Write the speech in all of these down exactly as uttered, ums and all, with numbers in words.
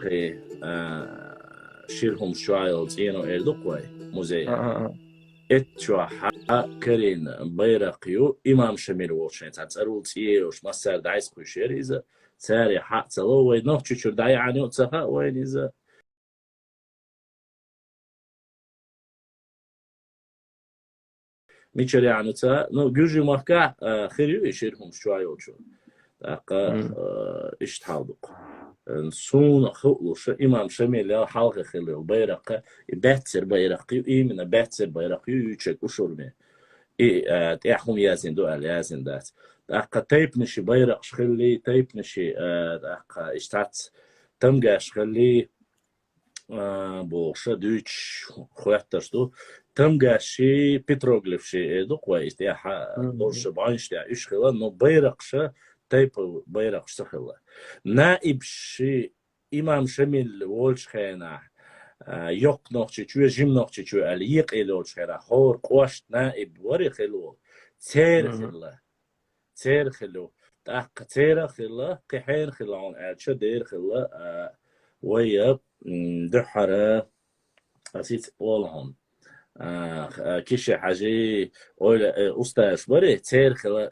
кхе, а, шира хӀумаш чу йолу цӀено эр ду-кх вай музей. Эт чохь карийна байракх ю, имам Шамил волчу хенахь цхьа цӀарул цӀе йолуш, массара дӀасакхуьйсуш яра иза. Цара хьа а ца ло, вай Нохчийчуьра дӀаяьхьна ю ца хаьа вайна иза. Мичара яьхьна ю ца хаьа, ну, Гуьржийн махкахь, а, хир ю и шира хӀумаш чохь йолчу. ТӀаккха, а, иштта хьал ду-кх. Э, суна хууш, имам Шамил ял хьалха хилла йолу байракх, и баьццара байракх ю, именно баьццара байракх ю, юьйцург ушурме. И, а, тӀехь хӀума яздина ду аьлла, яздина дац. ТӀаккха тайпанаши байракхаш хилли, тайпанаши, а, тӀаккха иштта цхьацца тамгаш хилли, а, бохуш, дуьйцуш хоьттуш ду. Тамгаши, петроглифши, э, ду-кх вай, и тӀехь, а, долуш бӀаьнаш тӀехь уьш хилла, но байракхаш, тайпа байракхаш ца хилла. Наибши, имам Шамил волчу хенахь, а, Йоккха-Нохчийчоь, Жима-Нохчийчоь аьлла, екъа йолчу хенахь, хӀора кӀошта наиб вара хилла волу. Церан хилла. Церан хилла. ТӀаккха церан хилла, кхин хьенан хилла хьуна аьлча, дера хилла, а, вай, м, дуьххьара, ас ица олу хьуна. А, а, Киши-Хьажи, ойла, э, устазаш барий, церан хилла,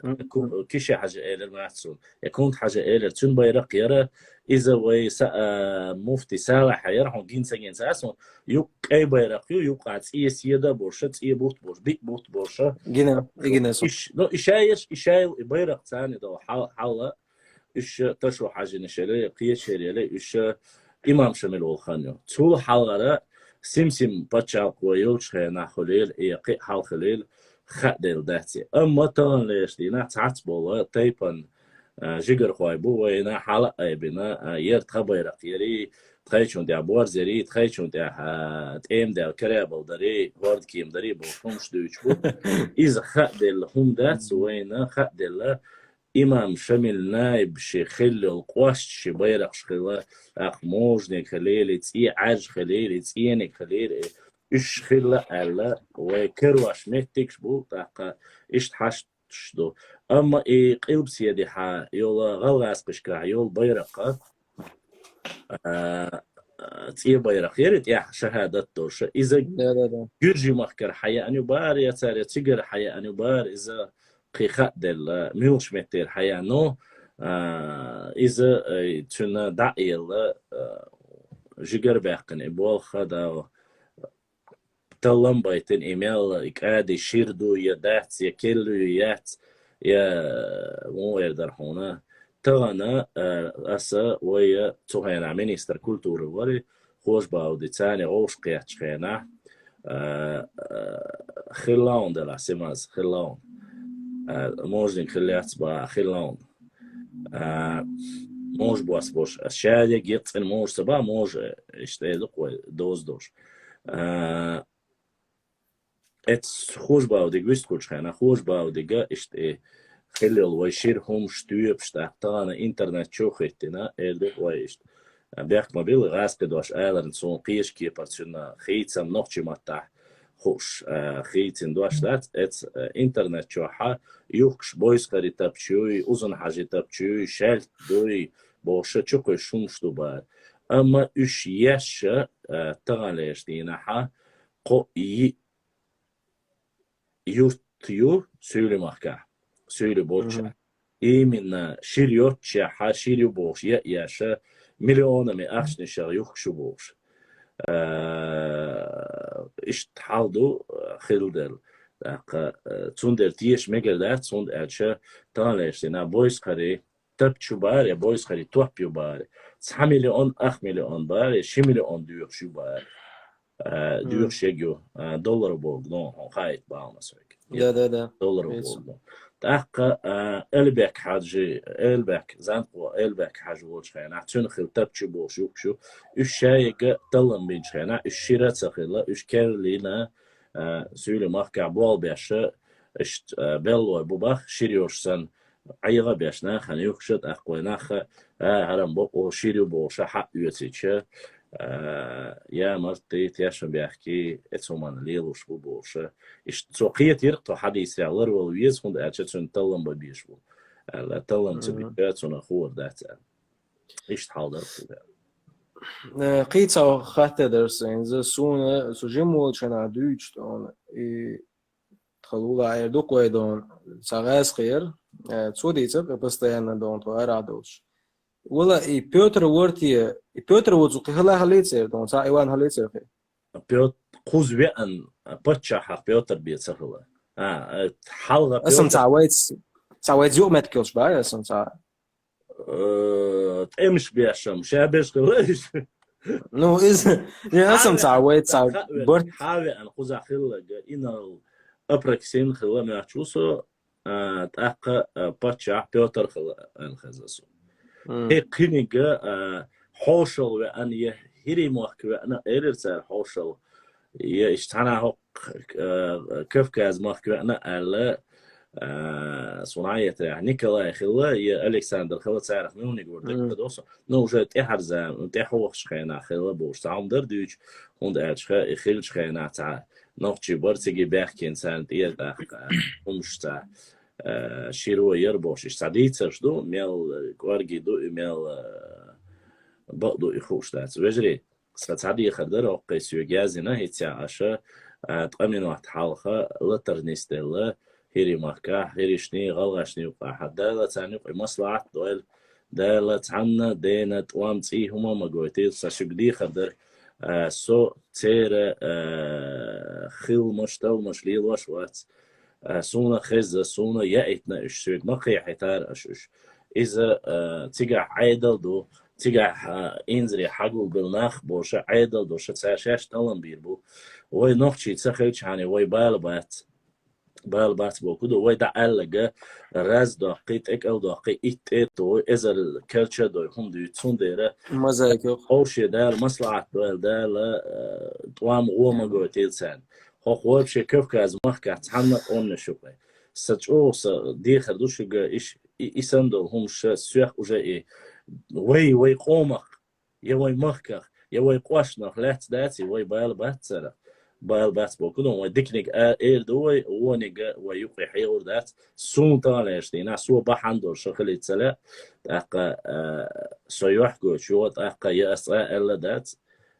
Киши-Хьажи элира мац суна. Я Кунта-Хьажа элира, цуьнан байракх яра, иза вай са-, а, муфти Салахьа яра, хьуна гина ца гина ца ас хьуна, юккъе байракх ю, юккъахь цӀе седа а болуш, цӀе бутт болуш, биъ бутт болуш. Гина, и гина со. Иш-, ну, и шайерш, и шайла, и байракх царна долу хьал-, хьалла, уьш ташо хьажина шеле, кхечереле, уьш имам Шамил волу хан ю. Цул хьалхара Сим-Сим пачхьалкх вай йолчу хенахь хуьлийла, и кхин а хьалха хуьлийла, хааделла дац и. Амма таханлерчу дийнахь цхьацца болу тайпан, а, жигархой бу вайна хьала а айбина, а, яра тхан байракх ярий, тхайчунна тӀехь борз ярий, тхайчунна тӀехь, а, тӀема даьлла карабал дарий, хӀордкема дарий бохуш хӀумаш дуьйцуш бу. Иза хааделла хӀума дац вайна, хааделла имам Шамил наибаши хилла йолу кӀошташи байракхаш хилла, тӀаккха можниг хилийла, цӀе Ӏаьржа хилийла, цӀениг хилийла, уьш хилла аьлла, вай карош меттигаш бу, тӀаккха иштта хьашташ ду. Амма и Къилбаседехьа йолу, гӀалгӀазкхашкахь йолу байракх, а, а, цӀе байракх яра тӀехь шахӀадат долуш. Иза Да, да, да. Гуьржийн махкара хьаяьӀна ю бара, я цара, я цигара хьаяьӀна ю бара, иза кхин хааделла, муьлхачу меттера хьаяьӀна, а, иза, э, цуьнан дӀа а елла, а, жигара баьккхина и болх, да, таллам байтина и мел, и кӀади шира ду, я дац, я керла ю, я яц, я муха эр дара хьуна. Тахана, а, аса вай цу хенахь министр культуры вара, Хожбауди царна гӀовш кхеттачу хенахь, а, а, хилла хьуна делахь, Симаз, хилла хьуна. А, можниг хилла яц бан, хилла хьуна. А, мож бос бош. Ас ша деггера цӀена мож ца бан, мож, иштта эр ду-кх вай доза долуш. А, эцу Хожбаудиг вистхуьлучу хенахь, Хожбаудига иштта и хилла йолу вай шира хӀумаш, тоьпаш, тӀаккха тахана интернет чу хӀиттина, эр ду-кх вай иштта. Бехк ма билла, гӀазкхи дош аларна суна кхечу кепара цуьнан хийцам нохчийн маттахь хууш, а, хийцина дош дац, эцу, а, интернет чохьа юхкуш бойсхари тапчуй, узун хьажи тапчуй, шаьлта дуй, бохуша чукхуьйсуш хӀумаш ду бара. Амма уьш ешша, а, таханлерчу дийнахьа кхо йиъ юрт ю Суьйли махкахь, Суьйли болча. Именно шира йоццушехьа, шира ю бохуш, я, яша, миллионами ахчанашах юхкуш ю бохуш. А, иштта хьал ду, а, хилла дела. ТӀаккха, а, цундела теша мегар дац, хӀунда аьлча таханлерчу дийнахь бойсхари тапчу бара, я бойсхари топ ю бара. Цхьа миллион, ах миллион бара, я ши миллион доьхуш ю бара. А, доьхуш ю, а, доллар боху, ну, хьуна хаийта бахьана соьга. Да, да, да. Доллар боху. ТӀаккха, а, Эльбек хьажи, Эльбек, занкъо Эльбек хьажи волчу хенахь, цуьнан хила тапчу бохуш юхкуш ю. Уьш шайга таллам бинчу хенахь, уьш шира ца хилла, уьш керлина, а, Суьйли махкахь болх беш, иштта, а, беллой бу бах, шира йолуш санна, Ӏеха а беш нахана юхкуша, тӀаккха вай нах а, а, хӀара-м бакъо шира ю бохуша, хьаъ оьцича, а, я март тӀе тешна бехке, эцу хӀуманна лелуш бу бохуша. Иштта цо кхетира, тхо хьадийсарехь ларвала веза, хӀунда аьлча цуьнан таллам бан безаш бу. Аьлла, таллам ца битча, цунах хуур дац аьлла. Иштта хьал дара кхуза. Э, кхин цхьа хаттар дара сайна, иза суна, со жима волчу хенахь дуьйцуш дона, и тхан лулахь эр ду кхой дона, цхьа гӀазкхи яра, э, цо дийцира, и постоянно дона тхо арахь долуш. Вала, и Пётр вара те, и Пётр ву цу кхин хила хилийцира дона, цхьа Иван хилийцира кхин. Пётр кхуза веана, паччахьах Пётр бен ца хила. А, э, хьалха Аса Пётр цхьа вайца, цхьа вайца юкъаметтиг йолуш бара, аса цхьа. Э, тӀемаш беш-м, ша беш хилла иза. Ну, иза, я, аса цхьа вай, цхьа Хьавеана, барт. Хьавеана кхузахь хилларг, инарла Апраксин хилла моьттуш ву со, а, тӀаккха, а, паччахь Пётр хилла аьлла хезна суна. М. Кхин кхиниг, а, хьошалла веана, я хӀирийн мохк веана, элира цара хьошалла. Я иштта цхьана хӀокху, э, Кавказ махка веана аьлла, э, суна Ӏетарехь Николай хилла, я Александр хилла, царах муьлханиг вара дагадо со. Ну, уже тӀаьхьарза, тӀаьхьа вахчу хенахь хилла бохуш, цхьа хӀума дара дуьйцуш, хӀунда аьлча и хиллачу хенахь цхьа нохчий бара цига баьхкина царна тӀера тӀаккха, хӀумаш цхьа, э, широ яра бохуш, иштта цхьа дийцарш ду, мел, э, кӀорги ду и, мел, э, бакъ ду и хууш дац. Вежарий, сан цхьа дехар дара, хӀокху соьга яздина, хӀинца аша, а, ткъа минот хьалха латар нисделла, хӀирийн махкахь, хӀиришний, гӀалгӀашний юкъахь. Дала царна юкъе маслаӀат дойла, Дала цхьанна дена тӀом цӀий хӀума ма гойтийла, сан шуьга дехар дара, а, со церан, а, хиламаш, талламаш лелош вац. А, суна хезна, суна яийтина уьш, соьга ма кхехьийтара аша уьш. Иза, а, цигахь Ӏедал ду, цигахь, а, инзаре хьагулбелла нах бу ша, Ӏедал ду ша, цара шаьш таллам бийр бу. Вай нохчий ца хилчхьана, вай бала бац. Бала бац боху ду, вай дӀа аьлларг, раз доккхий, тӀекӀал доккхий, итт тӀе а тохий, эзар керча а дой, хӀума дуьйцу, цундела Мозаика. Ховше Дала маслаӀат дойла, Дала, а, тӀом гӀо ма гойтийла царна. ХӀокху вообще Кавказ махкахь цхьанна а къоманаш юкъе. Сан чӀогӀа сан дехар ду шуьга, иш-, и, и санна долу хӀумаш соьх уже и вай, вай къомах, я вай махках, я вай къоштах лаьцна дац, и вай бала бац царах. Бала бац боху ду, вай диканиг а, эр ду вай, вониг а вай юкъе хьехур дац. Суна тӀе а лаьцна дийнахь, со бахьана долуш хилийта ца лаьа, тӀаккха, а, со юьхь гойтуш йогӀу, тӀаккха я ас цкъа а аьлла дац.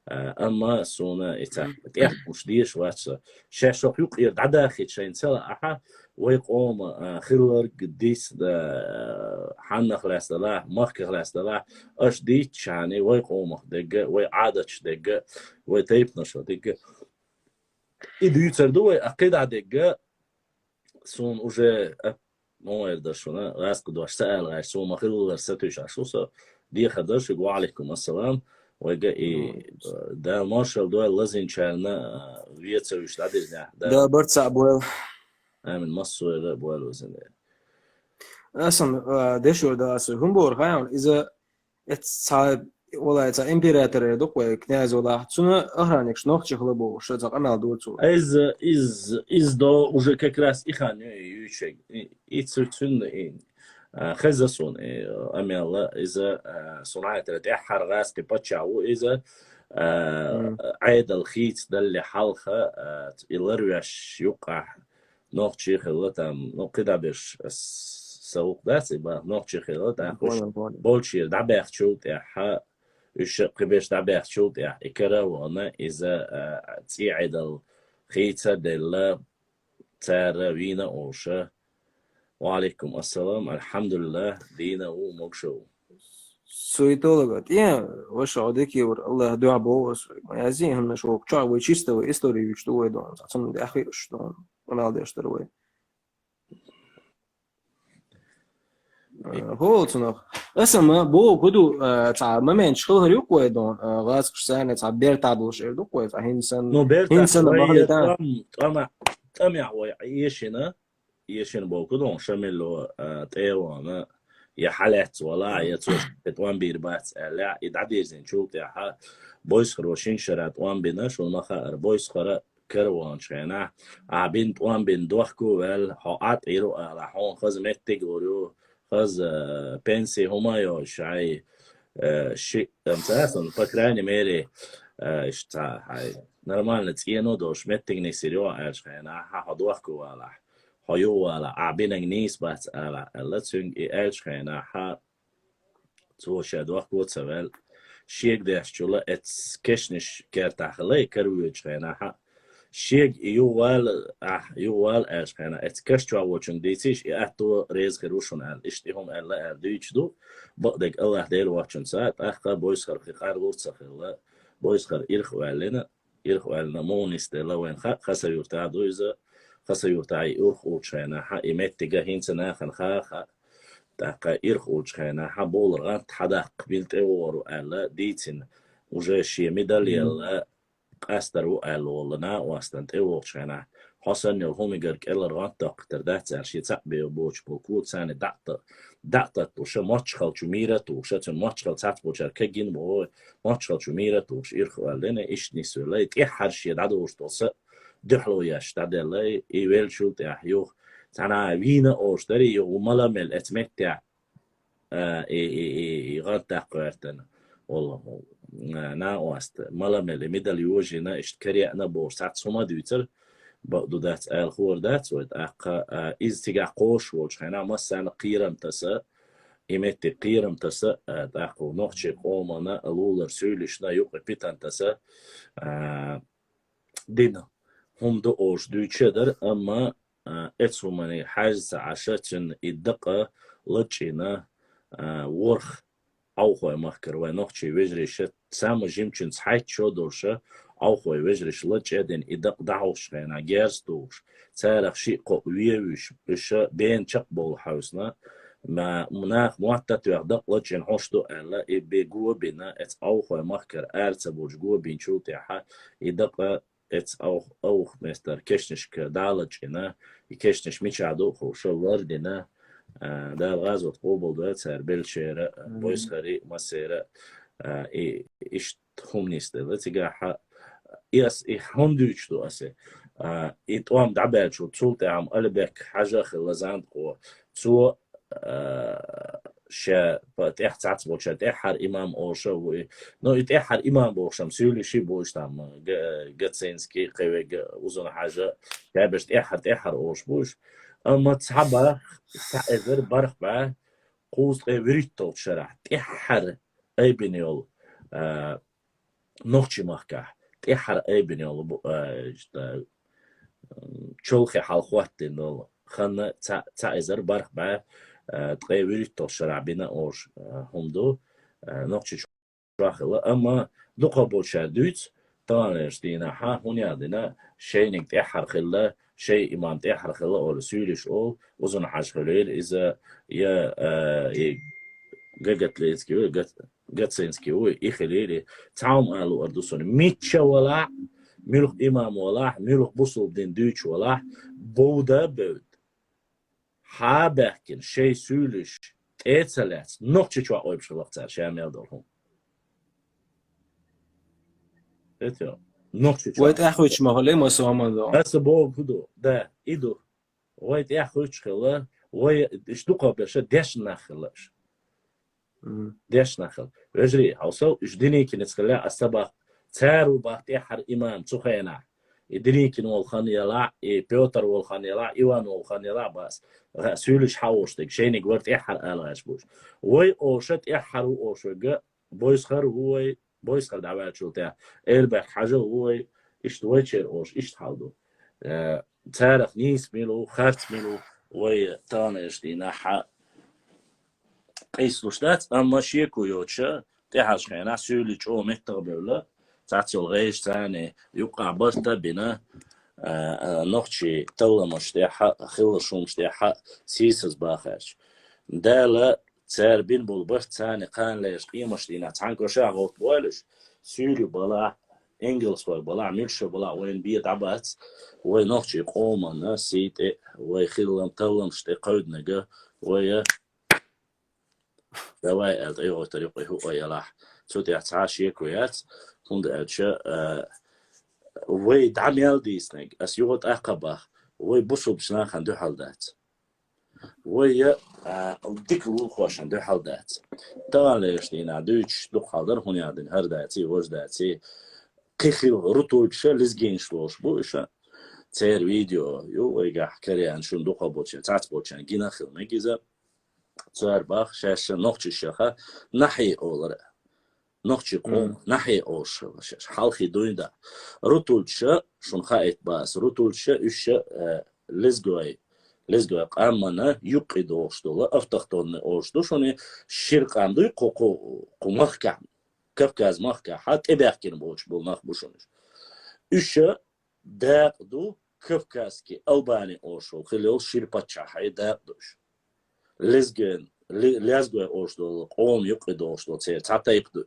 А, амма суна и цхьа тӀехь уьш дезаш вац со. Шаьш хӀокху юкъера дӀадахийта шайна ца лаахь, вай къоман, а, хилларг дис, а, хьаннах лаьцна далахь, махках лаьцна далахь, аша дийцчхьана, вай къомах дерг а, вай Ӏадаташ дерг а, вай тайпанаш дерг а. И дуьйцур ду вай, а кхидӀа дерг а, суна уже, а, ма вайра дара шуна, гӀазкхи дош ца ала гӀаьш, суна ма-хиллара сатуьйсуш ву со. Дехар дара шуьга, ва Ӏалайкум ассалам. Вайга и, э, Дала маршалла дойла лазийначарна, э, вен ца вуьйш дӀадирзинехь. Да, барт цхьаъ бойла. Амин, массо а бойла везан Дела. Аса, э, дешо да аса, хӀун бохург хаьий, иза Эццхьа, валлахӀи, цхьа император эр ду-кх вай, князь валахь. Цуьнан охранникаш нохчий хила бохуш, цхьа къамел дора цо. Иза, иза, иза до уже как раз и хан ю, и ючег. И, и цу-, цуьнан, и, а, хеза суна, и, а, амел, иза, а, суна Ӏайтара тӀаьххьара гӀазкхи паччахь ву иза, а, Мгм. Ӏедал хийцадалле хьалха, а, и ларвеш юккъахь нохчий хилла там, ну, кхидӀа берш ас-, сан гӀуллакх дац, и бах, нохчий хилла, тӀаккха уьш Понял, понял. Болчера дӀабаьхчул тӀаьхьа, уьш кхиберш дӀабаьхчул тӀаьхьа, и каравана иза, а, цӀий Ӏедал хийца делла, цара вийна олуша. Ва Ӏалайкум ассалам, алхьамдулиллах, дийна ву, могуш ву. Суетолога. ТӀе, ваша хьо дикевар, Аллах дуьхьа боху ас вайга. Ма язйин хӀуманаш вокху чохь вай чисто вай история вуьйцуш ду вай дон. Цхьа цунна тӀаьхьа хиъаш дон. Къамел деш дара вай. Э, хӀо, цунах. Аса ма боху, хӀу ду, э, цхьа моменташ хилхар ю-кх вай дон, э, гӀазкхаш санна, цхьа бертахь долуш эр ду-кх вай, цхьа хӀинца санна, Ну, бертахь, хӀинца санна вай, бахале э, тан. тӀом, тӀом, тӀамехь вай эшина, эшина боху дон, Шамило, а, тӀе а вахана, я хьалаьцна валахь, я цо тӀом бийр бац аьлла, и дӀадирзинчул тӀаьхьа, Бойсхаро шина шарахь тӀом бина, шуна ма хаара, Бойсхара караванчу хенахь, ахьа бина тӀом бина дохко а ваьлла, хьо Ӏад Ӏийр ву ала, хьуна хаза меттиг лур ю, хаза, э, пенси хӀума а йолуш, хьай, э, ши, ам, ца сан, по крайней мере, э, иштта, хьай, нормально цӀено долуш меттиг нисйир ю аьллачу хенахь, хьо дохко а валахь. Хьо юхавала, ахь бинарг нийса бац ала аьлла, цуьнга и аьллачу хенахь, цо ша дохко а ца ваьлла, шега дешчула эц кешнаш кертахьалай карвечу хенахьа. Шега и югъал, ахь, югъал аьлча хенахь, эц каш чохь волчунга дийцийш, и атто реза хир ву шуна аьлла. Иштта и хӀума аьлла аьлла дуьйцуш ду. Бакъдерг Аллах Дела воцчунца, тӀаккха бойсхар хи къарлур ца хилла, бойсхар ирх ваьллина, ирх ваьллина, муха нисделла вайн ха, Хаса юрта ду иза, Хаса юрта и урх улчу хенахьа, и меттига хӀинца нахана ха, ха, тӀаккха ирх улчу хенахьа, болар гӀант хьадаккха бил тӀе вогӀур ву аьлла, дийцина, уже шен медаль ялла, къастар ву аьлла волла накъостан тӀе вогӀучу хенахь, хьо санна йолу хӀумигара кӀелара гӀант доккхуьйтур дац аьлла, шен цхьаъ бен боцуш болу куца царна дӀа а та-, дӀа а татталуш, мочхалчу мийра а тухуш, цуьнан мочхал цхьацца болчара кагина боху, мочхалчу мийра а тухуш, ирх а ваьлла, иштта нисвелла, и тӀаьххьара шен дӀадолуш долу са дуьхьало еш дӀаделла, и веллачул тӀаьхьа юха цхьана вийна олуш дара, юха мала мел эца меттехь, а, и, и, и, и гӀант даккха гӀертана волу, а, накъост. Мала мел и медаль йожийна, иштта караеана бохуш, цхьацца хӀума а дуьйцура, бакъду дац, ала хуур дац вай, тӀаккха, а, иза цигахь кхочуш волчу хенахь, массарна кхерам таса, и меттиг кхерам таса, а, тӀаккха ву нохчийн къомана, лулара суьйлишна, юкъа питана таса, а, дина хӀума ду олуш дуьйцуш а дара, амма, а, эцу хӀуманийн хьаьжца Ӏаша цуьнан и дакъа лачкъийна, а, ворхӀ Ӏовхой махкара вайн нохчийн вежарша, цхьамма жимачуьнца хьаьччо а долуша, Ӏовхой вежарша лачкъа а дина, и дакъа дӀахьош хенахь герз тухуш, царах шиъ-кхоъ вевуьйш, уьш бена чекхбовла хьовсана, ма-, нах мотт а тоьхна дакъа лачкъийна хьош ду аьлла, и бен го а бина, эцу Ӏовхой махкара ара ца болуш го бинчул тӀаьхьа, и дакъа эцу Ӏовх-, Ӏовхместар кешнашка дӀа а лачкъийна, и кешнаш мичахь ду а хууш, лардина, а, Дала гӀазот къобалдойла цара беллачеран, а, бойсхарийн а, массеран а, а, и, иштта хӀума нисделла цигахь. И ас, и хӀунда дуьйцуш ду аса? А, и тӀом дӀабаьлча, цул тӀаьхьа Алибек-Хьаьжа а хилла Зандакъо. Цо, а, ша па-, тӀаьхьа цхьацца болчара тӀаьххьара имам олуш а ву и. Но и тӀаьххьара имам бохуш-м суьйлиший бу уьш там, Га-, Гацинский, кхин верг Узун-Хьаьжа, шаберш тӀаьххьара, тӀаьххьара олуш бу уьш. Амма цхьа бӀе, цхьа эзар бархӀ бӀе кхузткъе вуьрхӀитталгӀачу шарахь тӀаьххьара айбина йолу, а, нохчийн махкахь тӀаьххьара айбина йолу бу-, а, иштта, м, чолхе хьал хӀоттийна долу хан цхьа, цхьа эзар бархӀ бӀе, а, ткъе вуьрхӀитталгӀачу шарахь бина олуш, а, хӀума ду, а, нохчийн чохь хилла. Амма дукхахболчара дуьйцу, таханлерчу дийнахьа, хӀунда аьлла дина, шайниг тӀаьххьара хилла, шайн имам тӀаьххьара хилла олу суьйлиш олу, Узун-Хьаьжа хуьлийла иза, я, а, и Гагатленский ву, Гат-, Гацинский ву, и хилийла. Цхьа хӀума ала луур ду суна. Мичча валахь, муьлха имам валахь, муьлха бусулба дин дуьйцуш валахь, бовда а бевдда, хьа а баьхкина, шайн суьйлиш тӀе а ца лаьцна, Нохчийчохь ойбуш хилла-кх цара ша мел долу хӀума. Эцо, Нохчийчохь. Вай тӀаьхьа хуьйцуш ма хуьлий, массо а хӀума ду. Аса бохург ду, да, и ду. Вай тӀаьхьа хуьйцуш хилла, вай, иштта дукхахберш дешна нах хилла уьш. Мгм. Дешна нах хилла. Вежарий, хьовсал, уьш Деникинца хилла, аса ца боху, цара ву боху тӀаьххьара имам цу хенахь. И Деникин волу хан елахь, и Пётр волу хан елахь, Иван волу хан елахь боху аса. Суьйлиш хьаош дерг, шайниг вара тӀаьххьара ала гӀерташ бу уьш. Вай олуш а тӀаьххьара ву олуш верг, Бойсхар ву вай, Бойсхар дӀаваьллачул тӀаьхьа Элбек-Хьаьжа ву вай, иштта вай чуьра олуш, иштта хьал ду. Э, царах нийса мила ву, харц мила ву, вай таханлерчу дийнахь къийсалуш дац, амма шеко йоцуша, тӀаьхьарчу хенахь суьйлий чӀогӀа меттах а бевлла, цхьацца йолу гӀайша царна юккъехь барт а бина, а, а, нохчийн талламаш тӀехь а, хиллачу хӀумаш тӀехь а сийсаз бахарчу. Дала цара бина болу барт царна кхана лерчу къематан дийнахь цхьаьна кошахь гӀовттабойла уьш, суьйли балахь, ингалсхой балахь, муьлххачо балахь, вайна бен дӀабац, вай нохчийн къоманна сий тӀе, вай хиллам-талламаш тӀе кхевдинарг, вай а давай аьлла, тӀейогӀуьйтур юкъе хӀуъа ялахь. Цу тӀехь цхьа а шеко яц, хӀунда аьлча, а, вай дӀа мел дийцинарг, ас юха тӀаккха боху, вай бусулбачу нахана дуьхьал дац. Вай а, а, дика лулахошна дуьхьал дац. Таханлерчу дийнахь дуьйцуш дукха хьал дара, хӀунда аьлла дина, хӀара даций, важа даций. Кхин хилла рутуйгуша, лезгинаш лоруш бу уьш. Церан видео ю, вайгахь караяьлла шуна дукхахболчарна, цхьацболчарна гина а хила мега иза. Цара боху, шаьш нохчаша яха, нахьий олура. Нохчий къоман нахьий оршалла шаьш. Хьалхий дуйна дӀа. Рутулча, шуна хаийта бац, рутулча, уьш, э, лезгой, лезгой къамана юккъе догӀуш дола, автохтонный орш ду шуна, шира къам дуй, кху, кху, кху махкахь, Кавказ махкахь, тӀебаьхкина болчу болу нах бу шуна. Уьш дакъа ду, кавказский, албани оршалла хила йолу шира паччахье дакъа ду уьш. Лезгин, ле-, лезгой орш долу, къоман юккъе догӀуш долу церан цхьа тайпа ду.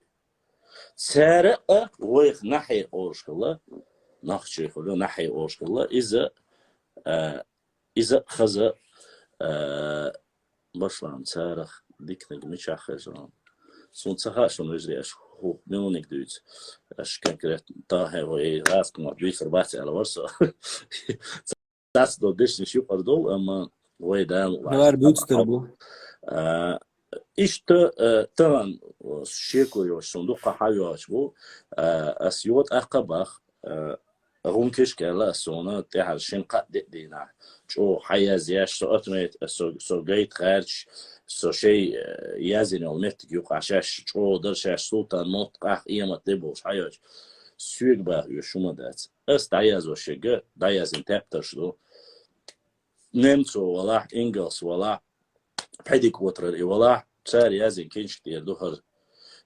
Цара а вайх нахьий орш хилла, нохчий хуьлу нахьий орш хилла, иза, а, иза а хаза, а, башлам царах дикниг мичахь хеза. Суна ца хаьа шуна, вежарий, аша хӀу милниг дуьйцу. Аша конкретно тахье вай гӀазкхамах дуьйцур бац аьлла вара со. Цац до дешнаш юкъара долу, амма вай Дала Давар бюцтер бу. А, иштта, а, тахана, а, шеко йош, суна дуккха хьан йош бу, а, ас йо тӀаккха бах, а, гӀум кишка аьлла, ас суна тӀаьхьара шин кхаъ де дийнахь. ЧӀогӀа хьан язъеш, со отмет, со, со гайта гӀерташ, со шей, а, язйина йолу меттиг юкъахь шаьш чӀогӀа дара, шаьш султан мотт къах къемат де болуш хьан йош. Соьга бах оьшу ма дац. Ас дӀаязваш ерг, дӀаяздина тептарш ду. Немцо валахь, ингалс валахь, пхьедика вотарар и валахь, цара яздина киншка тӀера ду хӀара.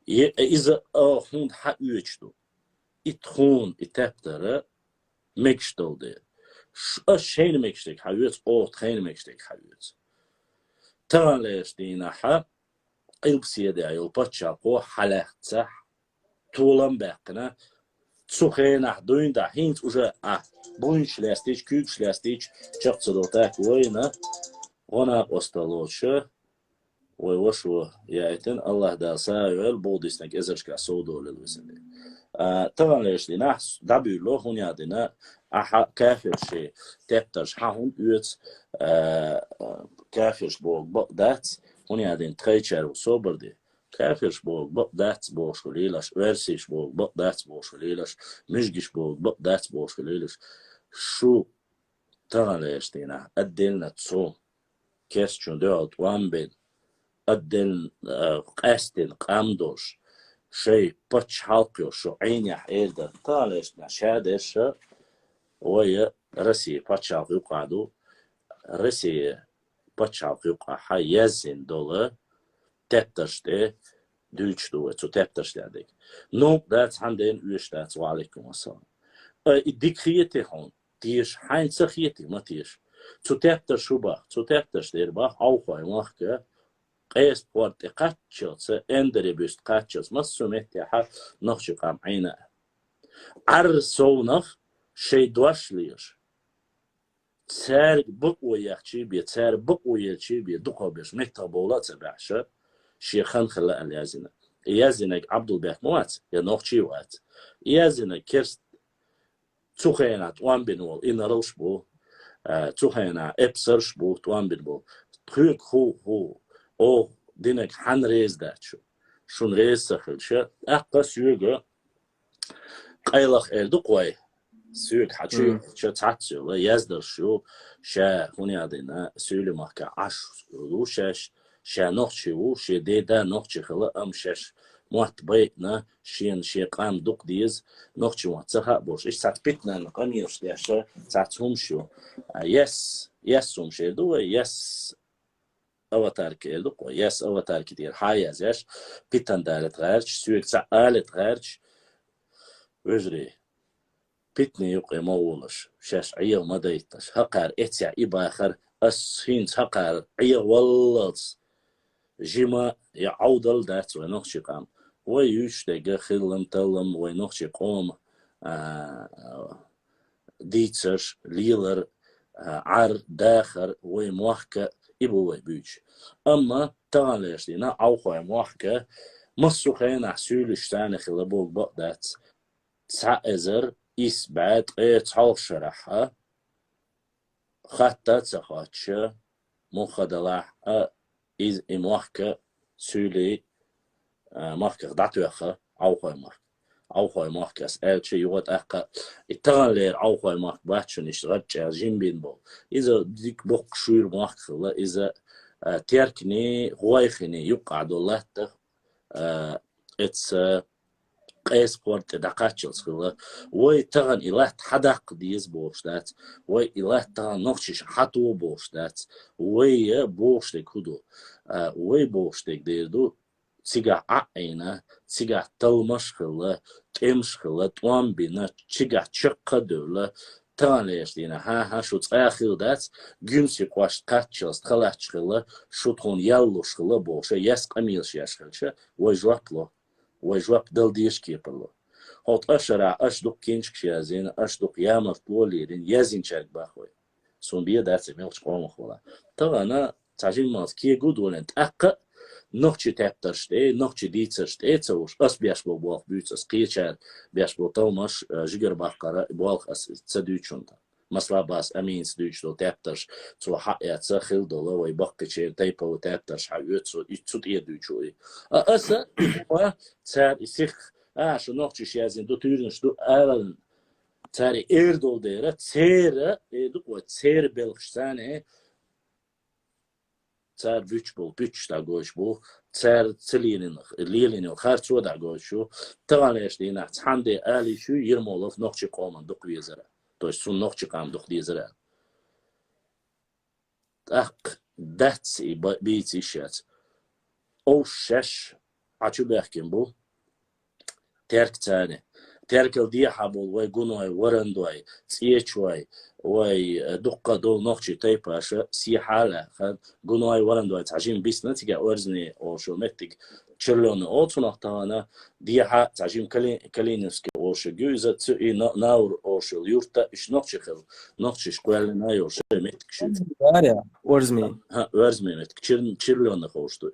Е-, иза а хӀунда хьан оьцуш ду? И тхуна, и тептара мегаш долу дела. Ш-, ас шайна мегаш дерг хьан оьцу, оха тхайна мегаш дерг хьан оьцу. Тахана лераш дийнахьа, къилбаседе йолу пачхьалкхо хьалаьццахь, толам баьккхина, цу хенахь дуьйна дӀа, хӀинца уже а буйнаш лаьстийча, куьйгаш лаьстийча, чекх ца до так вайна, гӀо накъосталлочу, вай вашо яйтина, Аллах Дала сагӀа йойла, богӀу диснарг эзаршкахь совдолийла везан Дела. А, тахана лераш дийнахь дӀабуьйло, хӀунда аьлла дина, ахьа кафирши тептарш хьан хӀунда оьцу, а, кафирш боху бакъ дац, хӀунда аьлла дина тхайчаьрга собар де. Кафирш боху бакъ дац бохуш хилийлаш, оьрсийш боху бакъ дац бохуш хилийлаш, муьжгиш боху бакъ дац бохуш хилийлаш. Шу тахана лераш дийнахь, отдельно цу керстачун дуьхьал тӀом бина, отдельно, а, къаьстина къам долуш, шайн пачхьалкх йолуш шу Ӏийнехь эр дара. Тахана лераш дийнахь ша дерша вай Россия пачхьалкх юкъахь ду, Россия пачхьалкх юкъахь яздина долу тептарш тӀе дуьйцуш ду вай, цу тептарш тӀе дерг. Новкъа дац, хьан дена оьшуш дац, ва Ӏалайкум ассалам. А, и дика хетий хьуна? Теша, хьайна ца хетий, ма теша. Цу тептарш хӀун бах? Цу тептарш тӀера бах, Ӏовхой махка, къеста хӀорда тӀе кхаччалца, эндара буьста кхаччалца, массо а меттехьа нохчий къам Ӏийна. Ӏар совнах шайн дош лелаш. Цаьрга бакъо яхчий бен, цаьрга бакъо елчий бен, дукхах берш меттах бовла а ца баьхьша, шен хан хилла аьлла яздина. И яздинарг Ӏабдулбек ма вац, я нохчий вац. И яздинарг керст цу хенахь тӀом бина волу инарлш бу, а, цу хенахь эпсарш бу, тӀом бина болу. Тхоьга хӀу, хӀу, оха динарг хьан реза дац шу? Шуна реза ца хилча, тӀаккха соьга къайлаха эр ду-кх вай. Соьга хьан чу Мм. чу цхьацца йолу яздарш ю, ша хӀунда аьлла дина, суьйли махка Ӏаш ву шаьш, ша нохчий ву, шен деда нохчий хила, амма шаьш мотт байъина, шена шен къам дукха деза, нохчий мотт ца хаьа бохуш. Иштта цхьацца питанан къамелаш деш, цхьацца хӀумаш ю. А, ес, ес хӀумаш эр ду вай, ес аватарка эр ду-кх вай, ес аватарка тӀера хьан язъеш, питан далийта гӀерташ, соьга цхьаъ алийта гӀерташ, вежарий, питане юкъе ма гӀолаш, шаьш Ӏеха ма дайташ, хӀокхара эццехь и бахар, ас хӀинца хӀокхара Ӏеха валлалц жима я Ӏовдал дац вай нохчий къам. Вай юьйцуш дерг хиллам-таллам вай нохчий къоман, а, дийцарш, лелар, а, Ӏар, дахар, вай мохк, и бу вай буьйцуш. Амма тахана лераш дина Ӏовхой мохк, массо а хенахь суьйлуьш царна хилла боху бакъ дац. Цхьа эзар исс бӀе ткъе цхьалгӀа шарахь а, хатта а ца хоттуш, муха далахь а, иза и мохк суьйлий, а, махках дӀатоьхна, Ӏовхой мохк. Ӏовхой мохк ас аьлча, юха тӀаккха и таханлера Ӏовхой мохк бац шуна иштта гӀадчӀагӀ жимбина болу. Иза дика боккха шуьйра мохк хилла, иза, а, Теркний, ГӀойхиний юккъахь долу латта, а, эцца къеса пхьор тӀе дӀакхаччалц хилла. Вай тахана и латта хьадаккха деза бохуш дац. Вай и латта тахана нохчаша хьатоха бохуш дац. Вай бохуш дерг хӀун ду? А, вай бохуш дерг дера ду, цигахь Ӏа а Ӏийна, цигахь талламаш а хилла, тӀемаш а хилла, тӀом а бина, цигахь чаккха а девлла, тахана лаьтташ дийнахь, хӀан-хӀа, шу цкъа а хилла дац, гуьмсе кхошта кхаччалц тха латташ хилла, шу тхуна ял луш хилла бохуш, яьсса къамелаш еш хилча, вай жоп ло, вай жоп дала дезачу кепара ло. ХӀокху тӀе шарахь аша дукха киншкаш язйина, аша дукха ямартло лелийна, язйинчаьрга боху вай. Суна бен дац и мелхачу къомах вала. Тахана цхьа жимма кегу а долийна, тӀаккха а нохчийн тептарш тӀе, нохчийн дийцарш тӀе а ца вуш, ас беш болу болх буьйцу ас, кхечара беш болу талламаш, а, жигара баккхара болх ас ца дуьйцу шуна. Масала, бац Аминас дуьйцуш долу тептарш, цо хьаэца хила долу, вай баккхийчеран тайпа ву тептарш хьаоьцу, и цу тӀе дуьйцу и. А аса, и хӀума, цара и сих, а, шу нохчаша язйина ду, туьйранаш ду, аларна, цара и эр долу дера, церан, э, ду-кх вай, церан белхаш царна, цара буьтуш болу пуьчаш дӀагойтуш бу, цара ца лелийна, лелийна йолу харцо дӀагойтуш ю, тахана лаьтташ дийнахь цхьана де ала йиш ю, Ермолов нохчийн къоман дукха везара. То есть цунна нохчийн къам дукха дезара. ТӀаккха дац и ба-, бийца йиш яц. Овш шаьш Ӏа чу баьхкина бу, терк царна. Теркал дехьа болу вай гуной, варандой, цӀечой, вай, э, дуккха долу нохчийн тайпаша сехьа а лаьхна, гуной, варандой цхьа жима бисна, цигахь Оьрзане олуш йолу меттиг, Черлёный олу цунах тахана, дехьа цхьа жима Кали-, Калиновский олуш ю иза, цу и На-, Наур олуш йолу юрт а, уьш нохчий хилла, нохчаша кхоьллина йолу шайн меттигаш ю. Варя, Оьрзме. ХӀа, Оьрзме меттиг, Чер-, Черлёных олуш ду.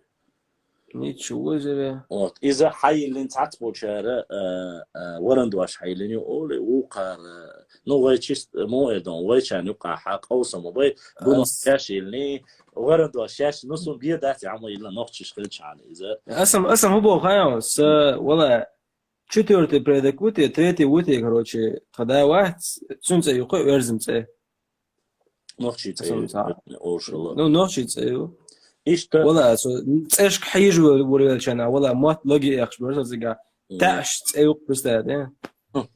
Ничего себе. Вот. Иза хьайиллина цхьацца болчара, а, а, варандош хьайиллина ю олу, вукхара, ну, вай чист, мо эр дан, вайчарна юкъахь хьа къовсам бай, гуно Ас- шаьш йиллина, варандош шаьш, ну, суна бен дац, амма йиллина нохчаша хилчахьана иза. Аса, аса хӀун боху хьан, са, вала, четвёртый предок ву те, третий ву те, короче, тха да вац, цуьнан цӀе ю-кх Оьрзма цӀе. Нохчий цӀе ю, Сан ца. Оьрзма олуш йолу. Ну, нохчий цӀе ю. Иштта. Вала, со цӀешка хьийжа вер-, вер велчана, вала, мотт логи яхаш вер со цигахь. Мгм. ТаьӀаш цӀе ю-кх, представь, да? Хм.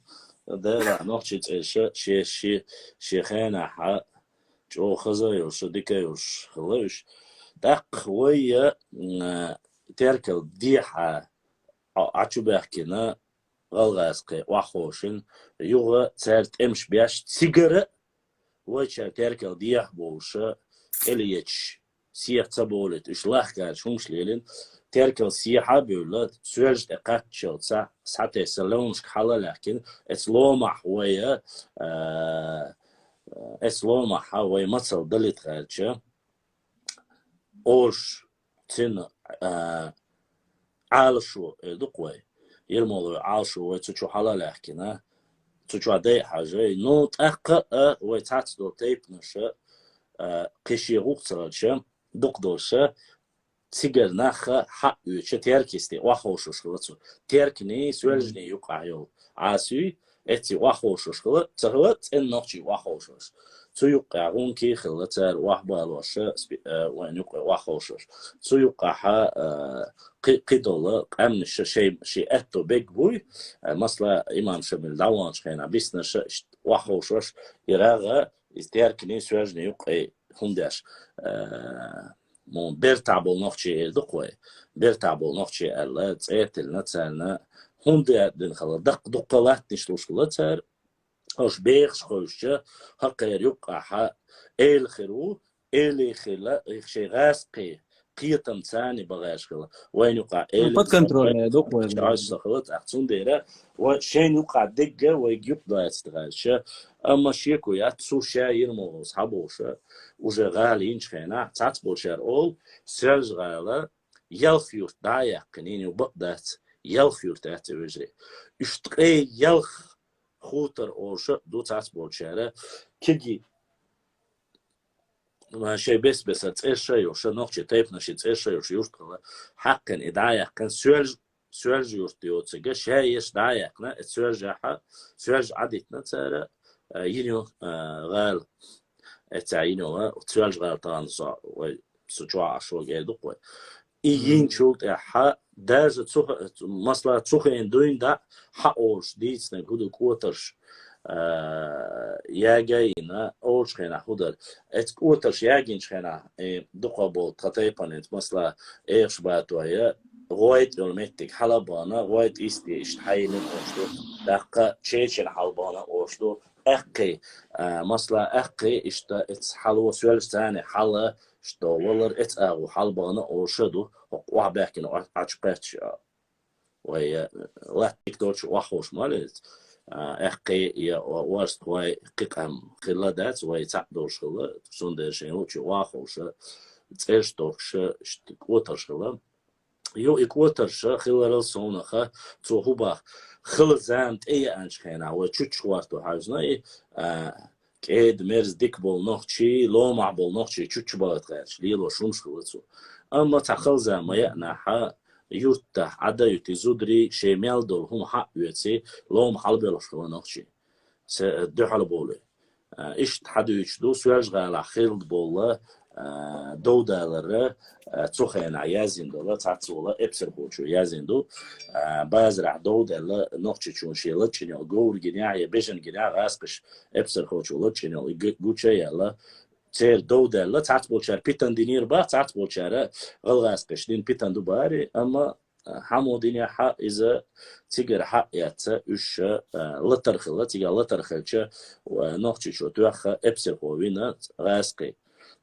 Да, да, нохчий цӀе ша, ше, ше, ше хенахь, чӀогӀа хаза йолуш, дика йолуш хилла уьш. ТӀаккха вай, м, теркал дехьа, а, Ӏа чу баьхкина, гӀалгӀазкхе охьаховшина, юха цара тӀемаш беш, цигара вайчара теркал дехьа бовлуша, кӀелъечаш, сехьа ца бовлийта, уьш лахкараш хӀумаш лелийна, теркал сехьа а бевлла, соьлжа тӀе кхаччалца, схьатесна левнашка хьала а лаьхкина, эцу ломахь вай, а, эцу ломахь вай мацалла далийта гӀертача, олуш цуьнан, а, Ӏалашо, эр ду-кх вай. Ермоловн Ӏалашо вай цу чу хьала а лаьхкина, цу чохь дайа хьажай. Ну, тӀаккха а вай цхьацца долу тайпанаша, а, кхин шен гӀуллакх ца хилча, дукха долуша, цигара нах хьаоьцуша, теркий тӀе охьаховшош хилла цу. Терканий, соьлжаний юкъахь йолу Ӏасий, эцций охьаховшош хилла, ца хилла, цӀена нохчий охьаховшош. Цу юккъехь гӀункий хилла, цара охьабалоша, спи-, э, вайн юккъе охьаховшош. Цу юккъехьа, э, кхи-, кхидолу къаьмнаша шайн, шен аьтто бегга буй, э, масала, имам Шамил дӀаваханчу хенахь биснаша иштта охьаховшош, и рагӀа, иза терканий, соьлжаний юккъе хӀума деш, э, мо бертахь болу нохчий эр ду-кх вай. Бертахь болу нохчий аьлла, цӀе а тиллина царна, хӀунда аьлла дина хилла, даккха дуккха латтанаш луш хилла цара, уьш бехаш хевшича, хӀокхеран юккъехьа эла хир ву, элий хилла, шайн гӀазкхий кхетам царний бан гӀерташ хилла. Вайн юкъахь Ну, элий подконтрольная, ду-кх вайн. Чаьрца хилла, тӀаккха цундела вай шайна юккъахь дегга вайга юкъ доцийта гӀерташ. Амма шеко яц, цу ша Ермоловс хьаболуша, уже гӀала йинчу хенахь, цхьацца болчара олу, Соьлжа-ГӀала, Ялх-Юрт дӀа а яьккхина, йина ю бакъ дац, Ялх-Юрт яц и, вежарий. Уьш ткъе ялх хутор олуша ду цхьацца болчара, кегий, шайн бес-бесара цӀерша йолуша, нохчий тайпанаши цӀерша йолуша юрт хилла, хьаькхина и дӀа а яьккхина, Соьлж-, Соьлжа-Юрт йоцург, ша еш дӀа а яьккхина, и Соьлжехьа, Соьлжа Ӏа дитина цара, а, йина ю, а, гӀала. Эццахь йина йолу, Соьлжа-ГӀала тахана со, вай, со чохь Ӏаш вага эр ду-кх вай. И Мгм. йинчул тӀаьхьа даже цу, масала, цу хенахь дуьйна дӀа хьаолуш дийцинарг хӀун ду кӀотарш, а, ягийна, олучу хенахь хӀун дара. Эцу кӀотарш ягийначу хенахь, э, дукхахболу тхан тайпанца, масала, Эхаш-Батой, гӀойтӀа йолу меттиг хьала а бахана, гӀойтӀа йисте иштта хьайина а ду. ТӀаккха Чечен хьала бахана а ду. Аьккхий, а, масала, аьккхий иштта эцу хьало соьлжа царна хьала, иштта валар эцу агӀо хьала бахана а ду. ХӀокху охьабаьхкина Ӏачу кхаьчча, вай, э, латтик долчу охьахуш ма лаьц. А, аьккхий я о-, орстхой кхин къам хилла дац, вай цхьаъ долуш хилла, цундела шайн лучу охьахуша, цӀераш тохкуша, иштта кӀотарш хилла. Ю и кӀотарша хиларал совнаха, цо хӀун баха, хала зама тӀееанчу хенахь, вай чучча гӀорто хьаьжна и, а, кӀеда-мерза дика болу нохчий, ломахь болу нохчий чучча бахат гӀерташ, лелош хӀумаш хилла цо. Амма цхьа хала зама ма яа нахьа, юьртахь Ӏадаюьти зударий шайн мел долу хӀума хьаъ оьций, лома хьалабелхаш хилла нохчий. Се-, дуьхьал бовлий. А, иштта хьадуьйцуш ду, Соьлжа-ГӀалахь хилла болу, а, довдалара, а, цу хенахь яздина долу, цхьацца волу эпсархочо яздина ду, а, базарахь довдаьлла, нохчичунна шен лачкъийна йолу говр гинехь я бежан гинехь гӀазкхаша эпсархочо лачкъийна йолу г-, гуча а яьлла, церан довдаьлла, цхьацца болчара питана динера бах, цхьацца болчара гӀалгӀазкхаша дина питана ду бахара, амма хьан мо динехь иза цигара хьаъ эцна, уьш, а, латар хилла, цигахь латар хилча, а, Нохчийчу тоьхна эпсархо вина гӀазкхий.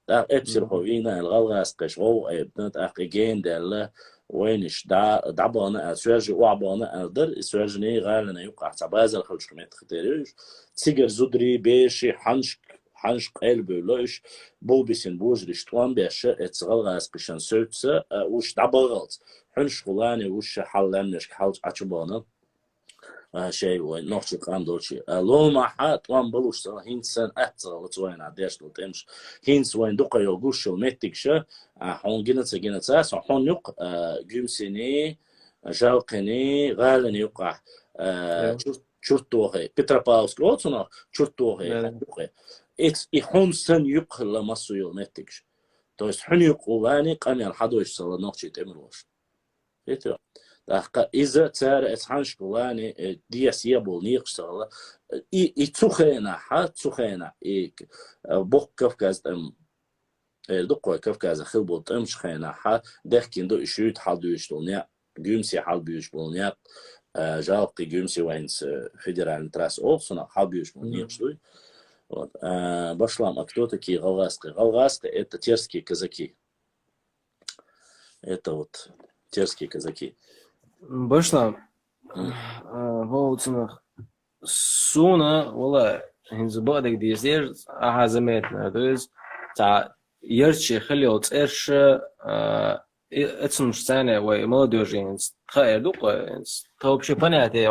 ТӀаккха эпсархо вийна аьлла, гӀалгӀазкхаша гӀовгӀа айбина, тӀаккха и гена даьлла, вайнаш дӀа-, дӀабахана аьлла, Соьлжа охьабахана аьлла дара, и Соьлжанийн, ГӀаланийн юккъехь цхьа базар хиллачух меттах тера уьш. Цигара зударий, бераший, хьанш хьанаш къайлабевлла уьш, бовбисина божарша тӀом беш, эцу гӀалгӀазкхашна севцца, а, уьш дӀабахалц. Хьуьнаш гӀулани уьш хьал лаьмнашка хьалчу Ӏачу бахана, а, шай вайн нохчийн къам долчий. А, ломахьа тӀом балуш санна, хӀинца санна атта ца хилла цу вайнахь деш долу тӀемаш. ХӀинца вайн дукха йолу гуш йолу меттигаш, а, хьуна гина ца гина ца, со хьуна юккъа, а, Гуьмсиний, Жалкхиний, ГӀаланийн юккъахь, а, Чур-, Чуртохий, Петропавловск олу цунах, Чуртохий, юккъе. Эц-, и хьуна санна юккъе хилла массо а йолу меттигаш. То есть хьуьнан юккъе гӀулани къамел хьадойуш ца хилла нохчийн тӀемалоша. Хетий? ТӀаккха иза цара эцу хьанашка гӀулани, э, дес еболу некъаш ца хилла. И, и цу хенахьа, цу хенахь, и, э, боккха Кавказ тӀам, эр ду-кх вай, Кавказехь хилла болу тӀемаш хенахьа, дехкина ду и шуьйта хьалабуьйцуш долу некъ, Гуьмсе хьалабуьйцуш болу некъ, а, Жалкхи, Гуьмсе вайнца, э, федеральный трасса олу цунах, хьалабуьйцуш болу некъаш дуй. Вот. А, Башлам, а кто такие гӀалгӀазкхи? ГӀалгӀазкхи — это терские казаки. Это вот терские казаки. Башлам, а, хӀо цунах суна, вала, хӀинца бакъдерг дийцар, ахьа заметно, то есть, цхьа ярче хила йолу цӀерш, а, и, эцунаш царна вай молодёжи хӀинца тхан эр ду-кх, хӀинца тхан вообще понятие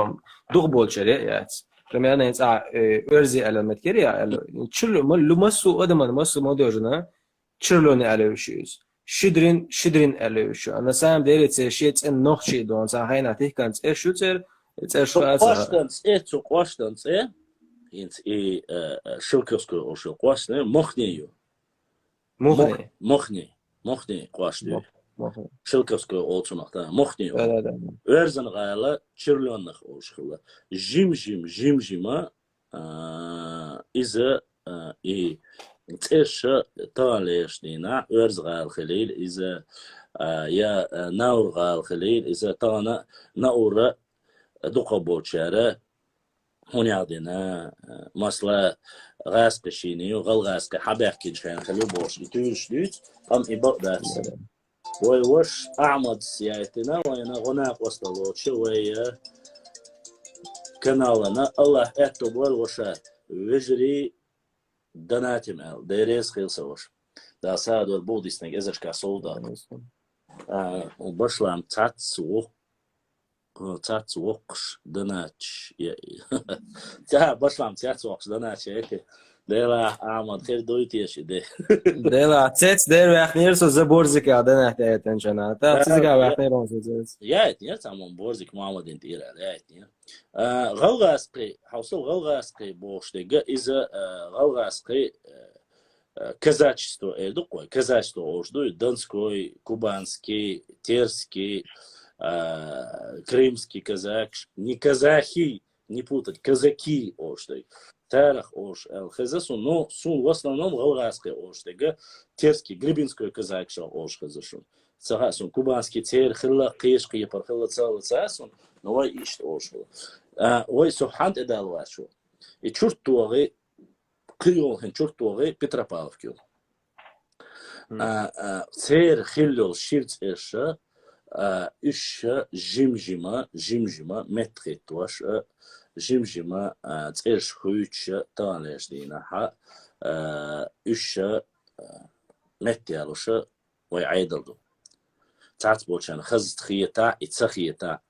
дукха болчара яц. Примерно хӀинца, а, э, оьрзи аьлла меттиг яра, аьлла. Чуьра, ма-, лу-, массо а адаман, массо а молодёжина, Чирлони аьлла вуьш иза. Шидрин, Шидрин аьлла вуьш. А на самом деле, церан шен цӀен нохчий дон, цхьа хенахь тихкан цӀераш ю церан, цӀераш Цу хаца. Къоштан цӀе, цу къоштан цӀе, хӀинца и, э, э, Шелковской олуш йолу къош, не, Мохне ю. Мохне. Мох-, Мохне. Мохне къош ю. Мох-, Мохне. Шелковской олу цунах, да, Мохне ю. Да, да, да, да. Оьрзан гӀала Чирлённах олуш хилла. Жим-жим, жим-жима, а, иза, а, и цӀераш таханлерчу дийнахь, Оьрза-гӀала хилийла иза, а, я, а, Наур-гӀала хилийла иза, тахана Наура дукхахболчара хӀунех дина, а, масала, гӀазкхи шийна ю, гӀалгӀазкхи хьабаьхкинчу хенахь хила ю бохуш, и туьйсуш дуьйцу, амма и бакъ дац. Вай ваша Ахьмадс яйтина, вайна гӀо накъосталла лоцуш, вай, э, каналана, Аллах аьтто бойла ваша, вежарий, донатим аьлла, Дела реза хуьлда, сан ваша. Дала сагӀа дойла боху диснарг эзаршкахь сов даккха. А, Башлам, цхьацца воккху, цхьацца воккхуш донатча, я, ца, Башлам, цхьацца воккхуш донатча, я, Делахь, Ахьмад, хир дуй теша и де? Делахь, цец дер ваьхнера со за Борзика донат яйтанчана. Та, да, цизга ваьхнера он со цец. Яйтнера, цхьа мон Борзик Мухьаммадин тӀера, яйтнера. А, гӀалгӀазкхи, хьовсал, гӀалгӀазкхи бохуш дерг, иза, а, гӀалгӀазкхи, а, а, казачество эр ду-кх вай, казачество олуш ду, донской, кубанский, терский, а, крымский казак, не казахи, не путать, казаки олуш дерг. Царах олуш аьлла хеза суна, но суна в основном гӀалгӀазкхий олуш дерг, терский, гребинской казак шо олуш хеза шуна. Ца хаьа суна, кубанский церан хилла, кхечу кхетар хилла, ца хилла ца хаьа суна, но вай иштта олуш хилла. А, вай со хьан тӀе дала вац ву? И чурт тохий, кхин йолу хин чурт тохий Петропавловка йолу. А, а, церан хилла йолу шира цӀерш, а, уьш жим-жима, жим-жима меттахӀиттош, а, жим-жима, а, цӀераш хуьйцуш, таханлерчу дийнахь, а, уьш, а, меттаялуш вай Ӏедал ду. Цхьацца болчарна хаза хетахь, и ца хетахь,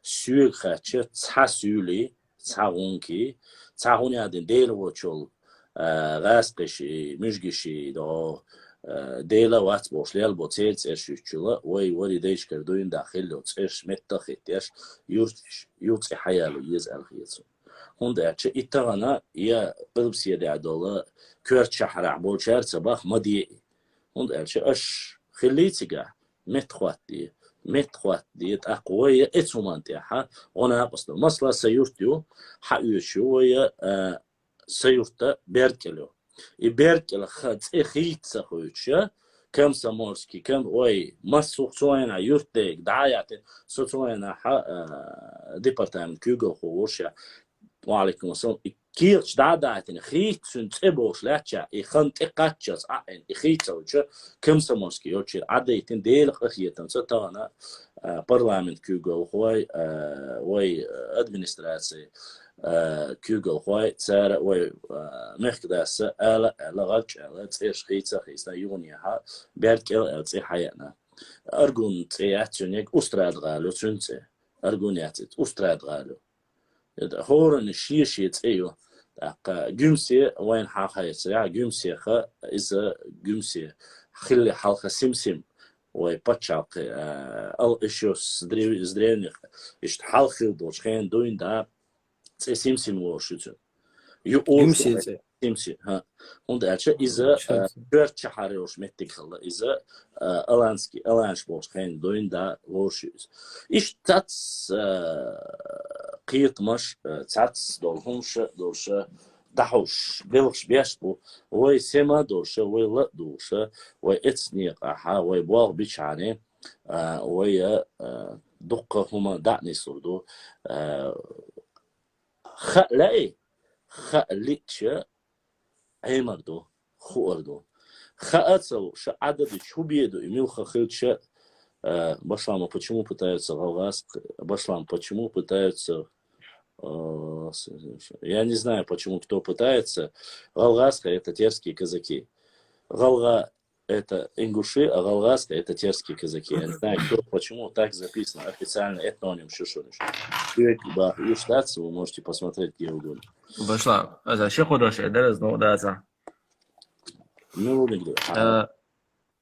соьга хаьттича, цхьа суьйлий, цхьа гӀункий, цхьа хӀун яздина Дела воцчул, а, гӀазкхиший, муьжгаший, догӀу, а, Дела вац бохуш лелла бо церан цӀераш юьтучул, вай вари дайшкара дуьйна дӀа хилла йолу цӀераш меттахӀиттеш, юрташ, юрт цӀе хьаяло еза аьлла хета суна. ХӀунда аьлча и тахана я къилбаседехь долу коьртачу шахьарахь болчара ца баха ма де и. ХӀунда аьлча аша хиллий цигахь, меттахӀоттаде, меттахӀоттаде, тӀаккха вай я эцу хӀуманна тӀехь гӀо накъост ду. Масала, сан юрт ю, хьаоьцуш ю вай я, а, сан юрта Бердкъел ю. И Бердкъел ха-, цӀе хийца ца хуьйцуш, Комсомольский, ком-, ой, массо а цу хенахь юрт дайга дӀа а яьттина, со цу хенахь, а, департамент куьйгалхо ву ша. Ва Ӏалайкум ассалам. И кехаташ дӀа а даийтина, хийца цуьнан цӀе бохуш лаьттача, и хан тӀе кхаччалц Ӏаьнна, и хийца ца хуьйцуш, Комсомольский йолчуьра Ӏадайтина, Делан къинхетамца тахана, а, парламент куьйгалхой, а, вай, а, администраци, а, куьйгалхой, цара вай, а, мехкадас ала, ала, гӀалч ала, цӀераш хийца а хийцина, юханехьа Бердкъел аьлла цӀе хьаяьӀна. Аргун цӀе яц цуьнан, Устрада-гӀала ю цуьнан цӀе. Аргун яц иза, Устрада-гӀала ю. ХӀоранна шен-шен цӀе ю. ТӀаккха Гуьмсе вайна хьахайцарехь, Гуьмсеха, иза Гуьмсе, хилла хьалха Сим-Сим, вай пачхьалкх, а, ал-, ещё с древ-, с древних, иштта хьалха хилла долчу хенахь дуьйна дӀа, цӀе Сим-Сим лоруш ю цуьнан. Ю олуш Гуьмсе ду цӀе. Сим-Сим, хӀа. ХӀунда аьлча иза, а, коьртачу шахьар йолуш меттиг хилла. Иза, а, аланский, аланаш болчу хенахь дуьйна дӀа лоруш ю иза. Иштта цац, а, кхетамаш, а, цац долу хӀумаш а долуш, дӀахьуш, белхаш беш бу. Вай сема а долуш, вай ла а долуш, вай эцу некъахь, вай болх бичхьана, а, вай, а, дуккха хӀума дӀа а нислур ду. А, хаа лаьий, хаа лиъча, Ӏемар ду, хуур ду. Хаа ца лууш, Ӏадда дича, хӀун бен ду и муьлхха хилча, а, Башлама почему пытаются гӀалгӀас-, Башлам, почему пытаются, а, с-, я не знаю, почему кто пытается. ГӀалгӀасхой — это терские казаки. ГӀалгӀа — это ингуши, а гӀалгӀасхой — это терские казаки. Я не знаю, кто, почему так записано официально, этноним Шишуриш. Вы можете посмотреть где угодно. Башлам, аса ши кхо дош дара, ну, да, ца. Мелодик ду. Э,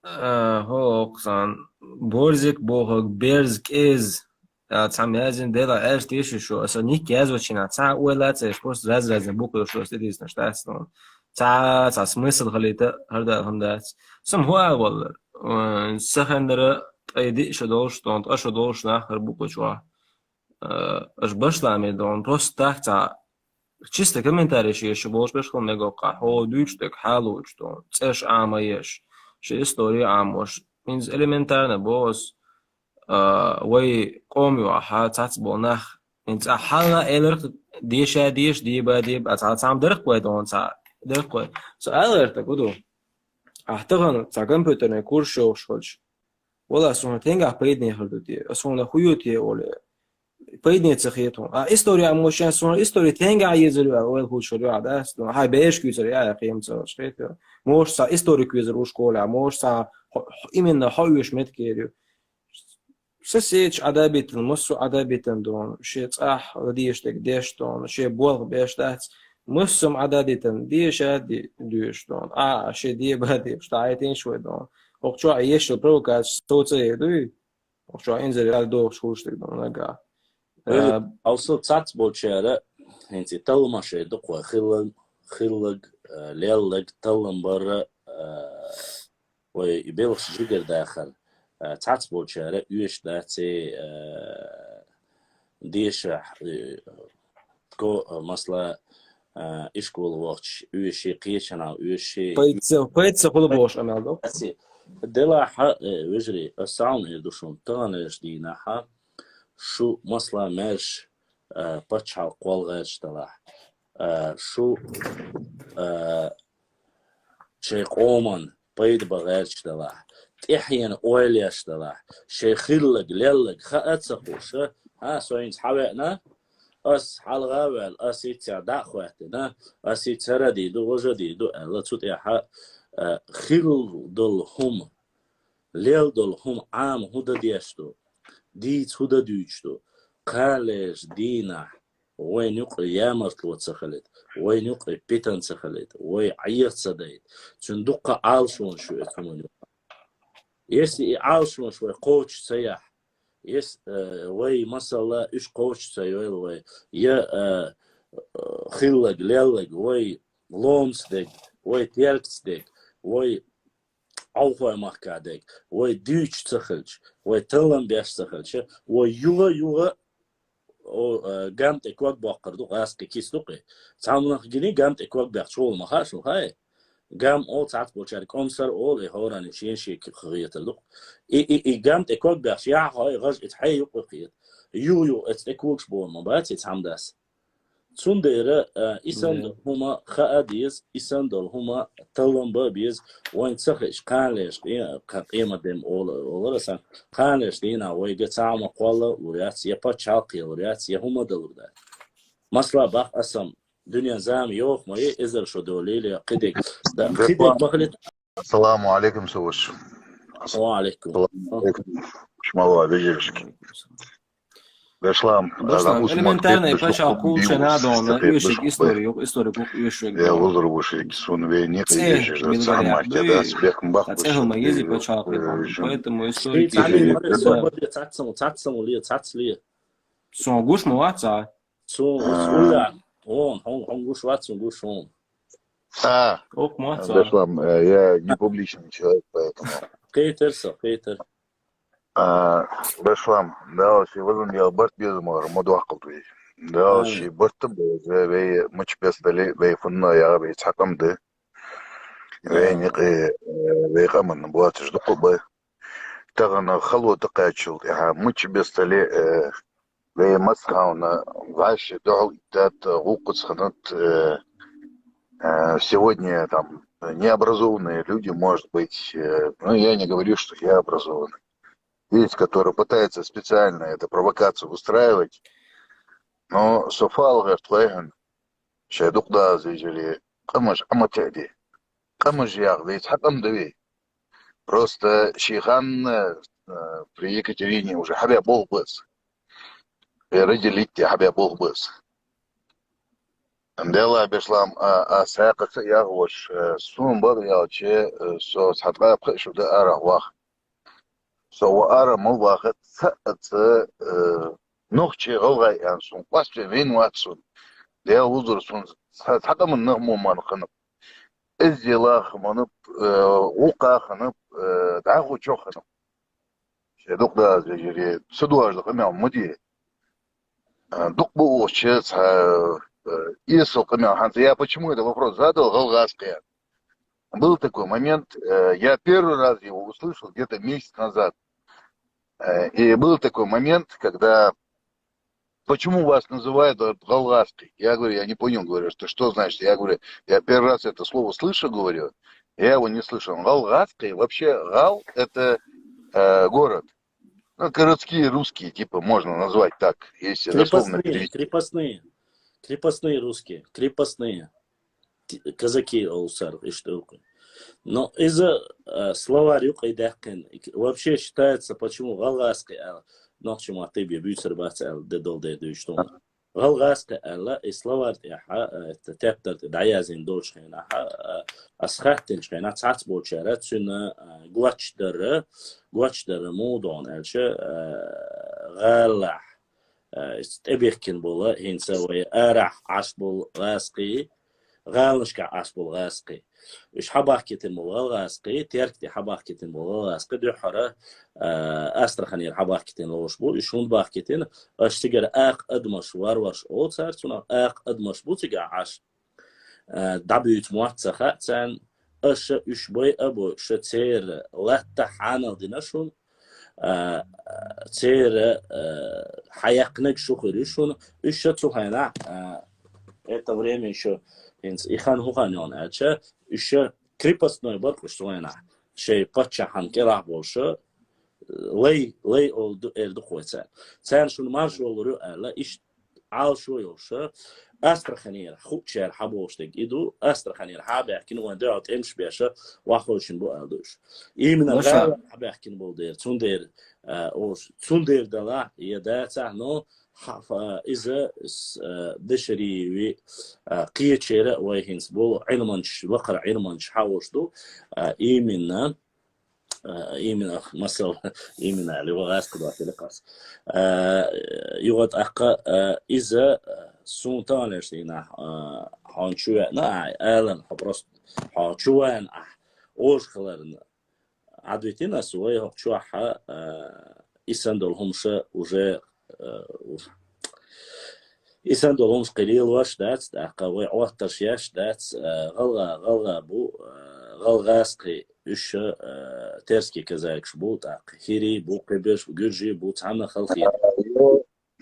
э, хӀокху сан Борзик бохург, берз, кӀез, а, цхьа мязин дела аьлла тешаш шу, аса ник язвачина, цхьа ойла ца еш, просто раз-разна букваш шу, аса тӀедийцинарш дац, ну. Цхьа, цхьа смысл хилийта, хӀара дала хӀума дац. Сам хӀу а валлар. Э, сахандара тӀай диъ шу долуш, тон, тӀа шу долуш нах хӀара буква чохь. Э, аш Башламера дон, просто так цхьа чисто комментарий еш болуш беш хила мегоккха, хьо дуьйцу дерг хьалучу дон, цӀерш Ӏама еш, ши история Ӏамош. Хьинца элементарно боху ас, а, вай къом ю ахьа, цац бо нах. Хьинца хьална эларх деша деш, деба деба, а цхьа цхьаьна дарх вай дон, цхьа дарх вай. Со аларта гу ду. Ахь тахана цхьа компьютерный курс йохуш хилча, вала, суна тенгахь пайдане хир ду те, ас хьуна хӀу ю те оле, пайдане ца хета хьуна. А история Ӏамош, суна история тенгахь езар ю, ойла хӀуш хир ю, а, да? Хьай беш куьйцар я, я, кхема ца хета. Мош цхьа историк везар у школе, мош цхьа хьо-, хьо-, именно хьо оьшу меткер ю. Соседаш Ӏадабитан, массо а Ӏадабитан дон, шен цӀахь ладеш дерг деш дон, шен болх беш дац, массо а Ӏадабитан, деша а де-, доьшу дон. А, шен деба а деш, тӀаьйтинаш вай дон. Окху чохь ешал провокацеш соцае дуй? Окху чохь инзаре дохуш хӀуш дерг дон нагахь. Э, алсу цац болчара, хӀинца и талламаш ду кхой, хиллаг, хиллаг, э, леллаг, таллам барра, э, вай и белхаш жигара дахар. э, цхьацца болчара оьшуш дац, э, деша, э, ко-, э, масала, э, ишкола вахча оьшуш, кхечанхьа оьшуш. Пайда ца, пайда ца хул бохуш къамел ду. Делахь, э, вежарий, ас цхьана эр ду шуна, таханлерчу дийнахь шу масала маьрша, э, пачхьалкх кхолла гӀерташ далахь, э, шу, э, шайн къоман пайда бан гӀерташ далахь, тӀаьхьенна ойла еш далахь, шайн хилларг, лелларг хаа ца хууш, хьа, со хӀинца хьавеана, ас хьалха а ваьлла, ас хӀинца дӀа а хӀоьттина, ас хӀинца хӀара дийр ду, важа дийр ду аьлла, цу тӀехь, э, хилла долу хӀума, лелла долу хӀума Ӏама хӀун дан деш ду, дийца хӀун дан дуьйцуш ду, кхана лерчу дийнахь вайна юкъа ямартло ца хилийта, вайна юкъа питана ца хилийта, вай Ӏеха ца дайта, цуьнан дуккха Ӏалашонаш ю оцу хӀуманна юкъа. Если и Ӏалашонаш вай кхочуш ца яхь, если, э, вай масала уьш кхочуш ца йойла вай, я, э, э, хилларг, лелларг, вай ломца дерг, вай теркаца дерг, вай Ӏовхой махкахь дерг, вай дуьйцуш ца хилча, вай таллам беш ца хилча, вай юха-юха, о, э, гам тӀе ког боккхур ду, гӀазкхи кица ду-кх и. Цхьамма нах гиний гам тӀе ког бехча, хӀола ма хаьа шуна, хаьий? Гам олу цхьацца болчара, комсар олу, и хӀоранна шен-шен хетар ду-кх. И, и, и гам тӀе ког бехча, яхьа хьо и гӀаж, иза хьайн юкъа кхета. Юха-юха оцу тӀе когаш бохур ма бац и цхьамма дас. Цундела, а, и санна долу хӀума хаа деза, и санна долу хӀума таллам бан беза, вайн ца хиъча, кхана лерчу къе-, кхе-, къематдийнахь олу, олура сан, кхана лерчу дийнахь вайга цхьа а хӀума кхолла лур яц, я пачхьалкх лур яц, я хӀума далур дац. Масала бах аса, дуьнен зама йоху ма е, эзар шо долийла, я кхидерг, да, кхидерг ма хилийта. Ассаламу алейкум, Савуш. Ва алейкум. Ассаламу алейкум. Шмала вежаршки. Бешлам, Бешлам, элементарный пачхьалкх кхуллучу надо, оьшург история, история кху оьшург. Я вузур вушек, сун вей никъ ешер, цамарте, да, спехм бах. Цехма ези пачхьалкх, поэтому история. Цац саму ле, цац саму ле. Сон гуш ма вац а? Сон гуш улла. Он, он, он гуш вац, сон гуш он. А, ок, ма вац а. Бешлам, э, я не публичный человек, поэтому. Кхетар со, кхетар. А, Бешлам, Дала ши вазан ял барт беза мара, ма дохкал туй. Дала ши барт беза, вей муч бестали, вей фунна я, вей цхьакъам да. Вей никъи, э, вей къаман боцуш дукха ба. Тахана хало тӀекхаччул тӀаьхьа муч бестали, э, вей масхьавна ваьши дуьхьал иттат, гӀуккъаца ханат, э, э, сегодня там необразованные люди, может быть, э, ну, я не говорю, что я образованный. Есть, которые пытаются специально эту провокацию устраивать, но со фалгӀерт вайхьан, шай дукха даза ижили, къамаш Ӏама теъди. Къамаш яхла, цхьа къам да вей. Просто ши ханна, э, при Екатерине уже хьабе болх бац. Э, разделить те хьабе болх бац. Амдела Бешлам, а, а, сакъа ца ягӀош, э, сун бала ялче, э, со цхьа ткъа пхи шу да арахь вах. Со ва ара мал ваха ца, ца, э, нохчи гӀалгӀай ан сун, къасче вен вац сун. Дел вузур сун, ца, цхьа къаман нах мо ман ханаб. Эздела ханаб, э, гӀуккха ханаб, э, дӀахо чо ханаб. Ше дукха даза вежаре, ца дуажда къамел ма де. Э, дукха бу охча цхьа, э, эсал къамел хьанца. Я почему этот вопрос задал, гӀалгӀаскхе? Был такой момент, э, я первый раз его услышал где-то месяц назад. Э, и был такой момент, когда: «Почему вас называют гал-, галгаски?» Я говорю: «Я не понял», говорю, что, что значит. Я говорю: «Я первый раз это слово слышу», говорю. Я его не слышал. Галгаски, вообще, гал — это, э, город. Ну, городские русские, типа, можно назвать так, если дословно перевести. Крепостные, крепостные. Крепостные русские, крепостные. Ки-, казаки олу царах, иштта ю-кх. Но иза, а, словарь юкъа даьккхина. Вообще считается, почему гӀалгӀазкхи аьлла, нохчийн маттахь бен буьйцур бац аьлла, де долу дер дуьйцуш ду. ГӀалгӀазкхи аьлла, и словарь тӀехь, а, это, тептар тӀе дӀаяздина долчу хенахь, а, ас хаьттинчу хенахь, цхьацца болчара цуьнан, а, гочдарра, гочдарра муха ду аьлча, а, гӀалахь, а, иза тӀебехкина болу, хӀинца вай арахь Ӏаш болу гӀазкхий, гӀаланашкахь Ӏаш болу гӀазкхий. Уьш хьабахкийтина болу гӀалгӀазкхий, Терк тӀе хьабахкийтина болу гӀалгӀазкхий, дуьххьара, а, Астраханера хьабахкийтина лоруш бу. Уьш хӀунда бахкийтина? Аша цигара акха адамаш варварш олу цара цунах, акха адамаш бу цигахь Ӏаш. А, дӀабуьйцу мотт ца хаьа царна, аша уьш бай а бу, ша церан латта хьанал дина шуна, а, церан, а, хьаяккхинарг шу хир ю шуна, уьш ша цу хенахь, а, это время ещё, хӀинца и хан хӀун хан йолу аьлча, уьш ша крепостной бара уьш цу хенахь, шайн паччахьан кӀелахь болуш, лай, лай олу ду, эр ду кхой царна. Царна шуна марша валур ю аьлла, иштта Ӏалашо йолуш, Астраханера хуучара хьаболуш дерг и ду, Астраханера хьабаьхкина вайн дуьхьал тӀемаш беша, ваххойшина бу аьлла ду уьш. Именно гӀала хьабаьхкина болу дера, цундела, а, ош, цундела дала, я дацахь, но ха-, фа-, иза, с-, а, дешариви, а, кхечера вай хӀинца болу Ӏилманчаш, лакхара Ӏилманчаш хьаош ду, а, именно, а, именно, масал, именно, али вагӀаз кхидохили къас. А, югӀа тӀаккха, а, иза, а, сун талеш дийнахь, а, хьон чу веана, а, алан, хьо просто, хьо чу веана, а, ош хиларна. Ӏадвитина ас вай хӀокху чохь, а, исан долу хӀумаша уже, а, уф. Исан долу хӀумаш кхин лелош дац, тӀаккха вай Ӏоттарш еш дац, а, гӀалгӀа, гӀалгӀа бу, а, гӀалгӀазкхий, уьш, а, терский казакаш бу, тӀаккха хӀирий бу, кхиберш бу, гуьржий бу, цхьанна халхий.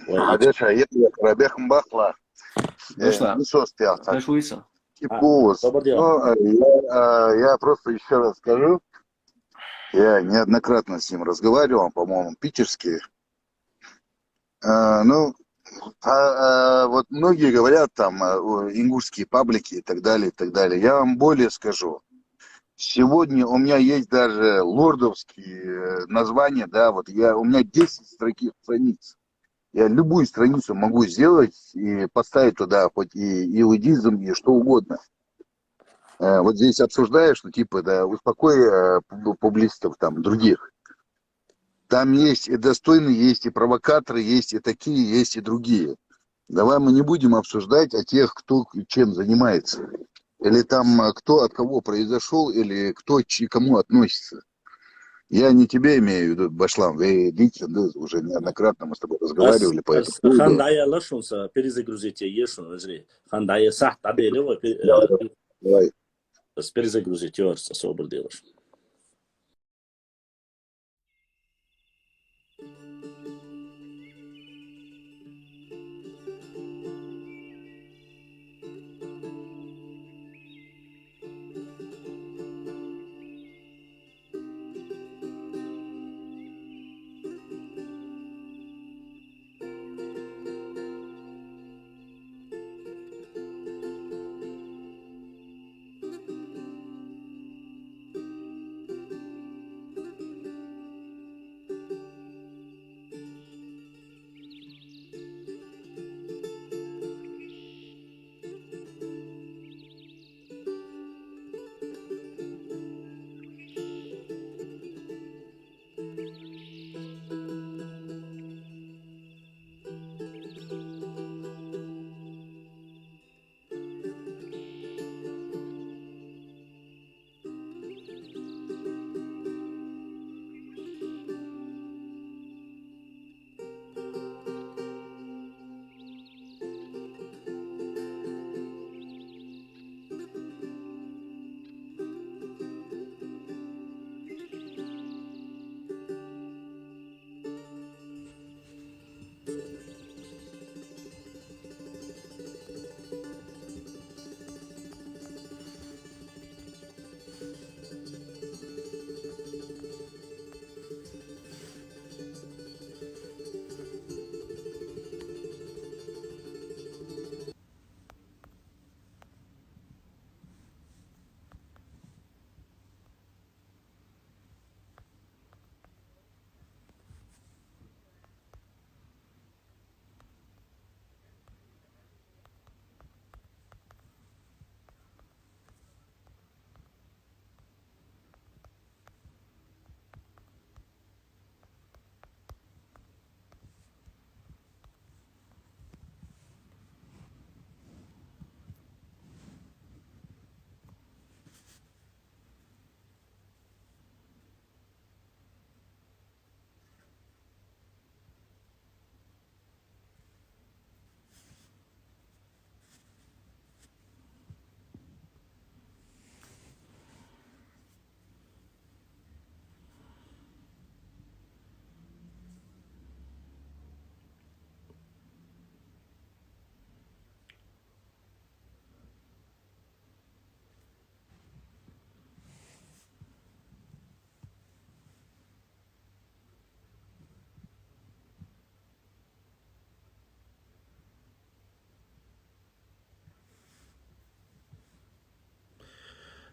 Вай Хьадеша, я, я, рабехам бахла. Э, Вышла. Ну, что с тебя так? Дальше Луиса. Типа, А, вот. Добрый день. Ну, э, я, э, я просто ещё раз скажу. Я неоднократно с ним разговаривал, по-моему, питерский. Э, ну, а, а, вот многие говорят там, э, о, ингушские паблики и так далее, и так далее. Я вам более скажу. Сегодня у меня есть даже лордовские, э, названия, да, вот я, у меня десять строки-, страниц. Я любую страницу могу сделать и поставить туда хоть и иудизм, и что угодно. Э, вот здесь обсуждают, что типа, да, успокой, э, пуб-, публистов там, других. Там есть и достойные, есть и провокаторы, есть и такие, есть и другие. Давай мы не будем обсуждать о тех, кто чем занимается. Или там, э, кто от кого произошёл, или кто чи-, кому относится. Я не тебя имею в виду, Башлам, вы лично, да, уже неоднократно мы с тобой разговаривали по этому поводу. Ас, ас хан дӀаяла шуна, сан перезагрузить е шуна, вежарий. Хан дӀая сахьт дӀабеле вай, пе-, Да, э, давай. Ас перезагрузить йорца собар делаш.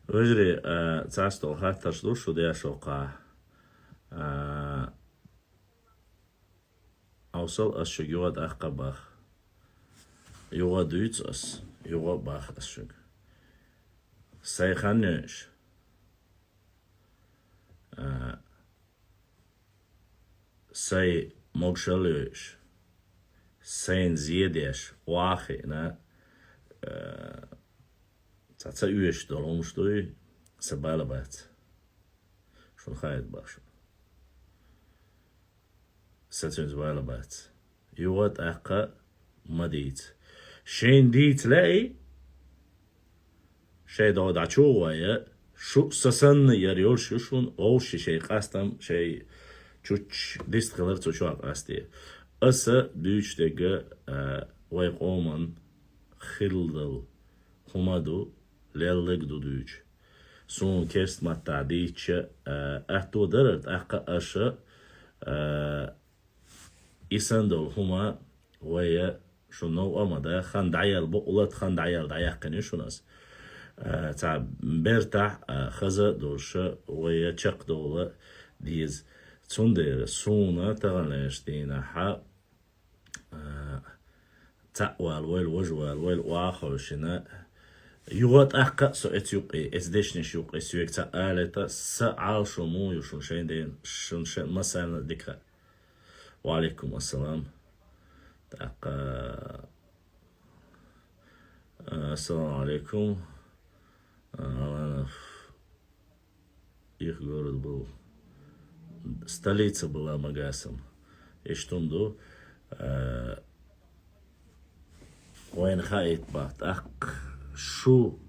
Вежарий, а, цхьацца долу хаттарш ду шу деш воккхахь. А, Ӏовсал ас шуьга юха а тӀаккха бах. Юха а дуьйцу ас, юха а бах ас шуьга. Сайн хан йойуш. А, Сайн могушалла йойуш, сайна зен деш, охьа а хиъна, э, цхьа ца оьшуш долу хӀумнаш дуй, сан бала бац. Шуна хаийта бах шуна. Сан цуьнца бала бац. Юха а тӀаккха ма дийца. Шайна дийца лаьий, шайн догӀу дӀачу а гӀой, шу а сан санна яра йолуш ю шуна, вовшийн шайн къастам, шайн чучча дистхилар цу чохь къасте. Аса дуьйцуш дерг, а, вайн къоман хилла долу хӀума ду, лелларг ду дуьйцуш. Суна керста маттахь дийцча, а, аьтто дарара, тӀаккха аша, а, И санна долу хӀума вай шуна новкъа а ма дан, хан дӀаяьлла бакъ лата, хан дӀаяьлла дӀаяьккхина ю шуна ас. А, цхьа бертахь, а, хаза а долуш, вай чекхдовла деза. Цундела суна таханлерчу дийнахьа, а, цхьаъ вала вайла, важа вала вайла, охьа а хевшина, юха а тӀаккха а со эца юккъе, эца дешнаш юккъе соьга цхьаъ алийта, сан Ӏалашо муха ю шуна шайн ден, шуна шайн массарна а дика хаьа. Ва Ӏалайкум ассалам. ТӀаккха, а, ассаламу Ӏалайкум. А, Аланов. Их город был. Столица была Магасом. Иштта хӀума ду, а, Вайна хаийта бах, тӀаккха шу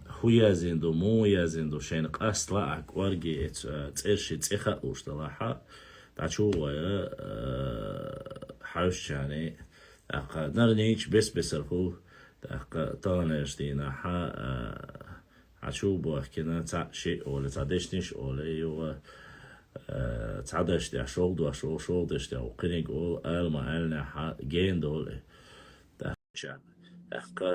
хӀун яздина ду, муха яздина ду, шайна къаста лаахь кӀорге эца, а, цӀерши цӀе хаалуш далахьа, дӀачу а гӀой, а, хьаьвсачарна, тӀаккха нарнийча бес-бесархула, тӀаккха таханлерчу дийнахьа, а, Хьан чу бохкина, цхьаъ шиъ олий, цхьа дешнаш олий, юха, э, цхьа даш тӀехь шолгӀа дош олу, шолгӀа даш тӀехь кхиниг олу, ала ма аьллинехь, гена долу и. ТӀаккха, тӀаккха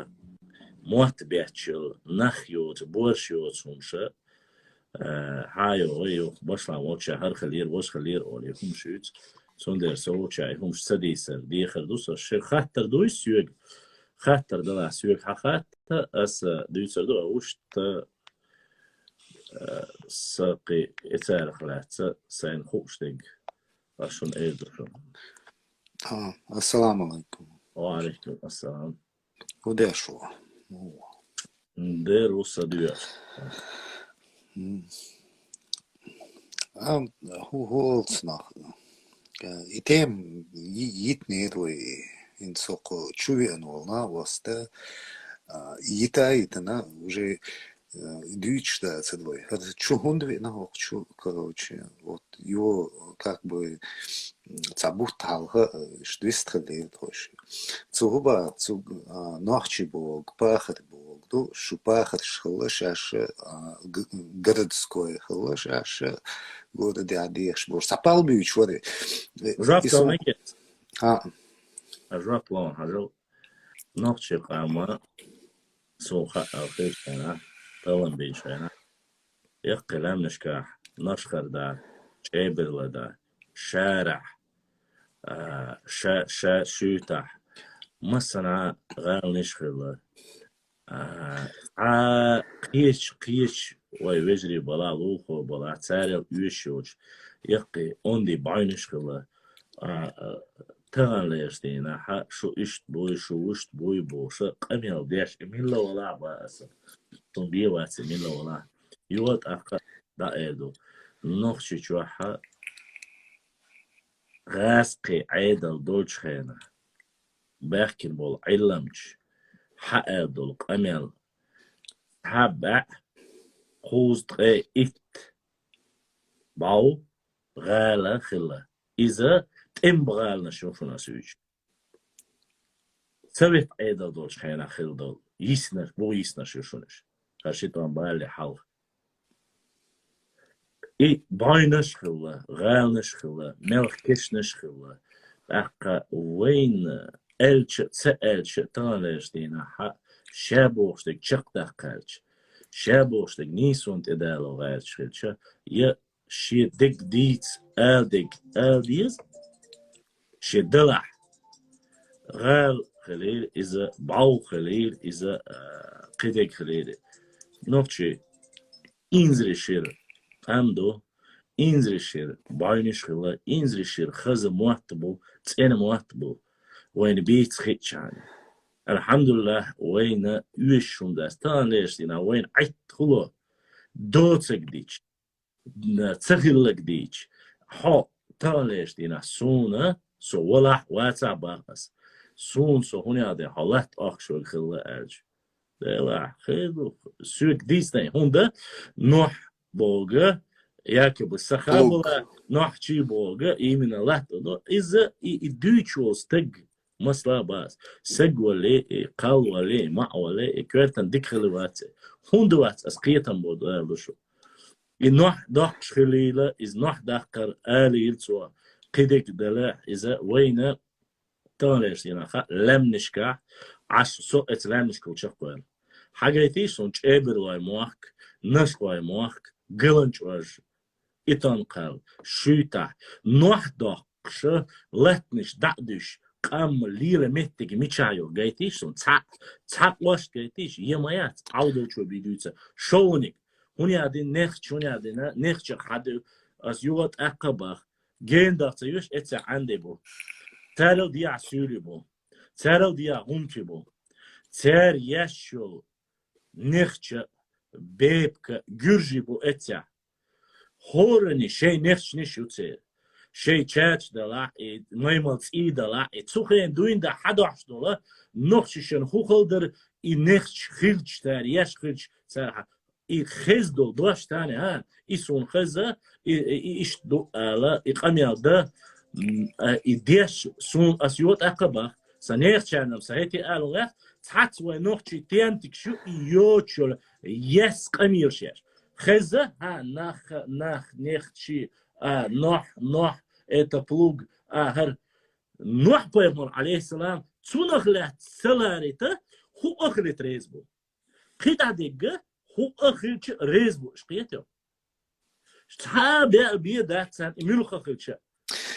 мотт бетташ йолу, нах йоцу, борш йоцу хӀумаш, э, хьан йогӀу, юха башхалла волча хӀара хилира, важа хилира олий, хӀумаш юьйцу. Цундела со волча и хӀумаш ца дийцар, дехар ду со, ши хаттар дуй соьга. Хаттар далахь соьга хьан хатта, аса дуьйцур ду, а вуьшта, а, сан кхин и царах лаьцна сайна хууш дерг. Ас шуна эр ду шуна. А, ассаламу алайкум. Ва алайкум ассалам. ХӀун деш ву? Дер ву сан доьху. М. А, хӀу-, хӀу олу нах. Э, и тема йи-, йитнера вай, хӀинца хӀокху чу веана волу нах васта, а, йита а йитина, уже, э, дуьйцуш дацара вай. ХӀара чу хӀунда веана хӀокху чу, короче, вот, его, как бы, м, цхьа бутт хьалха, э, иштта вистхилира тхо ши. Цу хӀуба, цу, а, нохчий боху, пахарий боху ду, шу пахарш хилла шаьш, а, г-, городской хилла шаьш, городехь дехаш бохуш. Цхьа пал буьйцуш вара. Жоп и со далнакец. А. А жоп ло, хьажал. Нохчий къама, суна хаьа хир шайна, талам бийна шайна. Яккхий лаьмнашкахь, Нашхарда, ЧӀебарла да, Шарахь, а, ша, ша, шуьйтахь, массанхьа гӀаланаш хилла. А, цхьа кхеча, кхеча вай вежарий балахь, лулахой балахь, царел оьшуш йоцуш, яккхий онда бӀаьвнаш хилла. А, а, таханлерчу дийнахьа шу иштта буй, шу вуьшта буй бохуша, къамел деш, и милла валахь бан аса. Цунна бен вац и милла валахь. Юха тӀаккха дӀаэр ду. Нохчийчохьа гӀазкхий Ӏедал долчу хенахь, баьхкина болу Ӏилламча хьаэр долу къамел: цхьа бӀе кхузткъе итт бӀов гӀала хилла. Иза тӀеман гӀаланаш ю шуна ас уьйцу. Совет Ӏедал долчу хенахь хилла долу йиснарш, бу йиснарш ю шуна уьш. ХӀара ши тӀом балале хьалха. И бӀаьвнаш хилла, гӀаланаш хилла, мелха кешнаш хилла. ТӀаккха вайна аьлча а, ца аьлча а, таханлерчу дийнахьа ша бохуш дерг чекхдаккха аьлча, ша бохуш дерг нийсонна тӀедало гӀерташ хилча, я шен дерг дийца, ала дерг ала деза, шен далахь гӀала хилийла иза, бӀов хилийла иза, а, кхидерг хилийла. Нохчий инзаре шира тӀам ду, инзаре шира бӀаьвнаш хила, инзаре шира хаза мотт бу, цӀена мотт бу, вайна бийца хиъча. Алхьамдулиллахь, вайна оьшуш хӀума дац, таханлерчу дийнахь вайна Ӏитта хӀума доцург дича, ца хилларг дийча, хьо таханлерчу дийнахь суна, со валахь а, вацахь а боху ас, суна со хӀунда аьлла хьо латта Ӏохкуш верг хилла аьлча. Делахь, хир ду, соьга дийцинехь, хӀунда Нохь бохург, якобы Сахабула, Нохчий бохург, именно латта ду. Иза и, и дуьйцуш волу стаг, масала боху ас, саг вале, и кхалла вале, и маӀа вале, и коьртана дика хилла вац, хӀунда вац, ас кхетам бо ду аьлла ду шу. И Нохь доккхуш хилийла, иза Нохь даккхар алийла цо, кхидерг дала иза вайна таханлерчу дийнахь лаьмнашкахь Ӏаш, со эца лаьмнашкахула чекхваьлла. Хьагайтийша суна ЧӀебарлойн мохк, Нашкойн мохк, Галанчожа, Итон-Кхал, Шуьйтахь, Нохь доккхуш, латтанаш дӀа а дуьсуш, къам лела меттиг мичахь ю, гайтийша суна, цхьаъ, цхьа къост гайтийша, я ма яц, Ӏовдалчо бен дуьйцу, шовниг, хӀунда аьлла дина нехча, хӀунда аьлла дина нехча хьаду, ас юха тӀаккха а боху, гена даха ца юьш, эццехь Ӏанде бу. Царал дехьа суьйлий бу. Царал дехьа гӀумкий бу. Цара еш йолу нехча, бепка, гуьржий бу эццехь. ХӀоранна шайн нехчанаш ю церан. Шайн чача далахь, и маймал цӀий далахь, и цу хенахь дуьйна дан хьадохьуш долу, нохчашна хӀун хала дара, и нехча хилча цара, еш хилча цара хьа-, и хезна долу дош тахана, хӀа, и суна хеза, и, и, и иштта ду ала, и къамел дан, м, а, и деш суна ас юха тӀаккха а боху, сан нехчарна-м сан хӀетте ала ваьхна, цхьацца вайн нохчийн тентигаш ю, и йоцуш йолу ес къамелаш еш. Хеза, хӀа, нах, нах, нехчий, а, Нохь, Нохь, это плуг, а, хӀара. Нохь-пайхамар, алейхиссалам, цунах лаьцна ца ларийта, хӀуъа хилийта реза бу. КхидӀа дегга, хӀуъа хилча реза бу, аш кхетий? Цхьа а беа бен дац царна, и муьлхха хилча.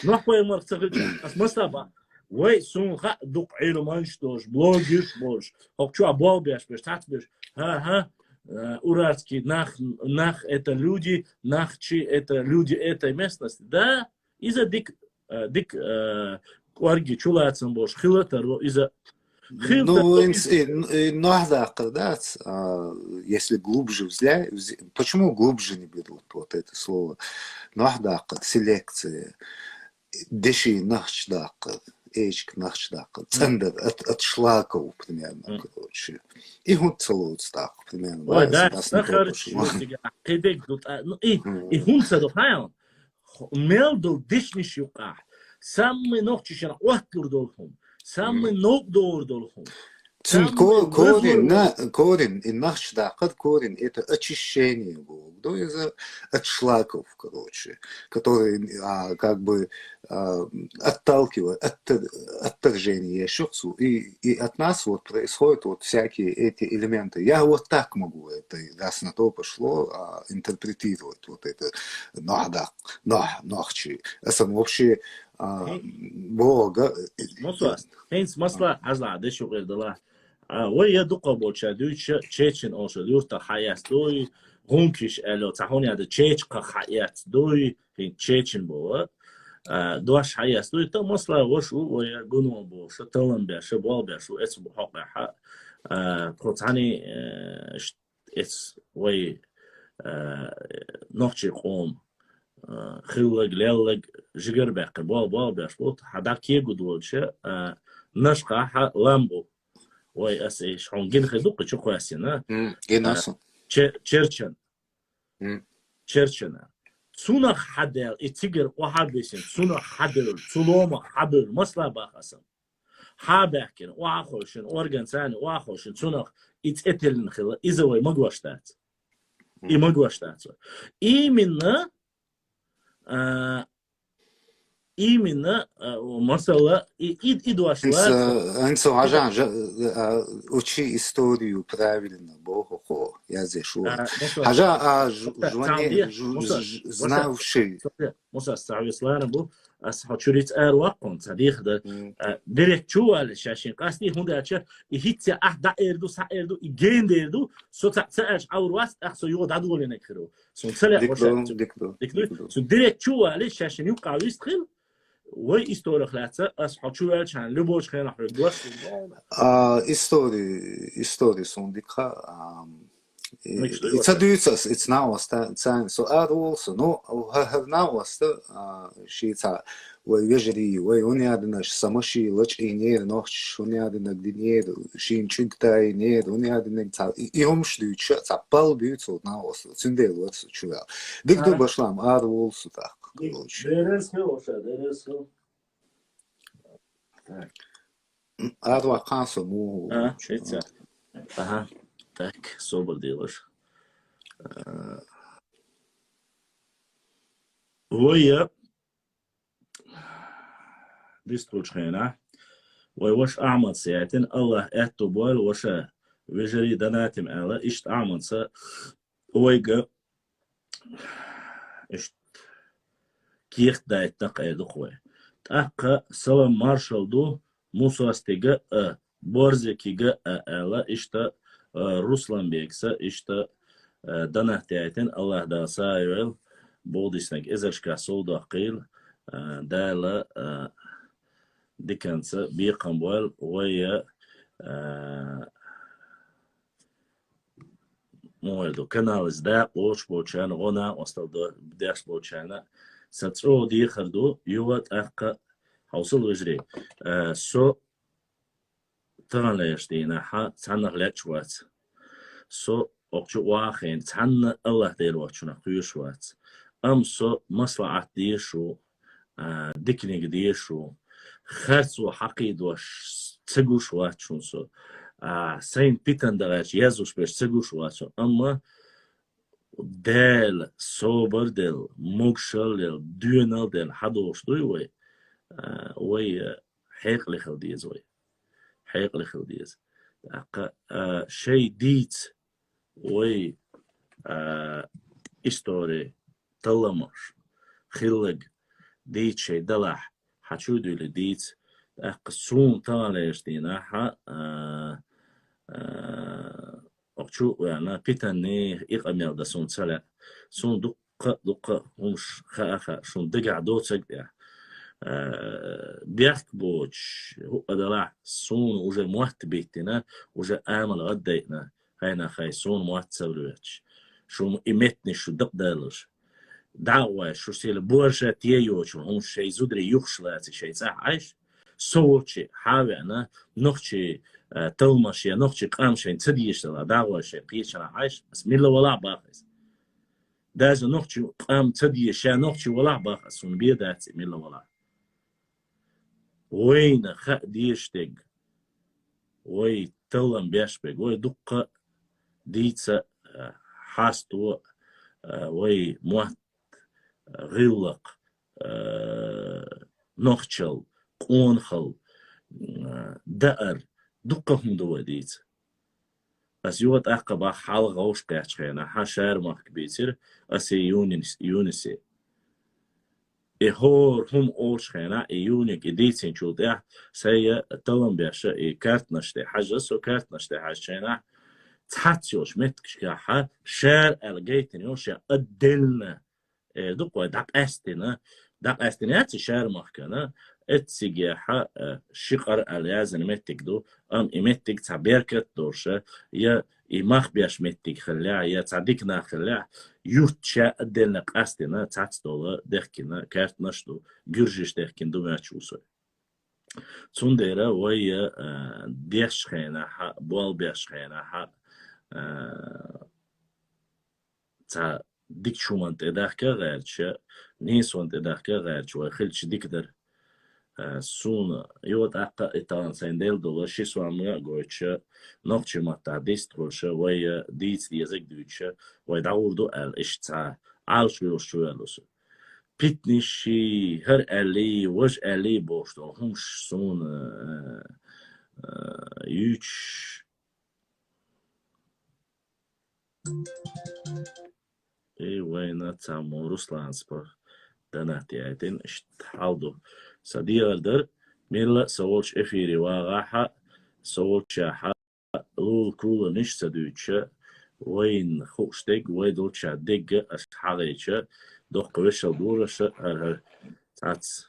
Нохь-пайхамарх ца хилча, ас масала боху, вай, суна хаьа, дукха Ӏилманчаш долуш, блогерш болуш, хӀокху чохь болх беш берш, цхьацца берш, хӀа-хӀа, э, уральский нах, нах это люди, нахчи это люди этой местности. Да, иза дика, э, дика, э, кӀорге чулацам болуш хила таро иза. Хила Ну, таро инс-, иза. и, и Нохь даккхар дац, а, если глубже взять, вз-, почему глубже не берут вот это слово? Нохь даккхар, селекция, деши нахча даккхар, эчка нахча даккхар, цӀандар от, от шлаков, примерно, Мгм. короче. И хӀунда ца лоцу даккха, примерно, Ой, да, да, согласно сахар топошу. Чу цигахь кхидерг ду тӀа-, ну, и, и Мгм. хӀунда ца ду, хьайна? Хо-, мел долу дешнаш юкъахь, самый нохчашна Ӏотталур долу хӀума, самый Мгм. новкъа догӀур долу хӀума, Цуьнан самый ко-, корень, лазор на-, корень, и нахча даккхар корень, это очищение боху. Ну, из-за от шлаков, короче, которые, а, как бы, а, отталкивает, оттор-, отторжение ещё, и, и от нас вот происходят вот всякие эти элементы. Я вот так могу это, раз на то пошло, а, интерпретировать вот это нах даккха, нах, нахчи. А сам вообще, а, Хи- Бога, э, Мусас, хӀинца масала, а. хьажал, деш юкъера дала. А, вай я дукха болча дуьйцуша, чечен олуш юртах хьаэцна дуй, гӀумкиш аьлла, ца хьуна яда чечках хьаэцна дуй, хӀин чечен бова. А, дош хьаэцна дуй, та масала ваша ву, вай я гуно болуша, талан беша, бол беша ву, эцу бу хьокъехьа. А, тхо цхьаьний, э, ш-, эц вай, а, нохчий къом, а, хиллаг, леллаг, жигар баьккхи, бол, бол беш бу, хьа дӀа кегу долча, а, нашха хьа лам бу. Вай ас иш хьуна гина хир ду-кх чу кхоьссина. М, гина А, ас. Че-, черчан. М. Черчана. Цунах хьадел, и цигара къо хьабисина, цунах хьадевлла, цу ломах хьабевлла, масала баха асан. Хьабаьхкина, охьахойшина, орган царна охьахойшина, цунах и цӀе тиллина хилла, иза вай магош дац. И М. магош дац вай. Именно, а, именно, а, масала, и, и, и дош Хинца, лаца. хинца важан, жа-, а, учи историю правильно, боху хо. язъеш ву. Хьажа, а, жу-, жуване, жу-, жу-, знавший. Муса, ца веслана бу, ас хьо чуриц ар ваккун, ца дихда. Директ чу валли шашин къасти хунда ча, и хитца ах да эрду, са эрду, и ген дерду, со ца, ца аш авр вас, ах со юга дадволена хиру. Сун цале дикду, дикду. Дикду. Сун директ чу валли шашин ю къавист хил, вай история хлаца, ас хьо чу валчан, любой хена хьо гос. А, история, история сун дикха, а, и, и ца дуйцас, и ца наваста, ца, со ар волсу, ну, ха-, хар наваста, а, ши ца, вай вежри, вай униаднаш, самаши, лач и нер, нохч, униаднак ди нер, шин чуд тай нер, униаднак ца, и, и хумш дуйча, ца пал буйцу наваста, цундел варсу чуял. Дикду башлам, ар волсу так, короче. Дерес хел, воша, дерес хел. Так. Ар ваккан со му. А, шеца. Ага. Так, собар делаш. А, вай я дистхулчхена. Вай ваш Ахмад сиятин, Аллах этту бойл ваша вежари донатим ала, ишт Ахмадса вайга ишт кехт дайтна къайдух вай. Тахка салам маршал ду, Мусастига а, Борзикига а ала, ишта, а, Русланбекса, ишта, а, донатяйтин, Аллах да сайл, болдиснаг эзаршка солдахкил, а, дала, а, диканца бикъам бойл, вай я, а, Мойду, канал из да, оч болчана, гона, остал да, деш болчана. Са цо дихар ду, юва тахка, хавсал вежри. Э, со таган леш дина, ха, цанах леч вац. Со окчу вахин, цанна Аллах дер вачуна хуйш вац. Ам со маслаат дешу, а, дикниг дешу, харцу хакъидош цагуш вачун со, а, сайн питан дарач язуш беш цагуш вачун. Амма дел, собар дел, мукшал дел, дуйнал дел, хадош дуй вай, а, вай, а, хекъли хал диз вай. Хекъли хал диз. Ака, а, шей диц, вай, а, истори, таламаш, хиллаг, дийцшей далахь, хьачу дуйли дийц, тӀаккха сун тагӀалеш дийнахьа, а, а, окчу вена, питанни икъамел да сун цале. Сун дуккха, дуккха хумш хаа-хаа, шун дагахь доцаг тӀехь. А, бехк боч, хӀуъа далахь, сун уже мотт биттина, уже амал гӀаддайна. Хайна хай сон мотт сабрвеч. Шум и меттни шу дакъдалаш. ДагӀвай шу сел борша те йочун, хӀун шей зудри юхш лаци шей цахь айш. Со вочи хьавена, нохчи, э, талмаш я, нохчи къам шей цадиешдала, дагӀвай шей кхечана айш. Ас милла вала бахайс. Даже нохчи къам цадиеш я, нохчи вала бахас, сун бедаци милла вала. Вайна хаа деш дег, вай таллам беш бег, вай дуккха дийца, а, хьасто, а, вай мотт, а, гӀиллакх, а, нохчал, къонахал, а, даар, дуккха хӀума ду вай дийца. Ас юха тӀаккха бах хьалха гӀовш кхаьчча хена, хьан шаьра махка бийцира, ас и Юнис-, Юнисе. И хӀор хӀума олуш хена, и Юник, и дийцинчул тӀехь, сайя талам беша, и картнаш тӀе хьажа, со картнаш тӀе хьажа хена, цхьацца йолуш меттигашкахьа, шаьра аьлла гайтина йолуш я отдельно, э, дукха вай дӀакъаьстина, дӀакъаьстина яц и шаьра махкана, эццигехьа, э, ши къара аьлла язана меттиг ду, амма и меттиг цхьа беркат долуша, я и мах беш меттиг хиллехь, я цхьа дика нах хиллехь, юрт ша отдельно къастина, цхьацца дола дехкина, картнаш ду, гуьржиш дехкина ду моьттуш ву со. Цундела вай, э, деш хенахьа, бол беш хенахьа, э, цхьа дикачу хӀуманна тӀедахка а гӀерташ, нийсонна тӀедахка а гӀерташ, вай хилча дика дара. Э, суна, йо, тӀаккха и талан сайн дел дола, ши сом а гойтуша, нохчи маттахь дистхуша, вай, э, дийца дезаг дуьйцуша, вай дӀагӀур ду аьлла, иштта цхьа Ӏалаш вуьйлуш чу ваьлла со. Питниш ший, хӀара аьллий, важа аьллий бохуш долу хӀумаш суна, э, э, юьйцуш, И вайна цхьаммо Русланс по донат яйтина, иштта хьал ду. Са дегӀар дара, милла а са волчу эфире вагӀахьа, со волчехьа, лула-куланаш ца дуьйцуша, вайна хууш дерг, вай долча дегга аш хьагӀеча, доккха вешал дораша, хӀара-хӀара цхьацца.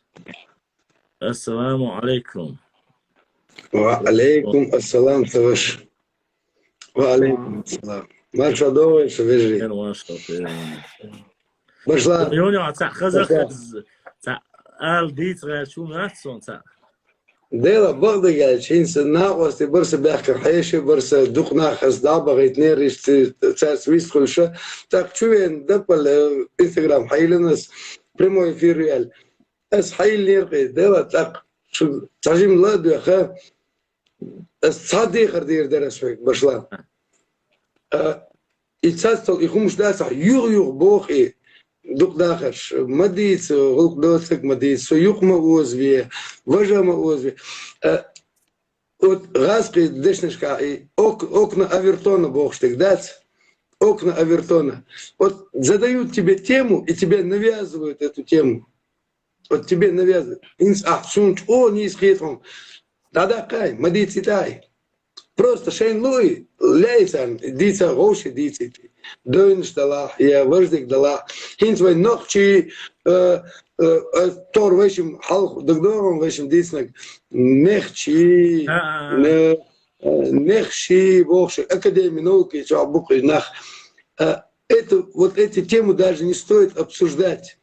Ассаламу Ӏалайкум. Ва Ӏалайкум ассалам, товарищ. Ва Ӏалайкум ассалам. Марша догӀу, ша вежарий. Хер ван шо, хер ван. Башла. Йони, цхьа хаза, башла. Хаза, цхьа ала дийца гӀерташ ву мац сон цхьа. Дела, бакъдерг аьлча, хӀинца накъостий барса баьхкар хьеший, барса дукха нах ас дӀабахийтинера, иштта цаьрца вист хуьлуша. ТӀаккха чу вен даппал, э, Instagram хьайиллина ас, прямой эфир ю аьлла. Ас хьайиллинера кхин, дела, тӀаккха шу цхьа жимма ла а доьхна, ас цхьа дехар дийр дара ас хьоьга, башла. А, и цацтал, и хӀумаш дацахь, юха-юха боху и дукха дахарш. Ма дийца, гӀуллакх доцург ма дийца, со юкъа ма озаве, важа ма озаве. А, вот гӀазкхи дешнашкахь и ок-, окна Авертона бохуш дерг дац? Окна Авертона. Вот задают тебе тему, и тебе навязывают эту тему. Вот тебе навязывают. ХӀинца ахь цунна чӀогӀа нийса хета хьуна. ДӀадаккхай, ма дийцитӀай. Просто шайна луй, лаьй царна, дийца гӀовши дийцийта. Дойнаш далахь, я важа дерг далахь. ХӀинца вай нохчий, э, э, э, тор вайшим хьалха дагадогӀун вайшим дийцинарг. Нехчий, А, а, а. э, э, нехший, бохуш, академи науки, чохь бу кху нах. Э, это, вот эти темы даже не стоит обсуждать.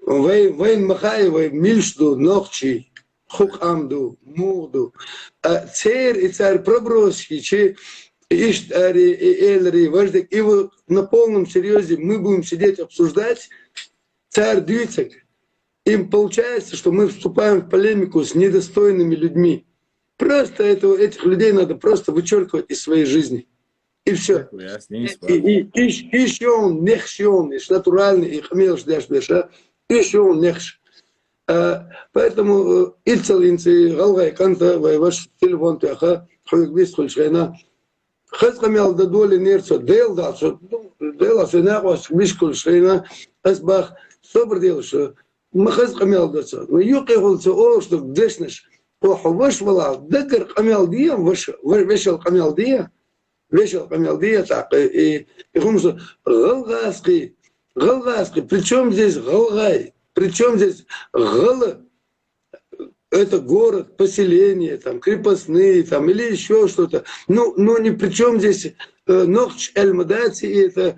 Вай, вайна ма хаьа, вай милаш ду, нохчий, хӀу къам ду, муха ду. А церан и цара пробросчий чи, иштта ари, и элари, важа дерг, и вы на полном серьёзе, мы будем сидеть обсуждать, цара дуьйцург. Им получается, что мы вступаем в полемику с недостойными людьми. Просто это, этих людей надо просто вычеркивать из своей жизни. И всё. Ясно, и, и, и, иш, иш йолун, нехаш йолун, иш натуральный, и къамелаш деш берш, а? Иш йолун, нехаш. А, поэтому, э, иццал хӀинца и гӀалгӀай кӀанта вай ваша телефон тоьхна, хьоьга вист хуьлучу хенахь, хаза къамел дан долийнера цо, Дела дац, цо, ну, Дела со накъосташка вист хуьлучу хенахь, ас бах, собар делаш, ма хаза къамел дан цо. Ну, юкъехула цо олуш ду дешнаш, хьо, хьо ваша валахь, даггара къамел де, ваша, ва-, вешал къамел де. Вешал къамел де, тӀаккха и, и хӀумаш, гӀалгӀазкхий, гӀалгӀазкхий, при чём здесь гӀалгӀай? При чём здесь гӀала? Это город, поселение, там, крепостные, там, или ещё что-то. Ну, ну, ни при чём здесь, э, нохч аьлла ма дац, и это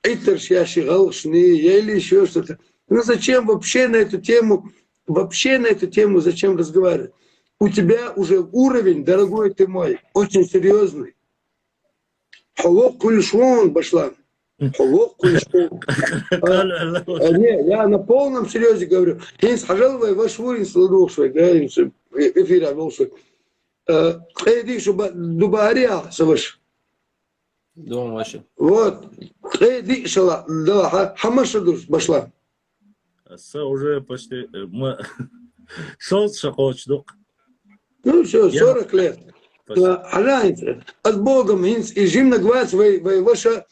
Ӏиттарш еш и гӀалгӀашна, я или ещё что-то. Ну, зачем вообще на эту тему, вообще на эту тему зачем разговаривать? У тебя уже уровень, дорогой ты мой, очень серьёзный. Хьо воккха хуьлуш ву хьуна, башла. Хьо воккха хуьлуш ву хьуна. А, а, не, я на полном серьёзе говорю. ХӀинца хьажал вай ваша ву, хӀинца ладугӀуш вай, га, хӀинца эфирехь волуш вай. А, ткъе диъ шу ба-, ду бахарий ахь, сан ваша? Ду-м ваша. Вот. Ткъе диъ шу ла-, далахь, хьан маша ду, башла? Аса уже почти, э, ма-, шовзткъа ша кхочуш ду-кх. Ну, всё, я сорок лет. Почти. Э, хьажахьа хӀинца. Ас боху-м хӀинца, и жиманиг вац вай, вай ваша,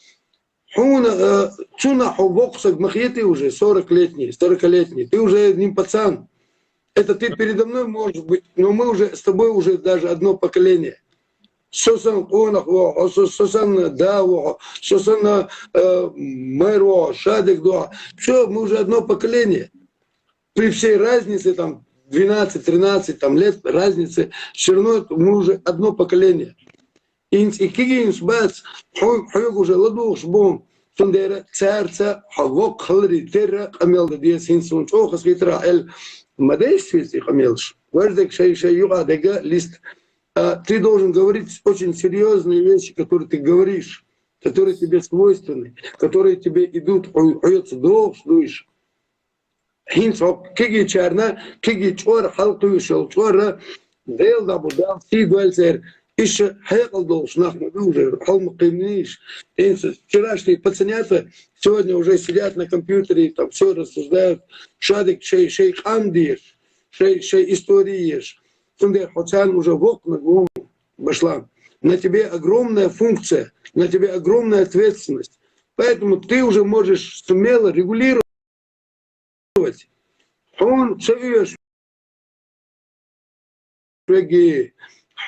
хьуна, э, цунах хьо воккха саг ма хетий уже, сорок летний, сорокалетний. Ты уже не пацан. Это ты передо мной, может быть, но мы уже с тобой уже даже одно поколение. Со санна къонах ву хьо, со, со санна да ву хьо, со санна, э, мэр ву хьо, шадерг ду хьо. Всё, мы уже одно поколение. При всей разнице, там, двенадцать-тринадцать, там, лет разницы, всё равно мы уже одно поколение. ХӀинца и кегийнаш бац, хьо-, хьоьга уже ладугӀуш бу хьуна, цундела цаьрца хьо воккха хиларе терра къамел дан деза, хӀинца хьуна чӀогӀа хазахетарехь аьлла, ма дайша цуьнца и къамелаш. Важа дерг шай-шай юкъа дерг листа. А ты должен говорить очень серьёзные вещи, которые ты говоришь, которые тебе свойственны, которые тебе идут, хьо-, хьоьца догӀуш ду уьш. ХӀинца хьо кегийчарна, кегий чӀор хьалакхуьйсуш йолу чӀор, Дела дӀа бу, Дала сий дойла церан. Иштта хьекъал долуш нах ма ду уже, хьал ма кхиннийша. ХӀинца вчерашние пацанята сегодня уже сидят на компьютере, там всё рассуждают, шадерг шай, шай къам дезаш, шай, шай история езаш. Цундела хьо царна уже воккханиг ву, башла. На тебе огромная функция, на тебе огромная ответственность. Поэтому ты уже можешь смело регулировать. Хьона ца оьшу веги,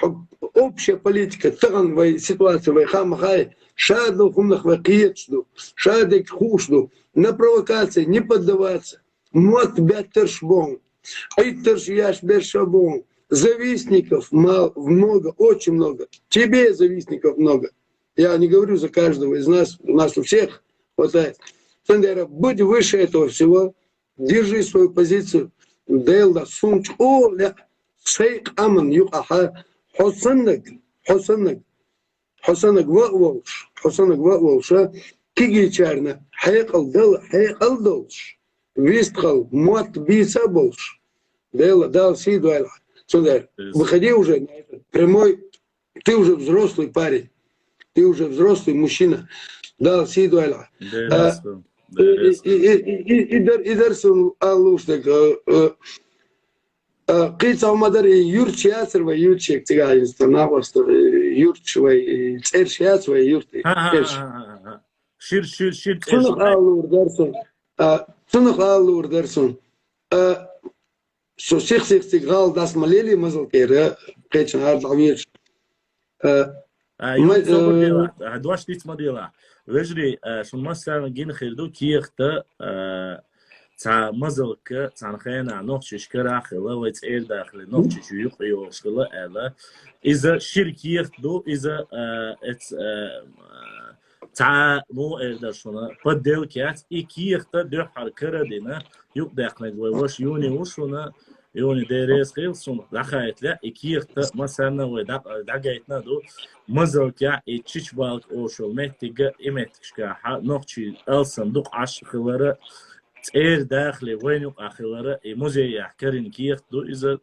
хьо-, общая политика, тахан вай ситуация, вай хьа ма хаьий, шадолу хӀуманах вай кхеташ ду, шадерг хууш ду, на провокации не поддаваться, мотт беттарш боху, Ӏиттарш еш берш а боху, завистников мал-, много, очень много, тебе завистников много. Я не говорю за каждого из нас, у нас у всех хватает. Цундела, будь выше этого всего, держи свою позицию. Дело, сунчу оля, шай къаман юкъахьа, хьо саннаг, хьо саннаг, хьо саннаг ва а волуш, хьо саннаг ва а волуш, кигичарна хьекъал дала, хьекъал долуш, вистхал, мотт бийца а болуш. Дело, Дала сий дойла. Цундела, выходи уже на этот прямой Ты уже взрослый парень. Ты уже взрослый мужчина. Дала сий дойла. Берриг ду. И, и, и, и, и, и дар, и дар сан аллуш дерг, э, э, э, кхин цхьа хӀума дар, и юрташ яцара вай юрташ, цигахь йина ста нахоста, э, юрташ вай, э, цӀераш яц вай юрт, э, цӀераш. Шир, шир, шир цӀераш. Цунах аллур дар сан. А, цунах аллур дар сан. А, Со сих-сих цига гӀала дас ма лели мазал кӀера, кхечан хьара дӀавеча. А, а, ма-, юха собар э, делахь, а, дош диц ма делахь. Вежарий, а, шун массарна гина хир ду кехата, а, цхьа мазалка, цхьана хенахь нохчашкара а хила, вай цӀера дахале, нохчаш юкъа йолуш хила аьлла. Иза шира кехат ду, иза, а, эц, а, Цхьа муха эр дара шуна, подделка яц, и кехат дуьххьара кара а дина, юкъадаьккхинарг вай ваша Юни ву шуна, Юни, Дела реза хуьлда цунна, дӀахаийта лаьа, и кехат массарна а вай дӀа-, дӀагайтина а ду, мазалкехь и Чичбалка олуш йолу меттиг а, и меттигашкахь нохчий алсам дукха Ӏаш хилар а, цӀера дахале вайна юкъахь хилар а, и музейехь карийна кехат ду иза,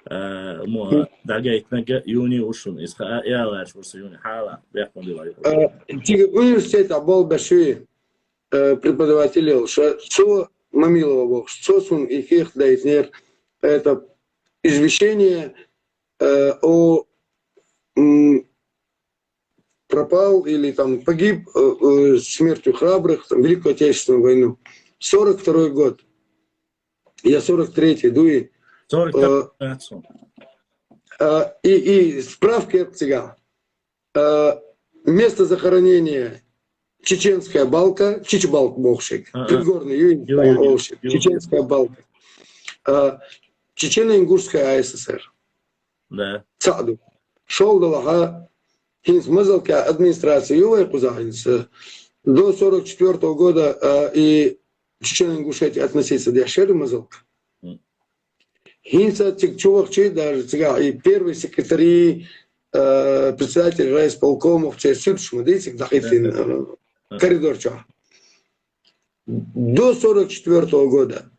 а, мо, дӀагайтинарг а Юни ву шуна. Иза хаа а, яларш ву со Юни хьала, бехк ма дила. А, цига университетехь болх беш ву, э, преподаватель йолуш, цо, Мамилова бохуш, цо суна и кехат дайтинера, это извещение, э, о, м, пропал или там погиб, э, э, смертью храбрых, там, Великую Отечественную войну. Сорок второй год. Я сорок третий, дуй. Сорок третий, э, э, и, и справка цигахь. Э, место захоронения Чеченская балка, Чичбалк бохуш. А, а. Предгорный, ю, ю, ю, ю, ю, ю. Чеченская балка. Э, Чечено-Ингушская А С С Р. Да. Цхьаъ ду. ШолгӀа делахь, хӀинца мазалкехь администрация ю вай кхузахь хӀинца. До сорок четвёртого года, а, и Чечено-Ингушетии относиться деш яра мазалка. М. ХӀинца цига чу вахчий даже цигахь и первый секретари, а, председатель райисполкомов, церан суьрташ ма дий цига дӀахӀиттина, да, да, а, коридор чохь. До сорок четвёртого года,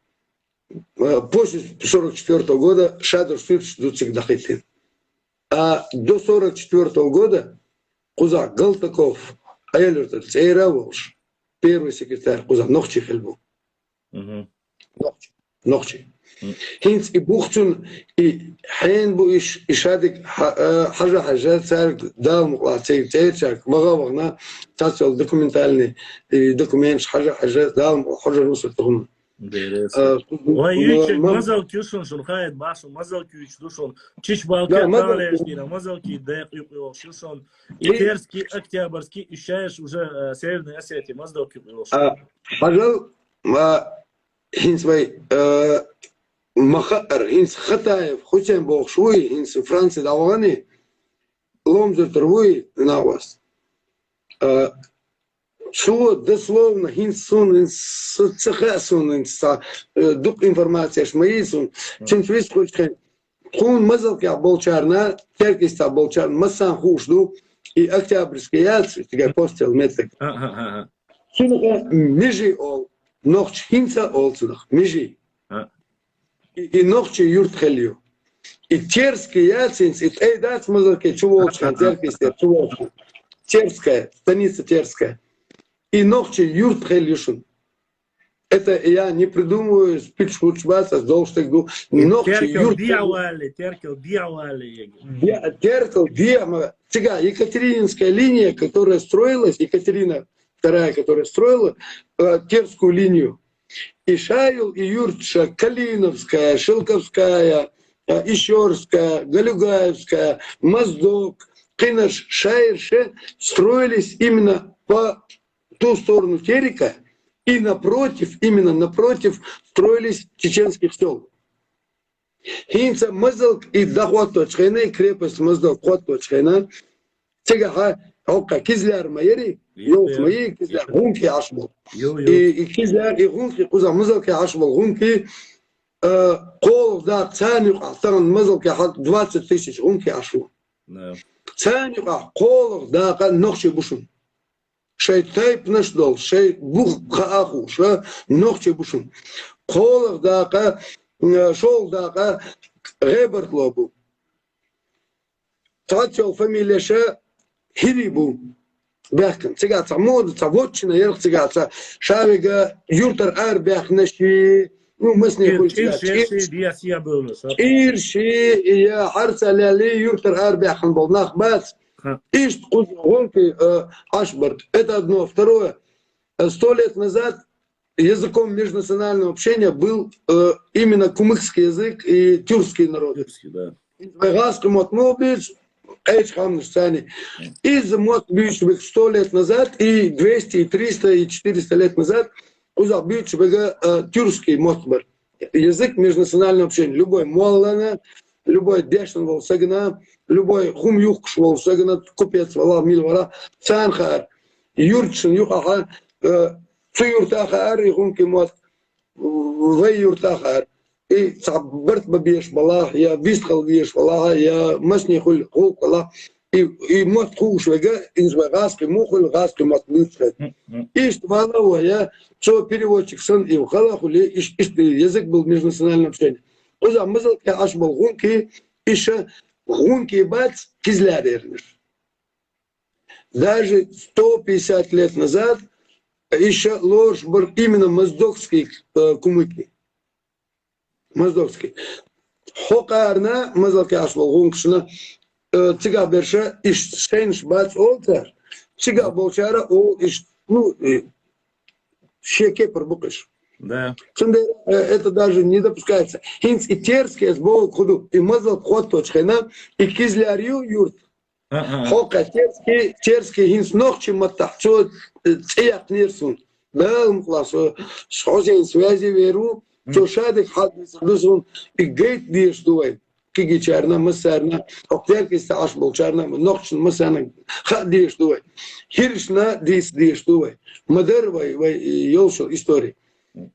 а, после сорок четвёртого года шадерш суьрташ ду цига дӀахӀиттина. А до сорок четвёртого года кхузахь Галтаков, Ӏеларта цӀера а волуш, первый секретарь кхузахь нохчий хилла бу. Мгм. Нохчий. Нохчий. Мгм. ХӀинца и бух цунна, и хьенан бу иш, и шадерг хьа-, а, хьажа-хьажа, цаьрга Дала мукъалахь, церан цӀерачаьрга ваха а вахана, цхьацца йолу документальный, и документаш хьажа-хьажа, Дала мукъалахь хьожур ву со тӀе хӀума. Берриг ду. А, вай юьйцург ма-, мазалка ю шуна, шуна хаийта боху шуна, мазалка юьйцуш ду шуна. Чичбалка, да, мазалка тӀехьа ю. Дийна, мазалкий декъа юкъа йолуш ю шуна. И Терский, Октябрьский, и шаьш уже, э, Северная Осетия, мазалка юкъа йолуш. А, хьажал, ма, хӀинца вай, э, ма хаара, хӀинца Хатаев Хусен бохуш вуй, хӀинца Франци дӀавахана, ломзуьйтур вуй, нахвас. Э, Цо дословно хӀинца суна, хӀинца ца хаьа суна, хӀинца цхьа, э, дукха информацеш ма йий суна. Мгм. Цуьнца вистхуьлучу хенахь, тхуна мазалкехь болчарна, Теркйистехь болчарна массарна хууш ду, и Октябрьский яц, тигай постел меттиг. А, а, а, а. Цунах межи олу, нохчий хӀинца а олу цунах, межи. А. И, и нохчий юрт хилла ю. И Терский яц хӀинца, и тӀе дац мазалке чу волчу хенахь, Теркийс тӀе чу волчу хенахь. Терская, станица Терская. И нохчий юрт хилла ю шуна. Это я не придумываю, спичкучу бац, ас долуш стаг ду. И нохчий Теркал юрт хилла ю. Дехьа валле, Теркал дехьа валле. Де-, Теркал дехьа ма Цигахь Екатерининская линия, которая строилась, Екатерина вторая, которая строила э, Терскую линию, и ша йолу и юрташ: Калиновская, Шелковская, э, Ищёрская, Галюгаевская, Моздок, кхинарш, шаерш строились именно по ту сторону Терека, и напротив, именно напротив строились чеченских сёл. ХӀинца Мазалк и дӀахӀотточу хенахь, и крепость Мазалк хӀотточу хенахь, цигахь хьокху Кизляр ма яри, йолуш ма йий, Кизляр гӀунки Ӏаш болу. И, и Кизляр, и гӀунки кхузахь Мазалке Ӏаш болу гӀунки, а, кхоалгӀа дакъа царна юкъахь, тахана Мазалке хьан двадцать тысяч гӀунки Ӏаш ву. Царна юкъахь кхоалгӀа дакъа нохчий бу шуна. Шайн тайпанаш долуш, шайн бух хаа хууш, а, нохчий бу шуна. КхоалгӀа дакъа, м, шолгӀа дакъа гӀебартало бу. Цхьацца йолу фамилеш хӀирий бу баьхкина. Цигахь цхьа мода, цхьа вотчина яра цигахь цхьа, ша вега юьртара арабаьхнарш, ну, масане хуьлу цигахь. ЧӀирши, я хьарца лели юьртара арабаьхна болу нах бац. Иштта кхуза гӀунки, э, Ӏаш бара. Это одно. Второе. Э, сто лет назад языком межнационального общения был, э, именно кумыкский язык и тюркский народ. Тюркский, да. Вай гӀазкхи мотт муха буьйцу, къечу ханнаш царна. Иза мотт буьйцуш берг сто лет назад, и двести, и триста, и четыреста лет назад, кхузахь буьйцуш берг, э, тюркский мотт бара. Язык межнационального общения. Любой моллана, любой дешна волу сагана, любой хӀума юхкуш волу сагана, купец вала, мила вала, царна хаьара. Юьрташна юкъахь, э, цу юьртахь хаьара и гӀунки мотт, вай юьртахь хаьара. И цхьа барт бан безаш балахь, я вистхила везаш балахь, я масане хуьлу гӀуллакх балахь, и, и мотт хууш верг, иза вай гӀазкхи муха хуьлу, гӀазкхи мотт буьйцуш верг. Иштта вала вай, я, цо переводчик санна, и хала хуьлу, иш-, иштта язык был межнационального общения. Кхузахь Мазалке Ӏаш болу гӀунки, и ша гӀунки бац, кизлярернаш. Даже сто пятьдесят лет назад и ша лоруш бара именно моздокский, э, кумыки. Моздокский. ХӀокхарна, Мазалке Ӏаш болу гӀункашна, э, цигахь берш иштта шайнаш бац олу цара, цигахь болчара олу иштта, ну, э, шен кепара бу-кх уьш. Да. Цундела, э, это даже не допускается. ХӀинца и Терский, ас бохург хӀун ду, и Мазалк хӀотточу хенахь, и кизляр ю юрт. Хьо кхетча, Терский, Терский хӀинца нохчийн маттахь цо, э, цӀе яьккхинера суна. Дала мукъалахь, со, со хьо шен связи вер ву, цо ша дерг хьадийцар ду суна, и гайта дезаш ду вай. Кегийчарна, массарна, хӀокху Теркийца Ӏаш болчарна, нохчашна массарна хаа дезаш ду вай. ХӀирашна дийца дезаш ду вай. Ма-дарра вай, вай, и, йолуш йолу истори.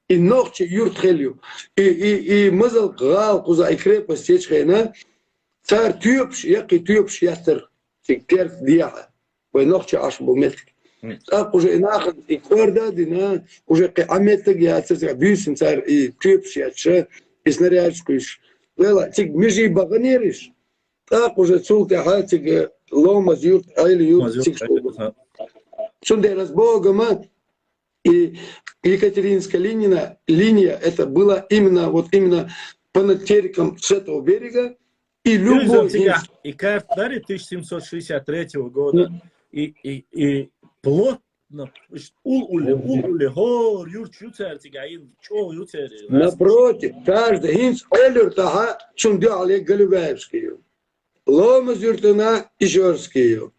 И нохчийн юрт хилла ю. И, и, и Мазалк гӀала кхузахь, и крепость ечу хенахь, цара тоьпаш, яккхий тоьпаш еттара цига Терк дехьа, вай нохчий Ӏаш болу меттиг. ТӀаккха уже и нахана и кӀорда а дина, уже кхин Ӏа меттиг яцара, цига буьйсанна цара и тоьпаш етташ, и снарядаш кхуьйсуш. Вела, цига меже баханера уьш. ТӀаккха уже цул тӀаьхьа цига Ломаз-Юрт, Ӏели-Юрт, цига шуьга. Цундела ас боху, ма, и Екатерининская линия, линия, это была именно, вот именно понад Терком с этого берега, и любой... И карта дари тысяча семьсот шестьдесят третьего года, и, и, и плотно, значит, уллехь, уллехь, хӀора юрт ю цара цига, чӀогӀа ю цара. Напротив, каждый, хӀинца Ӏели-Юьртахь цунна дуьхьал Галюгаевский ю. Ломаз-Юьртана Ижорский ю.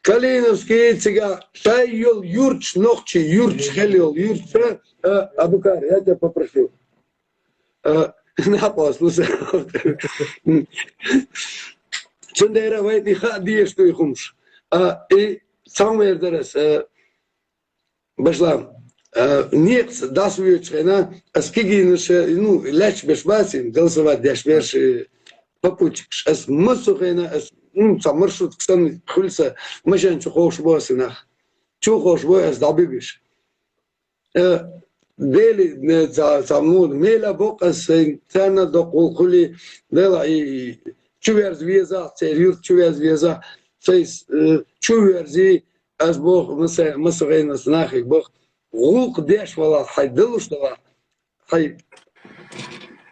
Калиновский цигахь тай йолу юрташ, нохчийн юрташ хилла йолу юрташ, а, Абукар, я тебя попросил. А, на, послушай. Цундела вайна и хаа дезаш ду и хӀумаш. А, и цхьаъ эр дара ас, а, Башлам, а, некъаца дӀасавоьдучу хенахь, ас кегийнаш, ну, лаьтташ берш бацийна, голосовать деш берш, э, попутчикаш. Ас массо а хенахь, ас, ну, цхьа маршрутка санна хуьлу сан, машен чу ховшабо ас и нах. Чу ховшабой ас дӀабуьгуш. Э, Дели, э, цхьа, цхьа муха, мела боккха ас сайн, царна доккха гӀуллакх хуьлий, дела, и, и, чу верза везахь, церан юрт чу верза везахь, сайн, э, чу верзий, Ас боху, маса-, массо а хенахь ас нахе боху, гӀуллакх деш валахь, хьайн далуш далахь, хьайн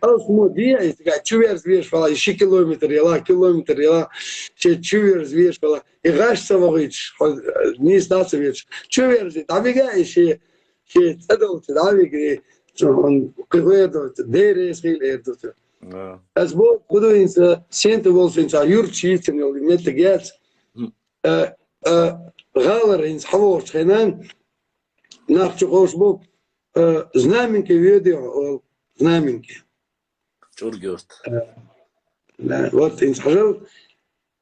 алсамо де, и цигахь чуверза веш вала, и ши километр яла, километр яла, шен чуверза веш вала, и гӀаш ца вахийташ, хьо, э, нийса дӀа ца веш. Чуверза, дӀавига, и шен, шен цӀа долчу дӀавига, и цу хьуна кхин хӀун эр ду, деррис хила эр ду. Да. Ас боху, хӀун ду хӀинца, сен тӀе волу хӀинца, юрташ йийцина йолу меттиг яц. Мгм. Э, э, гӀалара хӀинца хьан вохучу хенан, нах чу ховш бу, э, Знаменке воьдий хьо олу, Знаменке. ЧӀургуьрт. Э, да, вот хӀинца хьажал,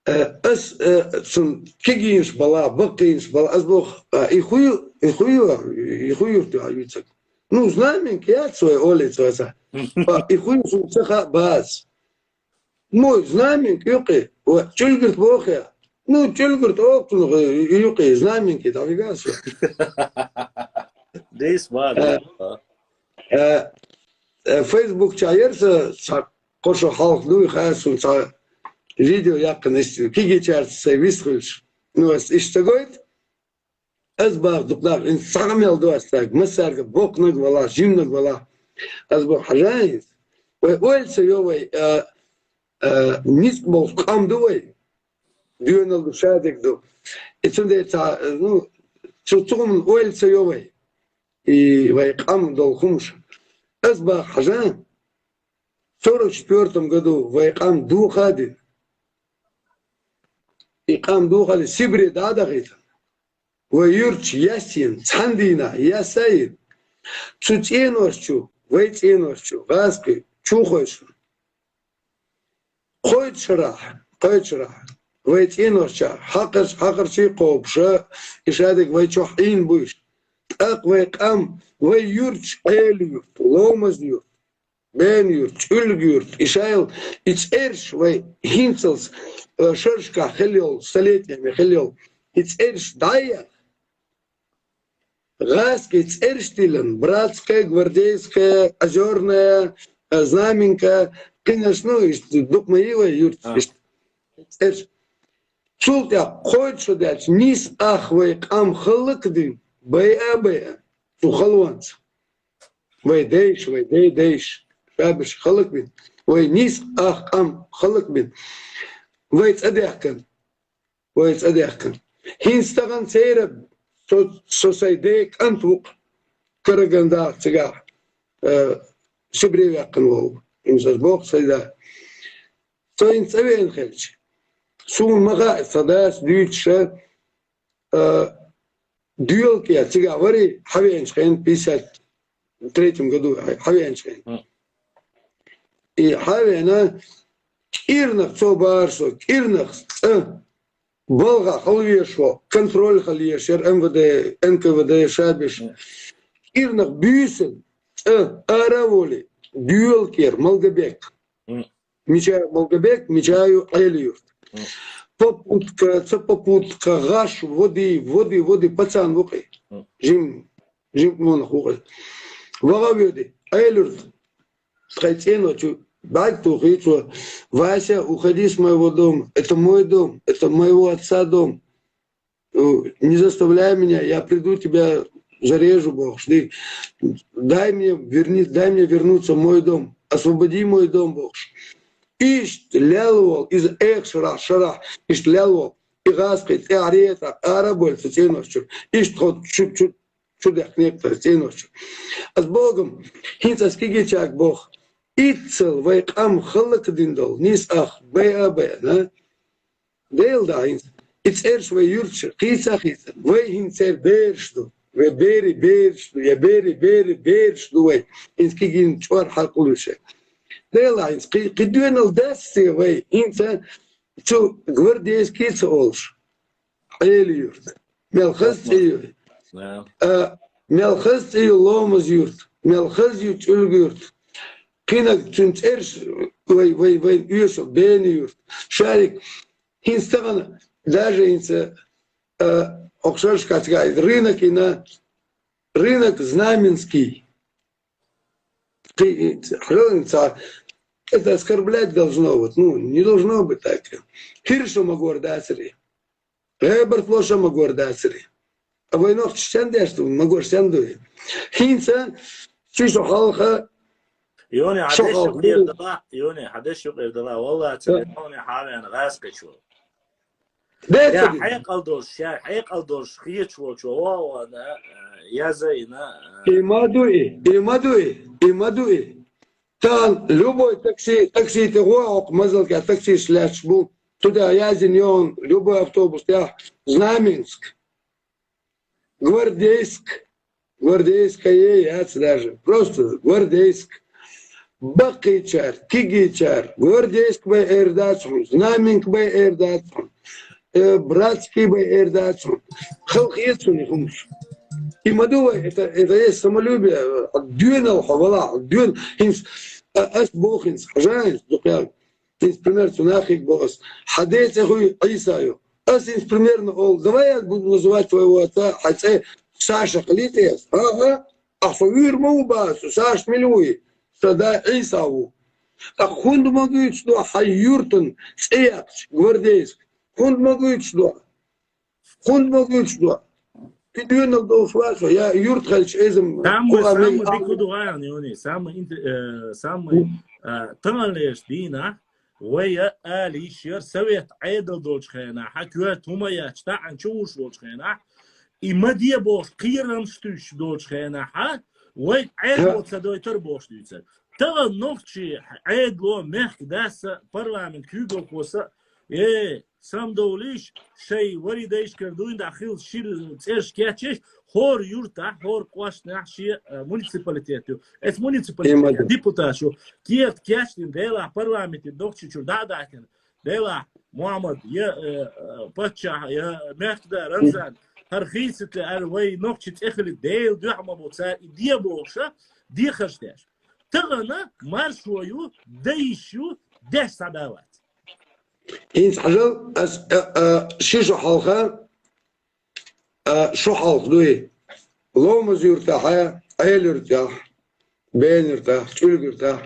э, ас, э, цунна кегийнаш бала, баккхийнаш бала, ас боху, а, и хӀун ю, и хӀун ю, и хӀун юрт ю хьан юьцург? Ну, Знаменке яц вай олий цо аса. А, и хӀун ю суна ца хаьа бац. Мой, Знаменка юкъе, ва, ЧӀуьлгурт боху я. Ну, ЧӀуьлгурт оха цунах, э, юкъе, Знаменке дӀавигас вай. Дайс ма, э, да. Э, э, Facebook чохь яра сан, цхьа кхо шо хьалха дуй, хаа суна цхьа видео яьккхина, иштта кегийчаьрца сайн вист хуьлуш. Ну, ас иштта ца гойту. Ас боху дукха нах, хӀинца цхьа къамел ду ас цаьрга, массаьрга боккханиг валахь, жиманиг валахь. Ас боху, хьажа хӀинца. Вай ойла ца йо вай, а, а, ницкъ болу къам ду вай. Доьналла ду, шадерг ду. И цундела цхьа, ну, цу, цу хӀуманна ойла ца йо вай. И вай къам долу хӀумаш. Ас боху, хьажа, сорок четвёртом году вай къам дохадина. И къам дохадина, Сибре дӀа а дахийтина. Вай юьрташ яьссина, цхьана дийнахь яьсса а йина, цу цӀенош чу, вай цӀенош чу, гӀазкхи, чу кхойшина. Кхойтта шарахь, кхойтта шарахь, вай цӀенош чохь хьакхарш-, хьакхарчий кхобуша, и шадерг вай чохь Ӏийна буйш. ТӀаккха вай къам, вай юьрташ, Ӏела-Юрт, Ломаз-Юрт, Бена-Юрт, ЧӀуьлга-Юрт, и шайла, и цӀераш вай хӀинцалц, э, шерашкахь хила йолу, столетиями хила йолу, и цӀераш дӀа а яьхна, гӀазкхи цӀераш тиллина, Братская, Гвардейская, Озёрная, э, Знаменка, кхинаш, ну, иштта дукха ма йий вай юьрташ, а, иштта цӀераш. Цул тӀаьхьа кхойтта шо даьлча, нийса ах вай къам хӀаллакдина, байа а байа, цу халонца. Вай дайша, вай дай-дайша, шаберш хӀаллакбина. Вай нийса ах къам хӀаллакбина. Вай цӀа даьхкина. Вай цӀа даьхкина. ХӀинца тахана церан со, со сайн ден кӀант ву-кх, Карагандах цигахь, э, Сибре ваьккхина волу. ХӀинца ас боху сайн да. Со хӀинца цӀа веана хилча, суна ма хаьа, сан дас дуьйцуша, а, доьлке цигахь варий, хьавеанчу хенахь, пятьдесят третьем году хьавеанчу хенахь. Мгм. И хьавеана, кӀирнах цо бахара со, кӀирнах цӀа балха хала везаш ву, контроль хила езаш яра МВД, НКВД, шаберш. Мгм. КӀирнах буьйсанна цӀа ара а волий, доьлкера Малгобек. Мгм. Мича-, Малгобек, Мича-Юрт, Ӏела-Юрт. Мгм. Попутка, ца попутка, гӀаш, води, води, води, пацан ву-кх и. Мгм. Жим, жим монах ву-кх и. ВагӀа а воьди, Ӏела-Юрт. Тхайн цӀено чу бӀаьрг тухий цо: «Вася, уходи с моего дома. Это мой дом, это моего отца дом. Э, не заставляй меня, я приду, тебя зарежу», бохуш. Дай, дай мне верни-, дай мне вернуться в мой дом. Освободи мой дом, бохуш. Иштта лелвол, иза эха шарахь, шарахь, иштта лелвол. И гӀазкхий тӀаьхьа ретӀа, ара а бойла цу цӀенош чуьра. Иштта тхо чу, чу, чу даьхкинера цӀенош чуьра. Ас боху-м, хӀинца ас кегийчаьрга боху, иццал вай къам хӀаллакдина долу нийса ах байа а байина, Дела да хӀинца. И цӀераш вай юьрташа хийца а хийцина. Вай хӀинца церан бераш ду. Вай берийн бераш ду. Я берийн берийн бераш ду вай. ХӀинца кегийна чӀор хьакхалуьйш. Дела хӀинца кхи-, кхин доьналла дац те вай. ХӀинца цу Гвардейский ца олуш. Ӏела-Юрт. Мел хаза цӀе ю. Да. А, мел хаза цӀе ю Ломаз-Юрт. Мел хаза ю ЧӀуьлга-Юрт. Кхинаг цуьнан цӀераш вай, вай, вай оьшу Бена-Юрт. Шарик, хӀинца тахана, даже хӀинца, а, окху шерашкахь цигахь иза рынок йина, рынок Знаменский. Кхи-, хьалха ца-, это оскорблять должно, вот, ну, не должно быть так. ХӀиршо магор дацаре. ГӀебарт лоша магор дацаре. А вай нохчаш сен деш ду, магор сен ду? ХӀинца, ши шо хьалха, Юни, хьадеш юкъера дала, юни, хьадеш юкъера дала, валлахӀи, ца юни хьавена гӀаскачо. Я хьекъал долуш, я хьекъал долуш хечволчо, ва, ва, да, я Зайна. И ма дуи, и ма дуи, и ма дуи. Тан любой такси, такси тӀе гӀо, окху мазалка таксиш лаьтташ бу. Туда язин йон, любой автобус тӀехь, Знаменск. Гвардейск. Гвардейское яц даже. Просто Гвардейск. Баккхийчар, кигийчар, Гвардейск бай эр дац хьуна, Знаменск бай эр дац хьуна, э, Братский бай эр дац хьуна. Халкъ ецуни хӀумаш. И ма ду вай, это, это есть самолюбие. Дуьйнал хьо вала, дуьйн-, хӀинца, а, ас боху хӀинца, хьажа хӀинца, дукъял. Хьинца пример цу нахиг бо ас. Хьан ден цӀе хуй Ӏийса ю. Ас хӀинца примерно олу, давай я буду называть твоего отца, хьан цӀе Саша хилийта ас. Ага, ахьа со вуьйр ма ву бац, Саша мила вуй? Сан да Ӏийса ву. ТӀаккха хӀунда ма гуьйцу до хьан юьртан цӀе яьккхича, Гвардейск? ХӀунда ма гуьйцу до? ХӀунда ма гуьйцу до? И дуьйнал долуш вац, я юрт хилча эзам. Самый, самый дика ду гӀайгӀан, юни, самый инте-, э, самый, э, таханлерчу дийнахь вай а ала йиш яра совет Ӏедал долчу хенахь, хьан коьрта хӀума яц, таӀан чу вуш волчу хенахь, и ма де бохуш, кхерамаш туьйсуш долчу хенахь, вай Ӏедало ца дойтар бохуш дуьйцура. Тахана нохчий Ӏедало, мехкан дас а, парламент куьйгалхо са, э, самадовлийша, шайн вари дайшкара дуйна дӀа хила шира цӀераш кечъеш, хӀора юртахь, хӀора кӀоштахь шен, а, муниципалитет ю. Эцу муниципалитетехь депутат ю. Кехат кечдина, делахь парламенте Нохчийчуьра дӀа а даьхкина, делахь Мухьаммад, я, э, э, паччахь, я мехкда Рамзан, хӀара хийцатле аьлла, вай нохчий цӀе хилийта Делан дуьхьа ма бу цара и де бохуша, дехарш деш. Тахана маршо ю, дайш ю, деш схьадавац. ХӀинца хьажал, ас, а, а, ши шо хьалха, а, шо хьалха дуй. Ломаз-Юьртахь, Ӏел-Юьртахь, Бен-Юьртахь, ЦӀуьлга-Юьртахь.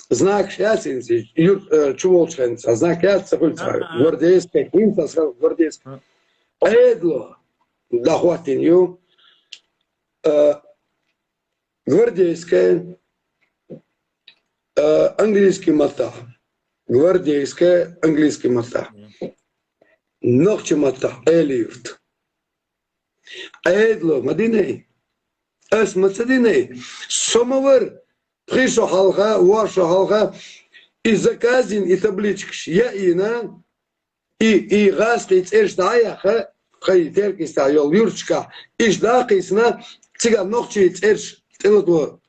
Знакаш яц хӀинца, юрт, а, чу волчу хенца, знак яц, ца хуьлу цхьа. Гвардейская, хӀинца аса гвардейская. Ӏедало дӀахӀоттийна ю. А, Гвардейская, э, английский маттахь. Гвардейская, английский маттахь. Нохчи маттахь, Ӏели-Юрт. Ӏедало ма динай. Ас ма ца динай. Со ма вара, пхи шо хьалха, ворхӀ шо хьалха, и заказин, и табличкаш яийна, И, и гӀазкхий цӀераш дӀа а яьхна, кхай Теркйистехь йолу юрташкахь, иштта дӀа а кхийсина, цигахь нохчий цӀераш тӀелато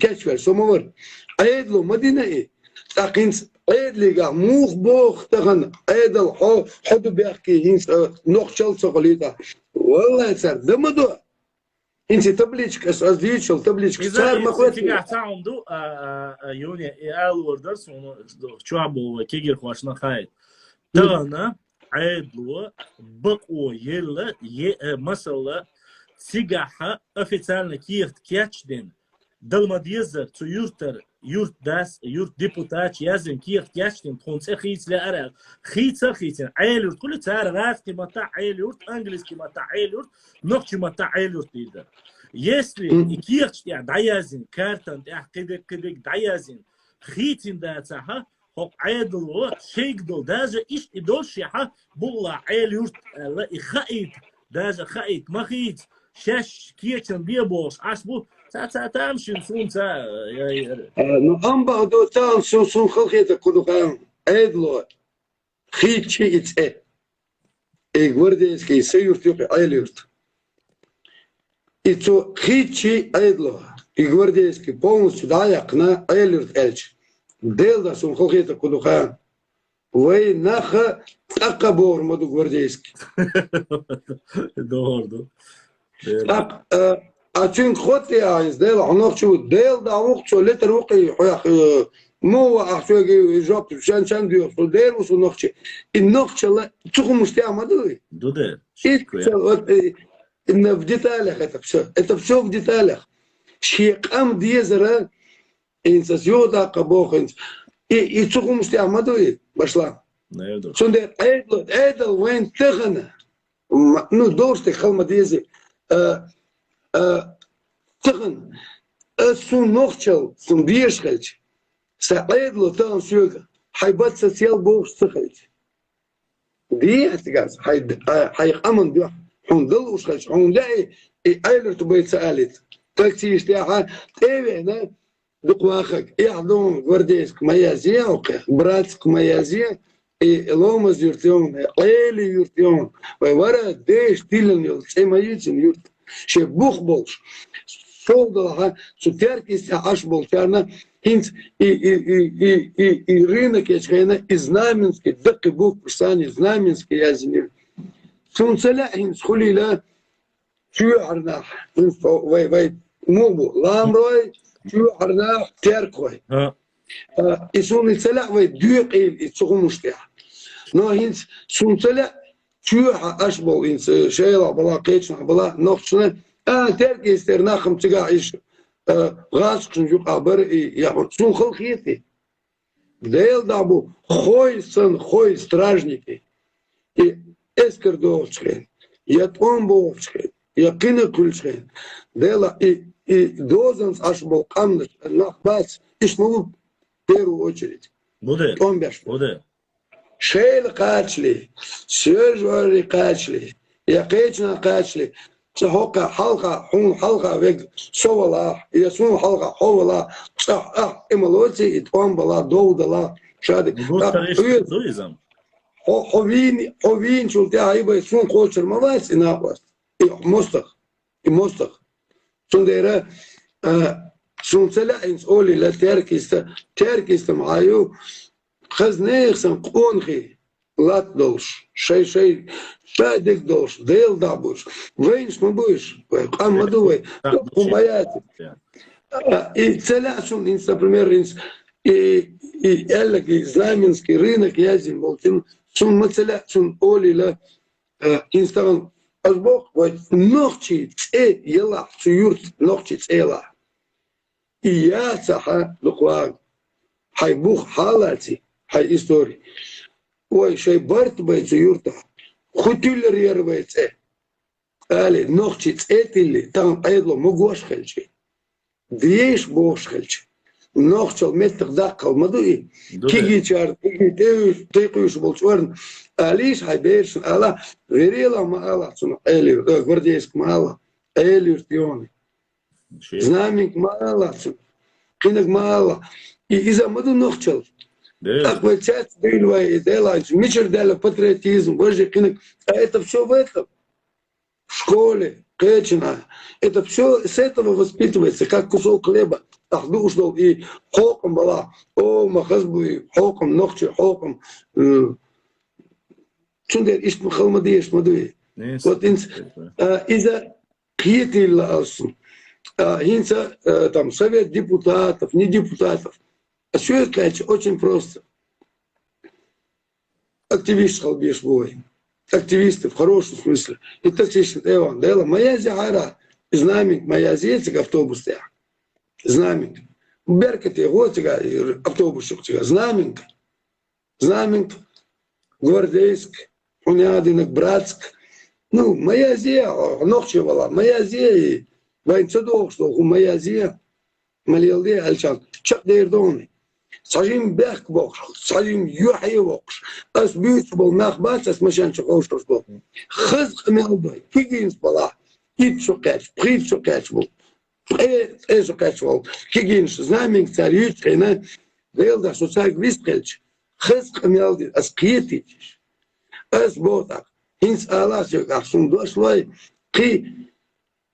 кечвеш со ма вара. Ӏедало ма дина и. ТӀаккха хӀинца Ӏедалегахь муха боху тахана, Ӏедал хьо, хьо ду бехке, хӀинца, а, нохчалла ца хуьлийта. Валлай, цара дан ма до. ХӀинца и табличка, ас, ас дийцича йолу табличка, иза цара ма хӀоьттина. Цигахь цхьа хӀума ду, а, а, а, Юни, и алор дара суна, чохь болу вай кегирхошна хаийта. Тахана Ӏедало бакъо елла, е-, э, масала, цигахь официально кехат кечдина, дала ма дезара, цу юьртара юьртдас, юьрт депутаташа яздина кехат кечдина, тхуна цӀе хийца лаьара аьлла. Хийца а хийцина. Ӏели-Юрт хуьлу цара гӀазкхи маттахь Ӏели-Юрт, английский маттахь Ӏели-Юрт, нохчи маттахь Ӏели-Юрт дийр дара. Если и кехаташ тӀехь дӀаяздина, картан тӀехь кхидерг, кхидерг дӀаяздина, хийцина дацахь, хӀокху Ӏедало шайга долу, даже иштта и долуш шехьа, букъла Ӏели-Юрт аьлла, и хаийта, даже хаийта ма хийца, шаьш кечам бе бохуш Ӏаш бу, ца, ца, тамашийна суна ца, я, я. А, ну, амма бакъду, царна сун, сун халахетарг кху ду хаьа, Ӏедало хийцчи и цӀе. И гвардейский са юрт юкъа Ӏели-Юрт. И цо хийцчи Ӏедало, и гвардейский полностью дӀа а яьккхина Ӏели-Юрт аьлча. Делан дуьхьа сун халахетарг кху ду хаьа. Вай нах а тӀаккха бохур ма ду гвардейский. Дохур ду. ТӀаккха, а, а цуьнга хоттий ахьа иза, Дела, хьо нохчи ву, Дела дӀа ву-кх цо, летар ву-кх и хьоьх, э, муха ван ахь соьга жоп, шен-шен доьхуш, Дела ву со нохчи. И нохчалла цу хӀумаш тӀехь ма ду и? Ду дера. И ца, вот, э, именно в деталях это всё. Это всё в деталях. Шен къам дезара, хӀинца ас юха даккха боху хӀинца. И, и цу хӀумаш тӀехь ма ду и, башла? Наверное. Цундела Ӏедал, Ӏедал вайн тахана. М-, ну, долуш тӀе хала ма деза. А, а, тахана. Ас сун нохчал, сун деш хилча, са Ӏедало тахан соьга, хьай бац сан цел бохуш ца хилча. Дехьа цигахь, хьай, хьай къаман дуьхьа, хьуна дала уш хилча, хьуна лаьий, и Ӏеларта бай ца алийта. Таксист тӀехьа тӀе а веана, дукха вахарг, эхь ду хьуна, гвардейск ма язъе хьо кхех, братск ма язъе, и Ломаз юрт ю хьуна, и Ӏели юрт ю хьуна, вай вара деш тиллина йолу цӀе ма ю цуьнан юрт. Шен бух болуш, сов далахьа, цу Теркйистехь Ӏаш болчарна, хӀинца и, и, и, и, и, и рынок ечу хенахь, и Знаменский, даккхий букваш санна, и Знаменский яздинера. Суна ца лаьа хӀинца хуьлийла, чоьхьарнах, хӀинца вай, вай, муха бу, ламрой, чоьхьарнах, теркхой. А, и суна и ца лаьа вай доькъийла и цу хӀуманаш тӀехь. Но хӀинца суна ца лаьа чоьхьа Ӏаш болу хӀинца, шайла бала, кхечанхьа бала, нохчашна, а, Теркйистера нах-м цигахь иш, а, гӀазкхашна юкъахь бара и, я хӀун, суна хала хетий. Делан дуьхьа бу хой санна, хой стражники. И эскар дохучу хенахь, я тӀом бохучу хенахь, я кхиниг хуьлучу хенахь. Делан и, и дозанца Ӏаш болу къамнаш, нах бац, иштта ма бу в первую очередь. Бу де. ТӀом беш. Бу де. Шайла кхачале, соьлжа-гӀоьрре кхачале, я кхечанхьа кхачале, цкъа хьокха хьалха, хьуна хьалха вега со валахь, я суна хьалха хьо валахь, цкъа ахь тӀе ма лоций и тӀом балахь, дов далахь, шадерг. Ну, гуттар а иштта ду иза. Хьо, хьо вийна, хьо вийначул тӀаьхьа и бай суна кхочур ма вац и накъост, и мостагӀ, и мостагӀ. Цундела, а, суна ца лаьа хӀинца олийла Теркйиста, Теркйиста ма хьан ю, хаза нехан санна къонахий латта долуш, шай-шай ша дерг долуш, Делан дуьхьа бу уьш. Вайнаш ма бу уьш, вай къам ма ду вай, хӀун ма яц. А, и ца лаьа суна хӀинца, например, хӀинца и, и аьлларг, и Знаменский рынок яздина болчун, суна ма ца лаьа цунна олийла, а, хӀинца тахана ас боху, вай нохчийн цӀе ялахь, цу юрта нохчийн цӀе ялахь. И яцахьа дукха вагӀа. Хьайн бух хьалаций, хьайн истори. Ой, шайн барт бай цу юртахь. ХӀун тиллар яра вай цӀе? Али, нохчийн цӀе тилли, тахана Ӏедало могош хилча. Деш бохуш хилча. Нохчалла меттах даккхал ма ду и. Ду де. Кигичар, киги тӀе уьш, тӀе кхуьйсуш болчу орна. Алийша хьайн берашна ала, верелахь ма алахь цунах Ӏелуьрт, э, гвардейск ма алахь, Ӏелуьрт йони. Шен. Знаменка ма алахь цунах. Кхинаг ма алахь. И иза ма ду нохчалла. Де. ТӀаккха вай цец дуьйна вай, и делахь, мичара даьлла патриотизм, важи кхинаг. А это всё в этом. В школе, кхечанхьа. Это всё с этого воспитывается, как кусок хлеба. Ахь дууш долу и хьокъам балахь. О, ма хаза бу и хьокъам, нохчийн хьокъам. М. Цундела иштта ма хала ма дезаш ма дуй. Нис. Вот хӀинца, а, иза кхетийла алсу. А, хӀинца, а, там, совет депутатов, не депутатов. А что это, очень просто. Активист хала беш бу вай. Активисты в хорошем смысле. И таксисташ тӀе вахана. Дела, ма язъе хьара, Знаменка ма язъе цига автобус тӀехь. Знаменка. Беркате гӀо цига, автобус чу цига. Знаменка. Знаменка. Гвардейск. Хьуна яхьа динарг братск. Ну, ма язъе, нохчий вала, ма язъе, и вайн ца догӀуш долу хӀума ма язъе. Ма леладе аьлча, чекхдер ду хьуна. Цхьа жимма бехк боккхуш, цхьа жимма юьхье воккхуш. Ас буьйцуш болу нах бац, ас машен чу ховшош болу. Хаза къамел ду, кигийнаш балахь, итт шо кхаьчча, пхийтта шо кхаьчча болу. Ткъе, ткъе шо кхаьчча болу. Кигийнаш, Знаменка цара юьйцучу хенахь, Делан дуьхьа со цаьрга вист хилча, хаза къамел ду, ас кхетийчаш. Ас боху тӀаккха, хӀинца ала ас, ахь суна дош лой, кхин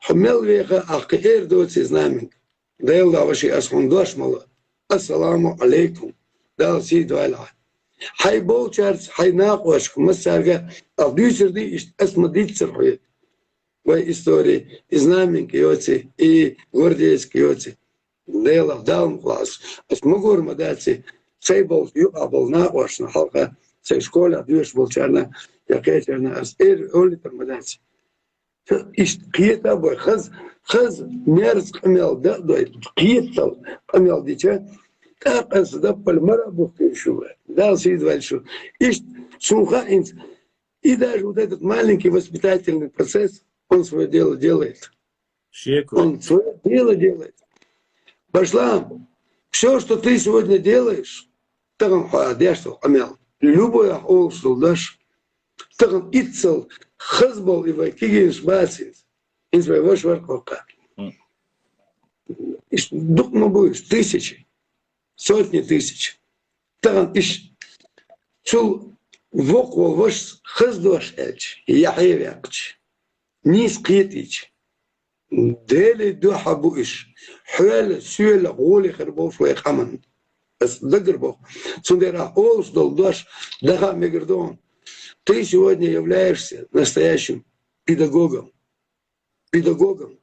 Хьо мел веха, ахь кхин эр доций, Знаменка? Делан дуьхьа, ваши, ас хьуна дош ма ло. Ассаламу Ӏалайкум. Дала сий дойла хьан. Хьайн болчаьрца, хьайн накъошка, массаьрга ахь дуьйцур ду иштта, ас ма дийццара хьоьга. Вай истори, и Знаменка йоций, и гвардейск йоций. Делах, Дала мукъ лахь ас. Ас магор ма даций, сайн болчу юкъахь болу накъошна хьалха, сайн школехь доьшуш болчарна, я кхечарна ас эр олуьйтур ма даций. Иштта кхета а бой, хаза, хаза мерза къамел дан а дой, кхетал къамел дича, тӀаккха аса даппал мара а бухкуьйтуш ю вай. Дала сий дойла шу. Иштта суна хаьа хӀинца, и даже вот этот маленький воспитательный процесс, он своё дело делает. Шеко. Он своё дело делает. Башлам, всё, что ты сегодня делаешь, тахана хьо деш дола къамаьл, любой ахь олуш дола дош, тахана иццал хаза бола и вай кегийнаш бац иза. Иза вай ваша вара кхоккха. Мгм. Иштта дукха ма бу иза, тысячи, сотни тысяч. Тахана иштта цул воккха волу вашас хаза дош аьлча, яхье ваьккхича, нийса кхетийча, Делан дуьхьа бу уьш. Хьоьлла, соьлла гӀоле хир болуш вай къаман. Ас дагар боху. Цундела ахь олуш долу дош даха а мегар ду хьуна. Ты сегодня являешься настоящим педагогом. Педагогом.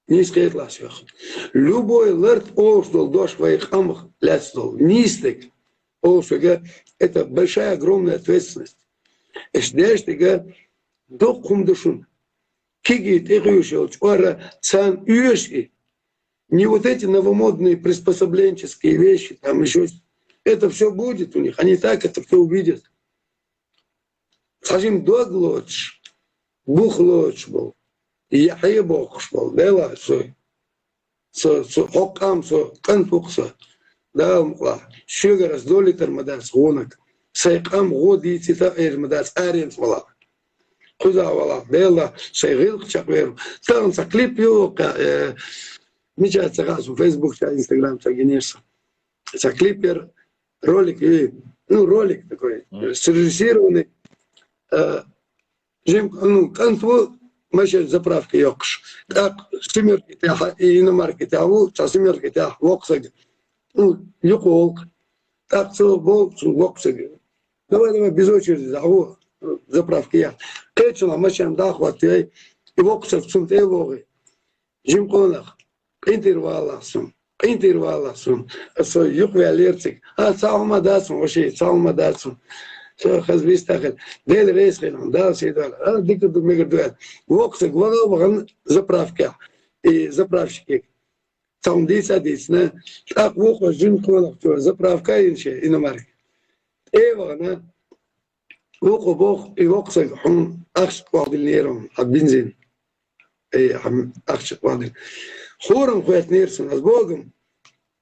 Нийса кхеталахь соьх. Любой ларт олуш долу дош вай къамах лаьцна долу. Нийса дерг олуш верг, это большая, огромная ответственность. Аш деш дерг доккха хӀума ду шуна. Кегий тӀекхуьуш йолчу чкъора царна оьшу и. Не вот эти новомодные приспособленческие вещи, там ещё. Это всё будет у них. Они так это всё увидят. Цхьа жима дог лоцуш, бух лоцуш болу, яхье боккхуш болу, Дела, со, со, со хӀокху къам, со кӀант ву-кх со, Дала мукъалахь, шуьгара ас долийтар ма дац гӀонаг, сайн къам гӀо дийцийта а эр ма дац аренца валахь. Кхузахь валахь, Дела, сайн гӀиллакх чекхвер ву. Тахана цхьа клип ю, э, мича ца хаьа, со Facebook чохь, Instagram чохь гинера со. Цхьа клип яра, ролик ю, ну, ролик такой, срежиссированный. Э, жим, ну, кӀант ву, машен заправка йоккхуш. ТӀаккха семёрка тӀехь, и иномарка тӀехь ву, цхьа семёрка тӀехь воккха саг. Ну, юкъа волу-кх. ТӀаккха цо боху цу воккха сага: «Давай, давай, без очереди, дӀагӀо, заправка яхь». Кхечанхьа машен дӀахӀоттий, и воккха саг цунна тӀе а вогӀий. Жима къонах, къинтӀера валахь суна, къинтӀера валахь суна. Аса юхаваьллера цига. А, цхьа хӀума дац хьуна, ваши, цхьа хӀума дац хьуна. Со хаза вистахь хила. Дела реза хила хьуна, Дала сий дойла. А, дика ду, мегар ду аьлла. Воккха саг ваха а вахана заправкехь. И заправщикега цхьа хӀума дийца а дийцина. ТӀаккха вукхо жима къонах чу заправка а йина шен иномарка. ТӀе а вахана, вукхо боху, и воккха саг: «Хьуна ахча охьадиллинера хьуна, хьан бензин». Э, хьан ахча охьадиллина. Хьурам хӀоьттинера суна, ас боху-м.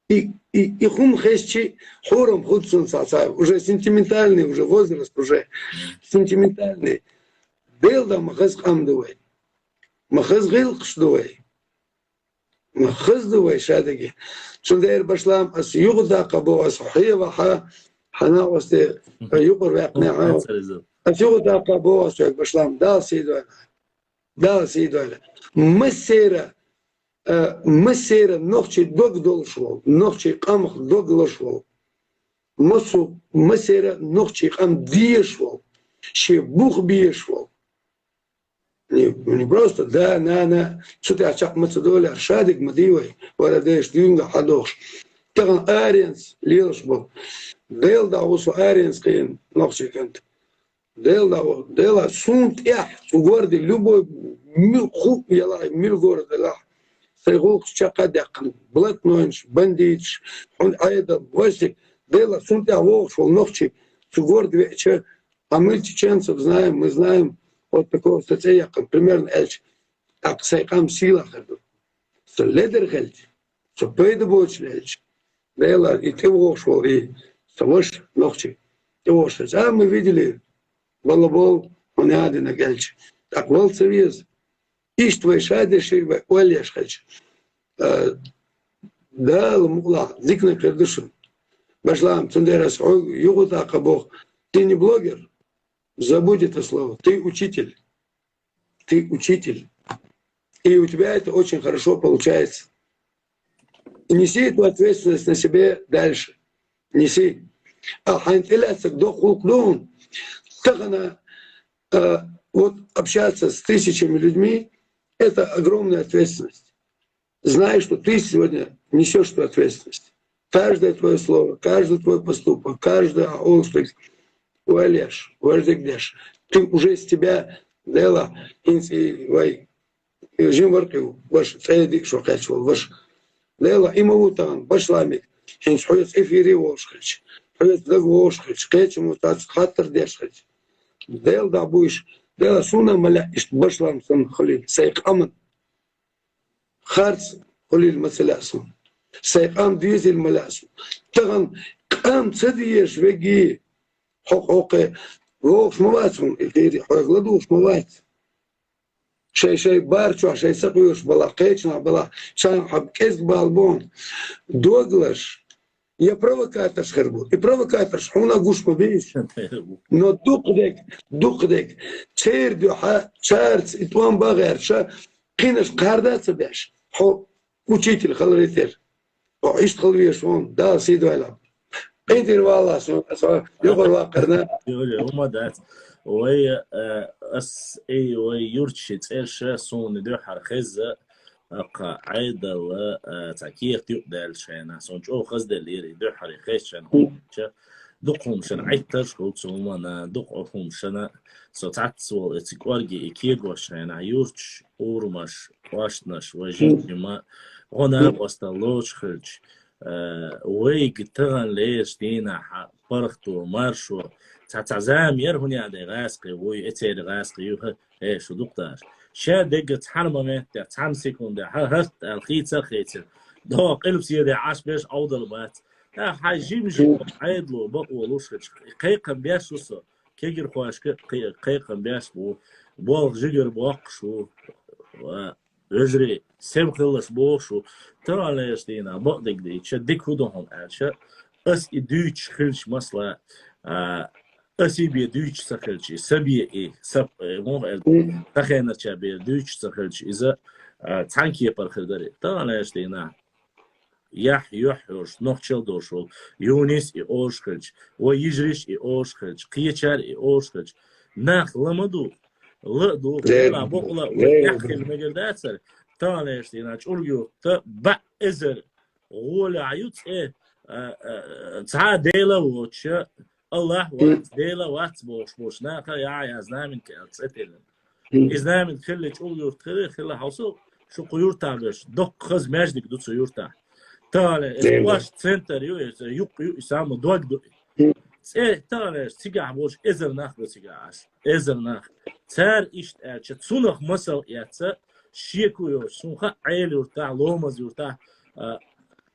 И, и, и хӀума хезчи, хьурам хӀутту суна цхьа, цхьа, уже сентиментальный, уже возраст уже сентиментальный. Дела дан ма хаза къам ду вай. Ма хаза гӀиллакхаш ду вай. Ма хаза ду вай шадерриге. Цундела, Башлам, ас юха даккха боху, ас хьевахьа, хьан накъостий юкъара ваьккхинехь. Ас юха даккха боху ас хьоьга, Башлам, Дала сий дойла. Дала сий дойла. Массеран, э, массеран нохчийн дог долуш волу, нохчийн къамах дог луш волу. Массо-, массеран нохчийн къам дезаш волу, шен бух безаш волу. Не, не просто, да, на, на, цу тӀехь чекх ма ца долу, шадерг ма дий вай, вара деш дуьйна хьадохуш. Тахана аренца лелаш болу. Дела дӀагӀо со аренца кхиъна нохчийн кӀант. Дела дӀагӀо, Дела, суна тӀехь, цу горде, любой, ми-, хӀу ялахь, мила город ялахь, сайн гӀуллакхаш чекх а даьккхина, блатнойнаш, бандиташ, хьуна Ӏедал, васик, Дела, суна тӀехь вогӀуш волу нохчи, цу город веача, а мы чеченцев знаем, мы знаем, вот такого, со цӀе яьккхина, примерно аьлча, тӀаккха сайн къам сийлахь хир ду. Со ледара хилча, со пайда боцуш лелча, Дела, и тӀевогӀуш волу, и со ваша нохчи, тӀевогӀуш хилча. А мы видели, валла бовла, хьуна яа динарг аьлча, тӀаккха вала ца веза. Иштта вай шадерш вай ойла еш хилча, э, Дала мукъалахь, диканиг хир ду шуна. Башлам, цундела ас хьоьга юха даккха боху, ты не блогер, забудь это слово, ты учитель. Ты учитель. И у тебя это очень хорошо получается. И неси эту ответственность на себе дальше. Неси. А хьайн тӀелаьцнарг доккха гӀуллакх ду хьуна. Тахана, э, вот общаться с тысячами людьми, это огромная ответственность. Знай, что ты сегодня несёшь эту ответственность. Каждое твоё слово, каждый твой поступок, каждый олуш дерг, валеш, важдегдеш, ты уже с тебя, Дела, хӀинца и вай, и жима вара-кх и ваша, цӀе диъ шо кхаьчна волу ваша. Дела, и ма ву тахана, Башламик, хӀинца хьоьца эфире волуш хилча, хьоьца дага вогӀуш хилча, кхечамо цхьацца хаттар деш хилча. Дела дӀа буьйш, Дела, суна ма лаьа иштта Башлам санна хуьлийла, сайн къаман. Харц, хулийла ма ца лаьа суна. Сайн къам дезийла ма лаьа суна. Тахан къам ца дезаш веги, хьо-, хьокхе вогӀуш ма вац хьуна, и хӀирий хьоьга ладугӀуш ма вац. Шай-шай бар чохь, шай сакъоьруш балахь, кхечанахь балахь, царна хьан кӀезиг бала бу хьуна. Догалаш, я провокаторш хир бу. И провокаторш хьуна гуш ма бийш. Но дукха дег, дукха дег, церан дуьхьа, царца и тӀом бан гӀерташ, кхинаш кхарда а ца беш, хьо учитель хиларе тера. О, иштта хила везаш ву, Дала сий дойла. КъинтӀера валлахь, со, со юхара ваккхарна. Юхара, хӀума дац. Вай, э, ас, эй, вай юрташи цӀераш суна дуьххьара хеза, аккха Ӏедал, э, цхьа кехат юкъадаьллачу хенахь, суна чӀогӀа хазделлера, и дуьххьара хезачу хенахь хӀуманча, дукха хӀуманаш Ӏиттарш хуьлу цу хӀуманна, дукха хӀуманаш со цхьацца волу, и цига кӀорге, и кегош хенахь, юрташ, урамаш, кӀоштанаш, вай жимма, гӀо накъосталла лоцуш хилча, э, вайга таханлерчу дийнахь паргӀато, маршо, цхьа-цхьа зама яра хӀун яа де гӀаскхий вуй, эцеран гӀаскхий ю, хӀа, э, шу дукха даш. Ша дегга цхьана моментехь, цхьана секундехь, хӀа, хӀаьта аьлла, хийца а хийцира. ДогӀа къилбаседе Ӏаш берш Ӏовдал бац. ТӀаккха хьайн жим-жима Ӏедало бакъо луш хилча, кхайкхам беш ву со. Кегирхошка кхе-, кхайкхам беш бу, болх жигара боккхуш ву, ва, вежарий, сема хилалаш бохуш ву, таханлерчу дийнахь бакъдерг дийча, дика хӀун ду хьуна аьлча, ас и дуьйцуш хилча масала, а, ас и бен дуьйцуш ца хилча, и са бен и, са, э, муха аьлла, сан хенарча бен дуьйцуш ца хилча, иза, а, цхьана кепара хир дара. Таханлерчу дийнахь яхь юьхь йолуш, нохчалла долуш волу Юнис и олуш хилча, вай йижариш и олуш хилча, кхечара и олуш хилча, нах ла ма ду, ла а ду, Ле-, хӀара бакъ ла, вай ле-, яхь хила мегар дацара, таханлерчу дийнахь ЧӀулгуюрта баъ эзар гӀолехь ю цӀе, а, а, цхьа а Дела воцуша, Аллах вац, Дела вац бохуш болчу наха, я, я, знаменка аьлла цӀе тиллина. И знаменка хилла ЧӀулгуюрт хилла, хилла хьовсал, шу кху юртахь берш, доккха хаза маьждиг ду цу юртахь. Тахана, эс Дела. Кхош центр ю, эс юккъе ю, и самый дог ду. ЦӀе тахана, эс цигахь болуш эзар нах бу цигахь ас. Эзар нах. Цара иштта аьлча, цунах масал эцца, шеко йоцуш, суна хаьа Ӏела-Юртахь, Ломаз-Юртахь, а,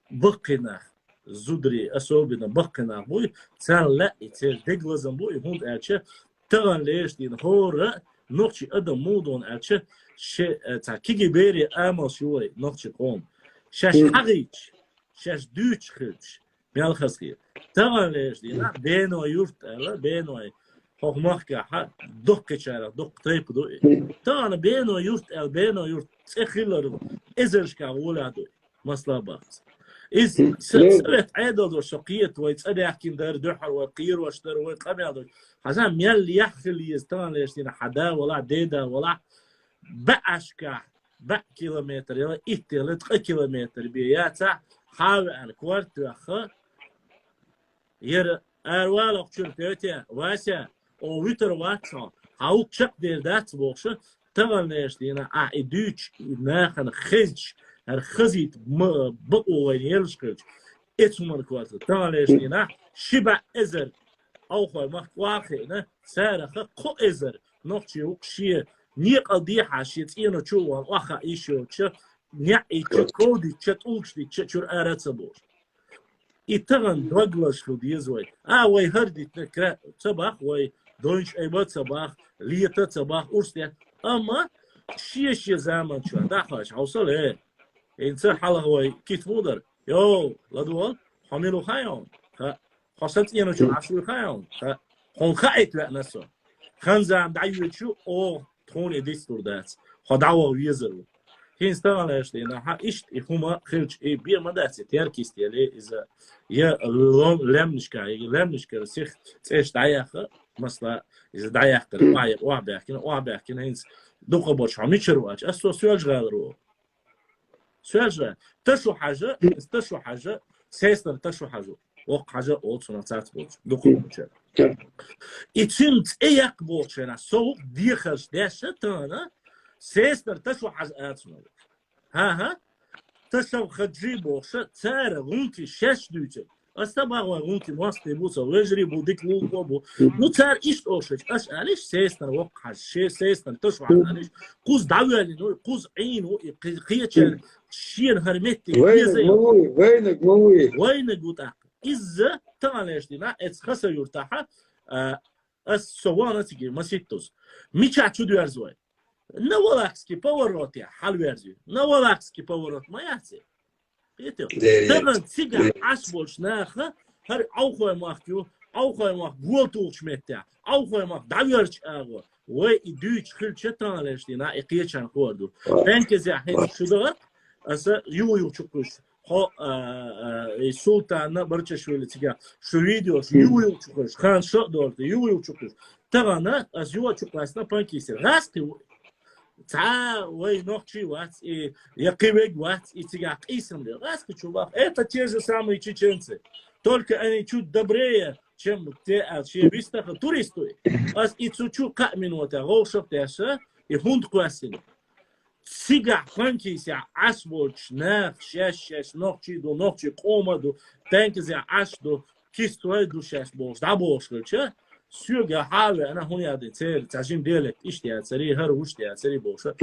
баккхий нах. Зударий, особенно баккхий нах буй, царна лаьа и церан дег лазам бу и, хӀунда аьлча таханлерчу дийнахь хӀора нохчий адам муха ду аьлча, ше, э, цхьа кегий берийн амалш ю вай, нохчий къоман. Шаьш хьахийча, шаьш дуьйцуш хилча, мел хазахета. Таханлерчу дийнахь Бено-Юрт аьлла, Беной, хӀокху махкахь доккхачарах доккха тайпа ду и. Тахана Бено-Юрт аьлла, Бено-Юрт цӀе хилар эзаршкахь гӀолехь ду и. Масала бац. Иза Мгм. са-, Мгм. Совет Ӏедал долуш со кхета, вай цӀа даьхкина дара, дуьххьара вай кхерош дара, вай къамел дара. Хьажа, мел яхь хила еза таханлерчу дийнахь хьан да валахь, деда валахь, баьӀашкахь, баьӀ километр, яла итт, яла ткъа километр бен яцахь, хьан а веана, корта а ваьхна, яра аравалахь чуьра, тетя, Вася, о, вуьтур вац хьо, хьан вукху чекхдер дац бохуш, таханлерчу дийнахь ахь и дуьйцуш, и нахана хезча, хӀара хазийта ма-, бакъо вайна елаш хилча, эцу хӀуманна корта. Таханлерчу дийнахь ши баьӀ эзар Ӏовхой махка охьахиъна, царах кхо эзар нохчий ву-кх шен некъал дехьа, шен цӀено чу а вахана, охьахаа йиш йоцуша, неӀ йича, ков дича, тӀулгаш дича, чуьра ара а ца бохуш. И тахана доглаш хила деза вай. А, вай хӀара дитина кра ца бах, вай дойнаш айба ца бах, лета ца бах, урс де. Амма шен-шен заман чохь дахьаш хьовсал, э. ХӀинца хьалха вай кит мудар. Йо, ладугӀал, хьо мила ву хаьий хьуна? Хаьа. Хьо сан цӀено чу Ӏаш вуй хаьий хьуна? Хаьа. Хьуна хаийта веана со. Хан-зама дӀайоьдуш ю, оха тхуна и дицлур дац. Хьо дӀаваха везар ву. ХӀинца таханлерчу дийнахь, хьан иштта и хӀума хилча, и бен ма дац, и теркйист яле, иза я лом-, лаьмнашка, я лаьмнашкара сих цӀеш дӀаяхха, масала, иза дӀаяьккхира, Мгм. охьа-, охьабаьхкина, охьабаьхкина, хӀинца дукха боцуш хьо мичара вац? Ас со Соьлжа-ГӀалара ву. Соьлжа, Ташу-Хьажа, Ташу-Хьажа, сесар Ташу-Хьажа. Воккха Хьажа олу цунах цац болчу, дукха болчу. И цуьнан цӀе яккха бохучу хенахь, со вукху дехарш деш а тахана, сесар Ташу-Хьажа ацунах. ХӀан-хӀа, Ташав-Хаджи бохуша, цара гӀунки шаьш дуьйцург. Ас ца бахьа вай гӀулакхи мостагӀий бу, со вежарий бу, дика лулахой бу. Ну, цар иштта олуш, аш алиш, сестар воккха хьажа, ше сестар таш вахьа алиш, кхуза дӀавоьллина ву, кхуза Ӏийна ву, и кхе-, кхечара шена хӀара меттиг Вайнаг ма вуй, вайнаг ма вуй. Вайнаг ву тӀаккха. Изза таханлерчу дийнахь эца Хасавюртахьа, а, ас со вахана цига маситтаза. Мичахь чу доьрзу вай? На Валахский поворот я хьалверзуьйту. На Валахский поворот ма яц и. Кхетий? Тахана цигахь Ӏаш болчу наха, хӀара Ӏовхой мохк ю, Ӏовхой мохк гол тухучу меттехь, Ӏовхой мохк дӀавоьрзучу агӀор. Вай и дуьйцуш хилча таханлерчу дийнахь и кхечарна хуур ду. Панкизехь хӀинца шу даха, аса юха-юха чу кхуьйсу. Хьо, а, а, и Султанна Барчашвили цигахь шу видео, шу юха-юха чу кхуьйсу. Хан шо а долу, юха-юха чу кхуьйсу. Тахана ас юха чу кхаьчна Панкисера. ГӀаскхи ву. Цхьа вай нохчий вац, и я кхин вег вац, и цигахь къийсам де. ГӀаскхи чу ваха. Это те же самые чеченцы. Только они чуть добрее, чем те, а, шен вистаха туристуй. Ас и цу чу кхаа минута, гӀовшах а тешна, и хӀунда кхоьссина. Цигахь Панкисехь Ӏаш болчу наха шаьш-шаьш нохчий ду, нохчий къоман ду, Панкизехь Ӏаш ду, кистой ду шаьш бохуш, дӀабохуш хилча, соьга хьа а веана, хӀунда аьлла церан цхьа жима диалект иштта яцарий, хӀара вуьшта яцарий бохуша.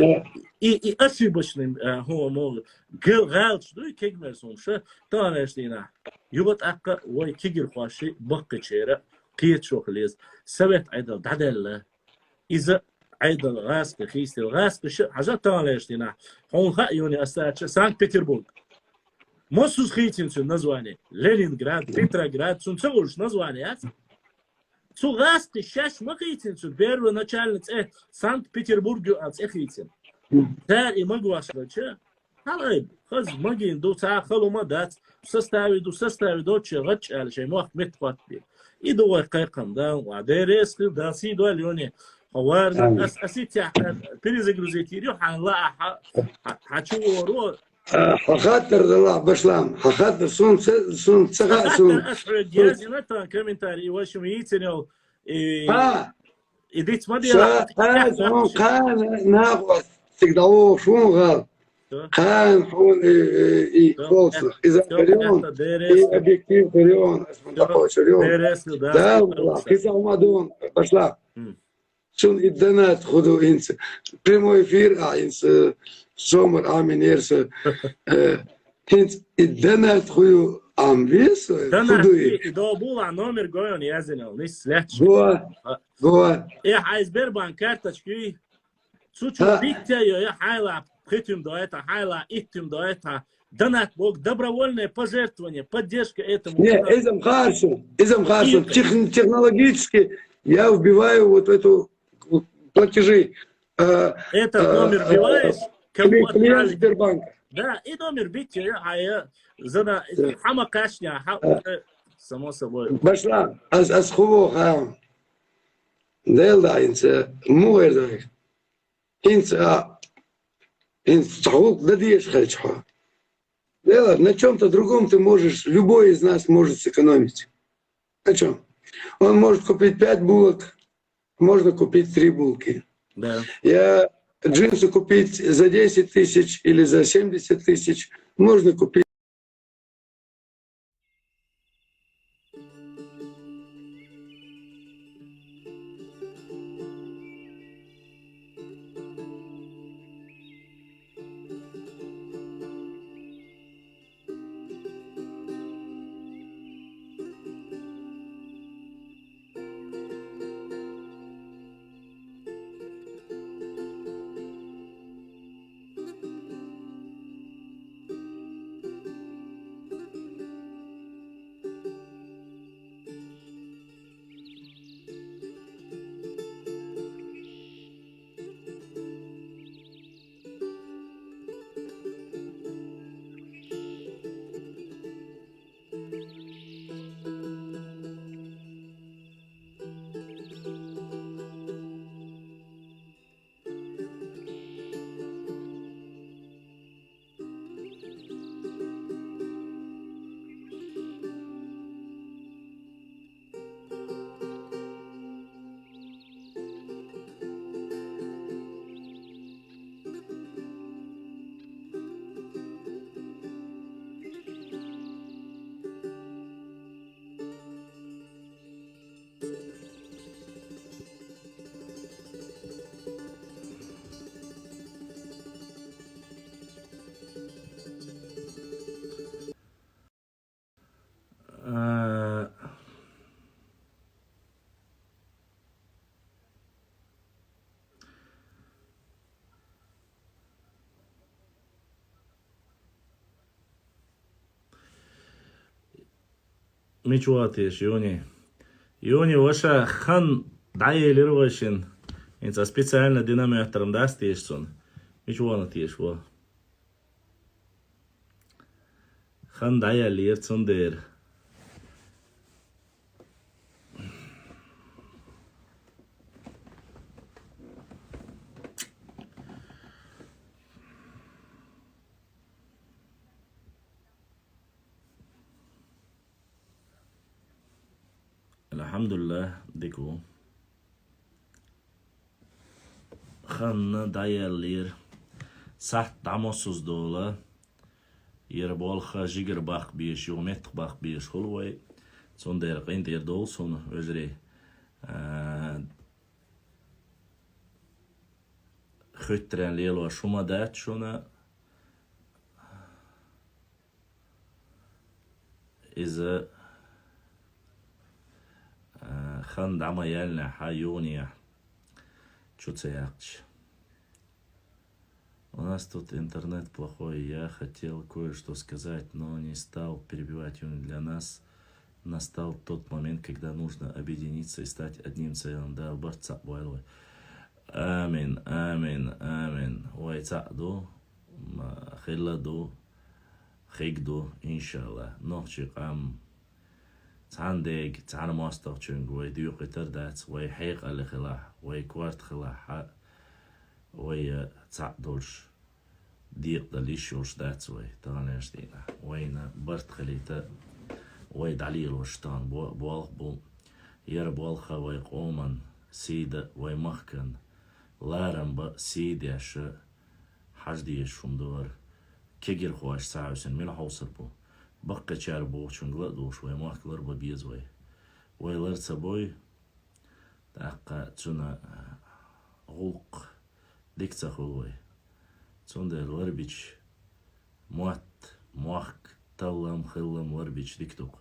И, и ошибочный, а, хӀума могу. Гал-, гӀалаташ ду и кегамерс хӀумаша, таханлерчу дийнахь. Юха тӀаккха вай кегийрхошший баккхийчеран кхеташо хила еза. Совет Ӏедал дӀадаьлла. Иза Ӏедал гӀаскхи хийцаделла. ГӀаскхи ша хьажа таханлерчу дийнахь. Хьуна хаьа, юьне ас цаьрча Санкт-Петербург. Массаза хийцина цуьнан название. Ленинград, Петроград, цуьнан ца хуьлуш название яц. Цу гӀаскхи шаьш ма хийцина цуьнан первоначально цӀе, Санкт-Петербург ю аьлла цӀе хийцина. Цара и магош хилча, хьалай, хаза магийна ду, цхьа хала хӀума дац, составе ду, составе доцучу гӀачча аьлла шайн мохк метта хӀоттабе. И ду вай кхайкхам, да, ва, Дела реза хила, Дала сий дойла юьне. Хьо варна, ас, ас и цехь, а, перезагрузить йийр ю, хьайна лаа, хьа, хьа, хьа чу воро. А, хьан хаттар далахь, башлам, хьан хаттар, суна ца, суна ца хаьа, суна. Ас хьоьга яздина тхан комментарий, и вашим йийцина йолу, и, и диц ма дела. Ша, кхана, кхана, нахвас, цига дӀавогӀуш ву гӀал. Кхана хьуна и, и, и холцнах, иза Харион, и объектив Харион, ас ма дӀакхочур ю. Да, валла, кхин цхьа хӀума ду, башла. Цунна и донат хӀун ду хӀинца. Прямой эфир а хӀинца, сомар Ӏаминера со. Э, хӀинца и донат хӀун ю Ӏам веза, хӀун ду и? И добула номер гойон язинал, нис лаьтташ. Го, го. Э, хьайн Сбербанк карточка юй? Цу чу биттей йо, я хьайла пхи туьма дойта, хьайла итт туьма дойта. Донат боху добровольное пожертвование, поддержка этому. Не, изам харцо, изам харцо. Тех-, технологически я вбиваю вот эту платежи. А, это а, номер а, вбиваешь, кому клиент отправить? Сбербанка. Да, и номер биттей, а я зана, хьама кашня, ха-, э, само собой. Башла, аз, аз хубо хам. Дел да инца, му эрдой. ХӀинца, а, хӀинца цхьа гӀуллакх дан дезаш хилча хьо. Дело, на чём-то другом ты можешь, любой из нас может сэкономить. На чём? Он может купить пять булок, можно купить три булки. Да. Я джинсы купить за десять тысяч или за семьдесят тысяч, можно купить Мича вахав теша Юни? Юни, ваша, хан дӀаелира вайшин. ХӀинца специально динамётаром дац теша цунна. Мича вахана теша ва? Хан дӀаеллера цундера. Алхьамдулиллахь, дика ву. Хан дӀаеллера. Сахьт дӀамосаза дола. Яра болх жигара баккха безаш, юха меттах баккха безаш хул вай. Цундела къинтӀера довла суна, вежарий. А, хуьттаренна лелош хӀума дац шуна. Иза, а, хан дӀа ма яьллинехь, хьан юханехь чу ца яьккхича. У нас тут интернет плохой. Я хотел кое-что сказать, но не стал перебивать. Юни, для нас настал тот момент, когда нужно объединиться и стать одним целым. Дала барт цхьаъ бойла вай. Амин, амин, амин. Вай цхьаъ ду, ма-, хилла ду, хиг ду, иншаллахь. Нохчий къам цхьана дега, цхьана мостагӀчуьнга вай доькъуьйтар дац, вай хьекъале хилахь, вай корта хилахь, хьа-, вай цхьаъ долуш, декъадала йиш йолуш дац вай таханлерчу дийнахь. Вайна барт хилийта, вай дӀалелош тахана бо-, болх бу. Яра болх вай къоман сий да, вай махкан ларам бан сий деш, хьажа дезаш хӀума ду хӀара. Кегирхоша схьахьаьвсина мила хьовсур бу? Баккхийчара бохучуьнга ла а дугӀуш, вай мохк ларбан беза вай. Вай лар ца бой, тӀаккха цуьнан гӀуллакх дика ца хуьлу вай. Цундела ларбича, мотт, мохк, таллам, хиллам ларбича дика ду-кх.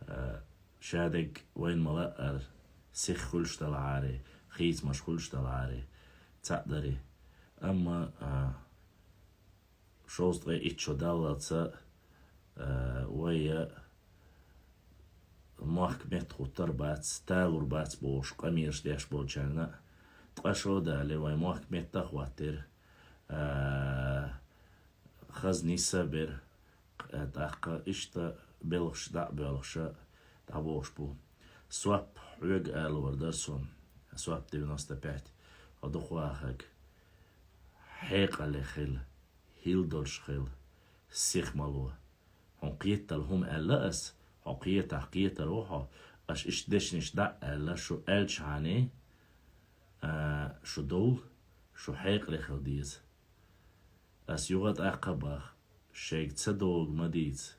А, шадерг вайна ма-лаъара, сиха хуьлуш далахьара, хийцамаш хуьлуш далахьара, цхьаъ дарий. Амма, а, шовзткъе итт шо даллалца, а, вай, а, мохк меттахӀуттур бац, талур бац бохуш, къамелаш деш болчарна а, ткъа шо а дале, вай мохк меттахӀоттийра, а, хаза нийса а бира, а, тӀаккха иштта белхаш дӀа а боьлхуш а дӀабохуш бу. Соп хьоьга алавар дара суна, Соп девяносто пять, хьо дукха вахарг. Хьекъале хила, хӀилла долуш хила, сиха ма ло. Хьуна кхетадала хӀума аьлла ас, хьо кхетахь кхетар ву хьо, аш иштта дешнаш дӀа а аьлла, шу аьлчхьана, а, шу довла, шу хьекъале хила деза. Ас юха а тӀаккха а боху, шайга ца догу ма дийца.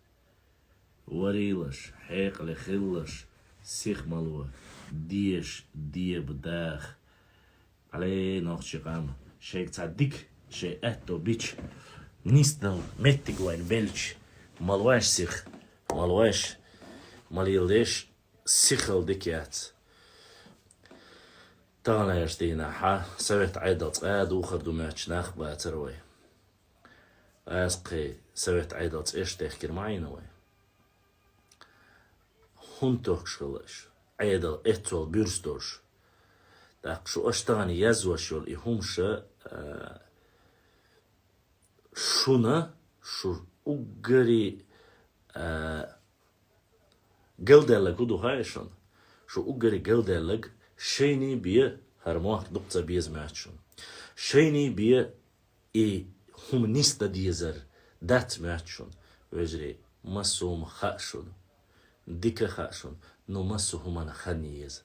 Варийлаш, хьекъале хилалаш, сиха ма ло, деша, деба, даха. Алей, нохчий къам, шайга цхьа дика шайн аьтто бича, нисдала меттиг вайна белча, ма лойша сиха, ма лойша, ма леладеш, сихалла дика яц. Таханлерчу дийнахь совет Ӏедал цкъа а духар ду моьттуш нах бацара вай. Аса кхин совет Ӏедал цӀеш дехкира ма Ӏийна вай. ХӀунда тохкуш хилла аша? Ӏедал эццол буьрса долуш. ТӀаккха шу аша тахана язъеш йолу и хӀумаш, а, шуна, шу уггаре, а, галдаьлларг хӀун ду хаьий шуна? Шу уггаре галдаьлларг шайний бен хӀара мохк дукха ца беза моьтту шуна. Шайний бен и хӀума нисдан дезар дац моьтту шуна, вежарий, массо а хӀума хаьа шуна, дика хаьа шуна, но массо а хӀуманна хан еза.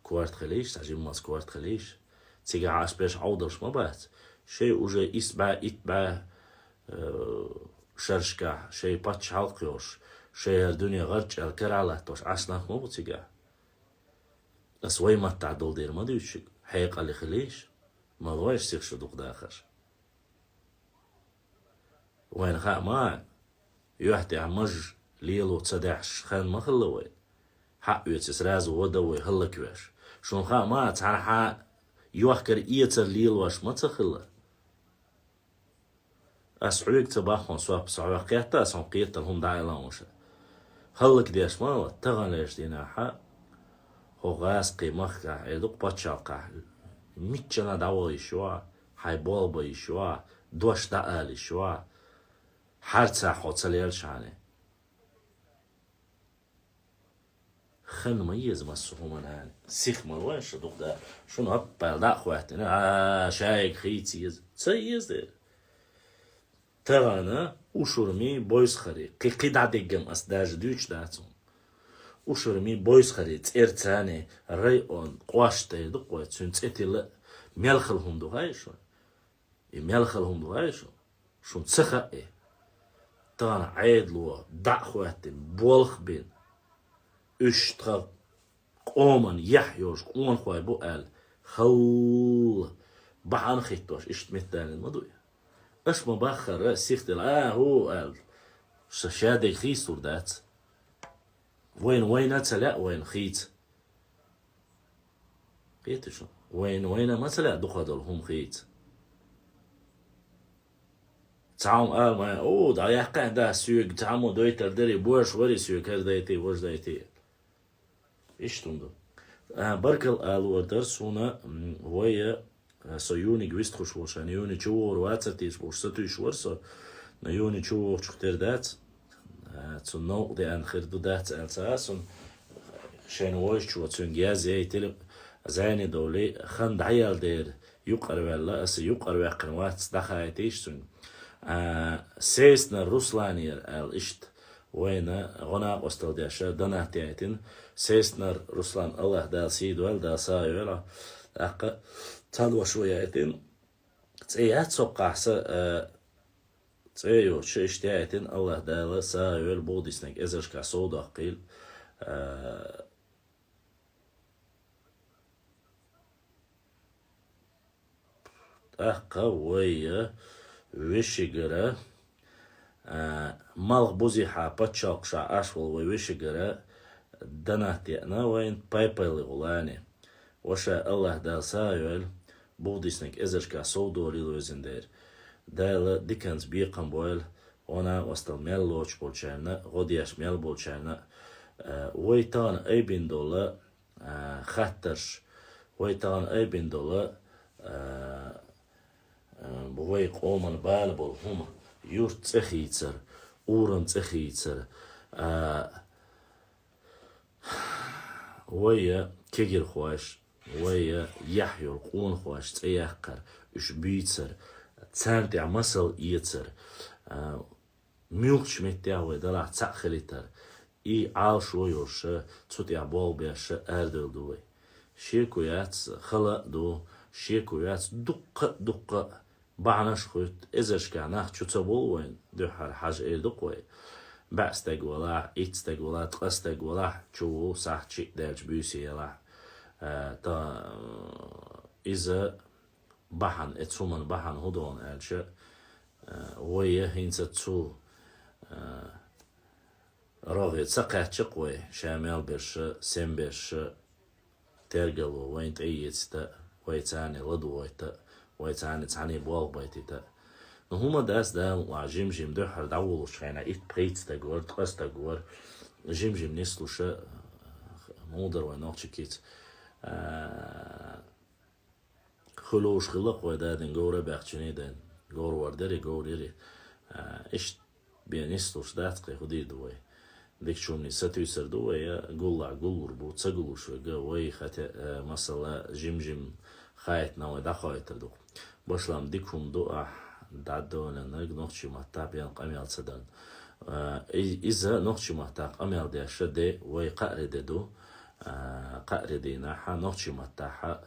Корта хилийша, цхьа жиммалц корта хилийша. Цигахь аш берш Ӏовдалш ма бац. Шай уже исс бӀе, итт бӀе, э, шерашкахь, шай пачхьалкх йолуш, шай хӀара дуьне гӀарчӀ аьлла карахь латтош Ӏаш нах ма бу цигахь. Ас вай маттахь долу дера ма дуьйцу шуьга. Хьекъале хилийша, ма лойша сиха шу дукха дахарш. Вайна хаьа ма, юьхь тӀехь маж лело ца дехьаш хан ма хилла вай. Хьаъ оьций сразу вада вай хӀаллаквеш. Шуна хаьа ма, цхьанхьа йохкар эцар лелош ма ца хилла. Ас хьоьга ца боху хьуна, Соп, со хьох кхетта, ас хьуна кхетар хӀума дӀа а аьлла хьуна ша. ХӀаллакдеш ма вац, таханлерча дийнахьа хӀокху гӀазкхийн махкахь, э, дукха пачхьалкхехь, миччана дӀаваха йиш йоах, хьайн болх бан йиш йоах, дош дӀаала йиш йоах, харцахь хьо ца лелчхьана. Хан ма еза массо а хӀуманна. Сих ма лой шу дукха да. Шуна хӀаппал дӀа а хӀоьттина, а, шайга хийца еза. Ца еза дера. Тахана Ушурми, Бойсхари, кхин-кхин дӀа деггам ас даже дуьйцуш дац хьуна. Ушурми, Бойсхари цӀерца район кӀошт тӀе ду-кх вай, цуьнан цӀе тилла мел хала хӀума ду хаьий шуна? И мел хала хӀума ду хаьий шуна? Шуна ца хаьа и? Тахана Ӏедало дӀа а хӀоьттина, болх бина, уьш тхан къоман яхь йолуш къонахой бу аьлла, халла бахьана хӀиттош иштта меттадалийна ма ду и. Аша ма баххара сихдала, а, хӀу аьлла, ша шадерг хийцалур дац. Вайна, вайна ца лаьа вайна хийца. Кхетий шу? Вайна, вайна ма ца лаьа дукха долу хӀума хийца. Цхьа хӀума ала ма, о, дӀа яккхий да, соьга цхьаммо дойтар дарий, божа варий соьга хӀара дайтий, важа дайтий. Иштта хӀума ду. А, баркалла алор дара суна, м, вай, а, со юниг вистхуш волу шайна, юни чу вогӀур вацар тийша бохуш, сатуьйсуш вара со, но юни чу вогӀучух тера дац. А, цу новкъа деана хир ду дац аьлла ца а, сун шайна вожачо цуьнга язъяй, теле-, зайне довлий, хан дӀаяьлла дера, юкъара ваьлла, аса юкъара ваьккхина вац, дӀахайтийша цуьнга. А, Сеснер Русланера аьлла иштта. Вайна гӀо накъосталла деш, донат яйтина. Сеснер Руслан, АллахӀ Дала сий дойла, Дала сагӀа йойла. ТӀаккха цхьана вашас яйтина. ЦӀе яц хӀокхахь сан, а, цӀе йоцуш иштта яйтина, АллахӀ Дала сагӀа йойла, боху диснарг эзаршкахь сов доккхийла. А, ТӀаккха вай вешигара, а, малхбузехьа пачхьалкхашкахь Ӏаш волу вай вешигара донат яьхна вайна PayPal-ийн гӀуллакхе. Ваша, АллахӀ Дала сагӀа йойла, боху диснарг эзаршкахь сов долийла везан дера. Дала диканца бекхам бойла, гӀо накъосталла мел лоцуш болчарна, гӀо деш мел болчарна, а, вай тахана айбина долу а, хаттарш, вай тахана айбина долу, а, а, вай къоман бала болу хӀума, юрт цӀе хийцар, урам цӀе хийцар, а, вай кегирхойш, вай яхь йолу къонахойш цӀе яккхар, уьш буьйцар, царна тӀехь масал эцар, а, муьлххачу меттехь вай далахь цхьаъ хилийтар, и Ӏалашо йолуш, цу тӀехь болх беш арадевлла ду вай. Шеко яц, хала а ду, шеко яц, дуккха а, дуккха а бахьанаш хуьтту, эзаршкахь нах чу ца бовлу вайна, дуьххьара хьажа эр ду-кх вай. БӀе стаг валахь, итт стаг валахь, ткъа стаг валахь, чу ву сахьт шиъ даьлча буьйса елахь. А, та-, иза бахьана, эцу хӀуманна бахьана хӀун догӀу аьлча, а, вай хӀинца цу, а, рогӀе ца кхаьчча-кх вай, ша мел берш, сен берш, тергало вайна тӀеэцийта, вай царна ладогӀийта, вай царна цхьаьна болх байтийта. Ну, хӀума дац, Дала мукъ лахь, жим-жим дуьххьара дӀавуллучу хенахь итт-пхийтта стаг вара, ткъа стаг вара, жим-жим нислуша, муха дара вай нохчий кица. А, хуьлуш хилла-кх вай дадин говра баьхчиний дайн. Говр вар дерий, говр ерий. А, иштта бен нислуш дац кхин, хӀун дийр ду вай? Дикачу хӀуманийн сатуьйсур ду вай, я гуллахь гуллур бу, ца гуллуш верг вай, хатя, а, масала, жим-жим хаийтина вай дӀахойтур ду-кх. Башлам дика хӀума ду ахь дӀадоьллинарг нохчийн маттахь бен къамел ца дарна. А, и-, иза нохчийн маттахь къамел деш де вай кхаарин де ду. А, кхаарин дийнахь нохчийн маттахь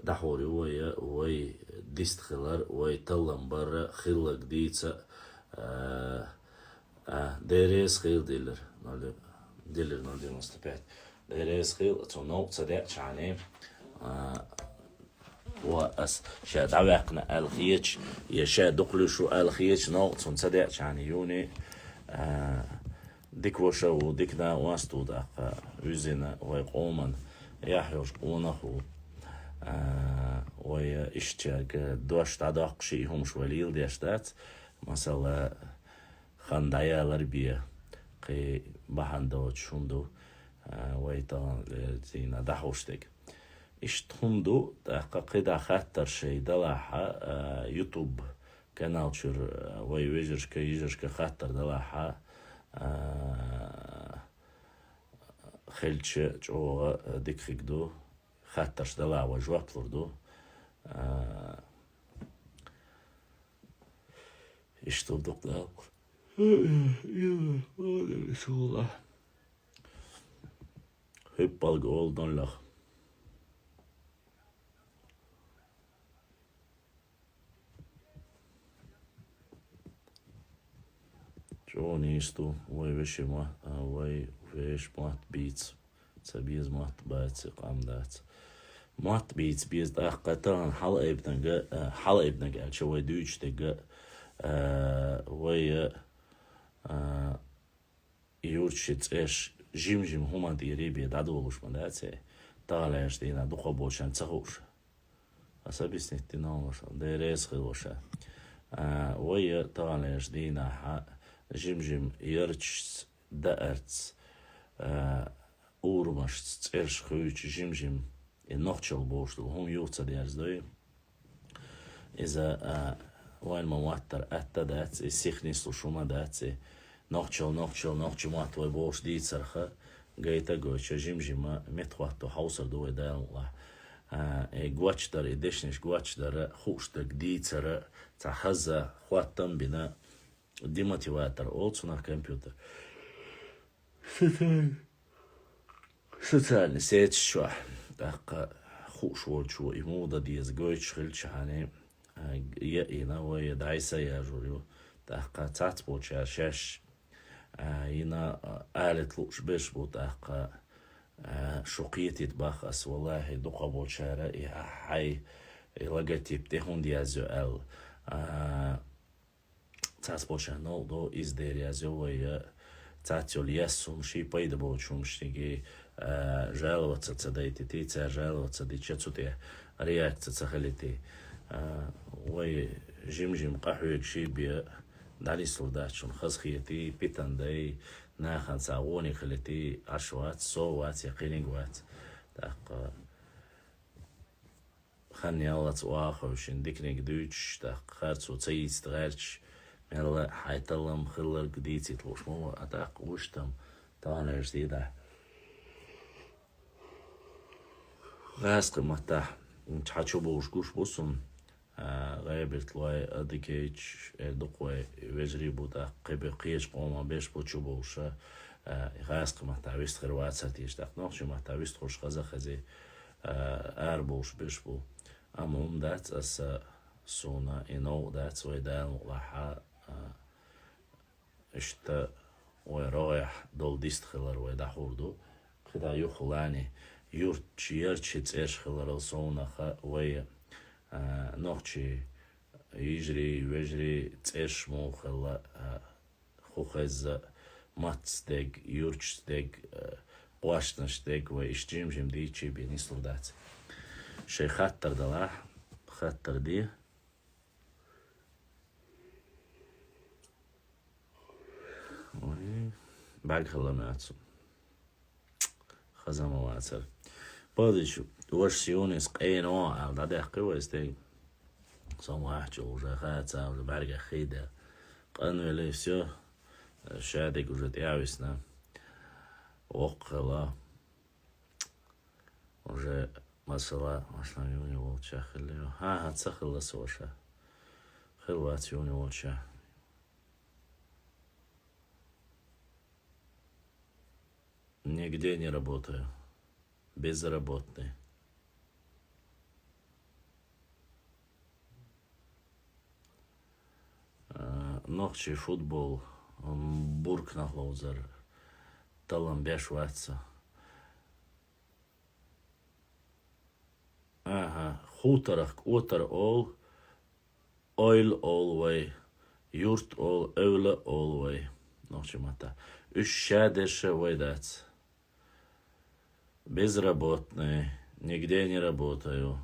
дӀахьур ю вай, вай дистхилар, вай таллам бар, хилларг дийца, а, а, дерригаш хила диллира, ноль, диллира ноль девяносто пять. Дерригаш хила, цу новкъа ца деачхьана, а, ва ас ша дӀаваьккхина аьлла хеташ, я ша дукха луьйш ву аьлла хеташ, новкъа цунна ца деачхьана юни, а, дика ваша ву, дика накъост ву тӀаккха, вуьззина вай къоман яхь йолуш къонах ву. А, вай иштачаьрга дош дӀадоккхуш и хӀумаш вай леладеш дац. Масала, хан дӀаялар бен, кхин бахьана доцуш хӀума ду, а, вай тахана, э, дийнахь дӀахьош дерг. Иштта хӀума ду, тӀаккха кхидӀа хаттар шай далахьа, а, YouTube канал чуьра, а, вай вежаршка, йижаршка хаттар далахьа, а, хилча чӀогӀа, а, дика хиг ду. Хаттарш далахьа вай жоп лур ду. А, иштта ду-кх, да. Хьиппалг олу доллах. ЧӀогӀа нийса ду, вай вешин мотт, а, вай вешин мотт бийца. Ца беза мотт бац, къам дац. Мотт бийца беза тӀаккха тахана хьалаайбинарг, а, хьалаайбинарг аьлча, вай дуьйцуш дерг, а, вай, а, юрташи цӀерш жим-жим хӀуманна тӀера бен дӀадолуш ма дац, таханлерчу дийнахь дукхахболчарна ца хууш. Ас объяснить дина хьуна, Дела реза хуьлда шуна. А, вай таханлерчу дийнахьа жим-жим ярташца, даарца, а, урамашца цӀерш хуьйцуш жим-жим, и нохчалла бохуш долу хӀума юха ца дерзадой. Иза, а, вайна ма моттара атта дац, и сиха нислуш хӀума дац, и нохчалла, нохчалла, нохчийн мотт вай бохуш дийцарх, гайта а гойтуш, жим-жима меттахӀотто хьовсур ду вай, Дала мукъалахь. А, и гочдар, и дешнаш гочдар, хууш дерг дийцар, цхьа хаза хӀоттам а бина, демотиватор олу цунах, компьютер. Социальный сеташ чохь, тӀаккха хууш волчо и муха дан деза гойтуш хилчахьана, а, яа йина вай дӀасаяжор ю. ТӀаккха цхьацболчара шаьш, а, йина, а, алат лууш берш бу, тӀаккха, а, шу кхетийта боху ас, валлахӀи, дукхахболчара и хьайн, и логотип тӀе хӀунда язйо аьлла. А, Цхьацболчарна новкъа ду, иза дера язйо вай, я цхьацца йолу яьсса хӀума, шен пайда боцу хӀуманашка, а, жаловаться ца дайтитий, цара жаловаться дича цу тӀе реакция ца хилийтий. А, вай жим-жим къахьоьгуш бен дӀанислур дац шуна, хазахетий, питана дай, нахана цхьа гӀониг хилийтий, Ӏаш вац, сов вац, я кхиниг вац. ТӀаккха хан яллалц оха хевшина диканиг дуьйцуш, тӀаккха харцо ца йийцийта гӀерташ, мелла а хьайн таллам хилларг дийцийта лууш ма ву, а тӀаккха вуьш там таханлерчу дийнахь. ГӀазкхийн маттахь цхьа чубовлуш гуш бу суна, а, ГӀайберт лой, Адыгейташ, эр дукха вай вежарий бу, тӀаккха кхиберш кхечу къоман берш бу чубовлуш, а, и гӀазкхийн маттахь вистхир вацара теша, тӀаккха нохчийн маттахь вистхуьлуш хаза а хези, а, арабовлуш берш бу. Амма хӀума дац аса, суна и новкъа дац, вай Дала мукъалахь, а, иштта вай рогӀехь долу дистхилар вай дӀахьур ду. КхидӀа юххулани юрташ, ярташи цӀерш хиларал совнаха вай, а, нохчийн йижарий, вежарий цӀерш муха хилла, а, хӀу хезза, маттаца дерг, юрташца дерг, э, кхоьшнаш дерг вай иштта жим-жим дийцча бен нислур дац. Шайн хаттар далахь, хаттар де. Ой, бага хала ма яц. Хаза ма вацара. Бакъдерг, ваша Юнус къена ван аьлла, дӀадаьккхи вай стеган. Со вахча уже, хацахь уже, бӀаьргех хийда. Къанвелла, всё. Шадерг уже тӀаьхьависна. Воккха хилла. Уже, масала, ваша Юни волча хилла. ХӀан-хӀа, ца хилла со ваша. Хилла вац Юни волча. Нигде не работаю. Безработный. А, нохчийн футбол, м, бурканах ловзар, таллам беш вац со. Аха, хутарах кӀотар олу, ойла олу вай, юрт олу, эвла олу вай. Нохчийн маттахь. Уьш шадерш а вай дац. Безработный, нигде не работаю.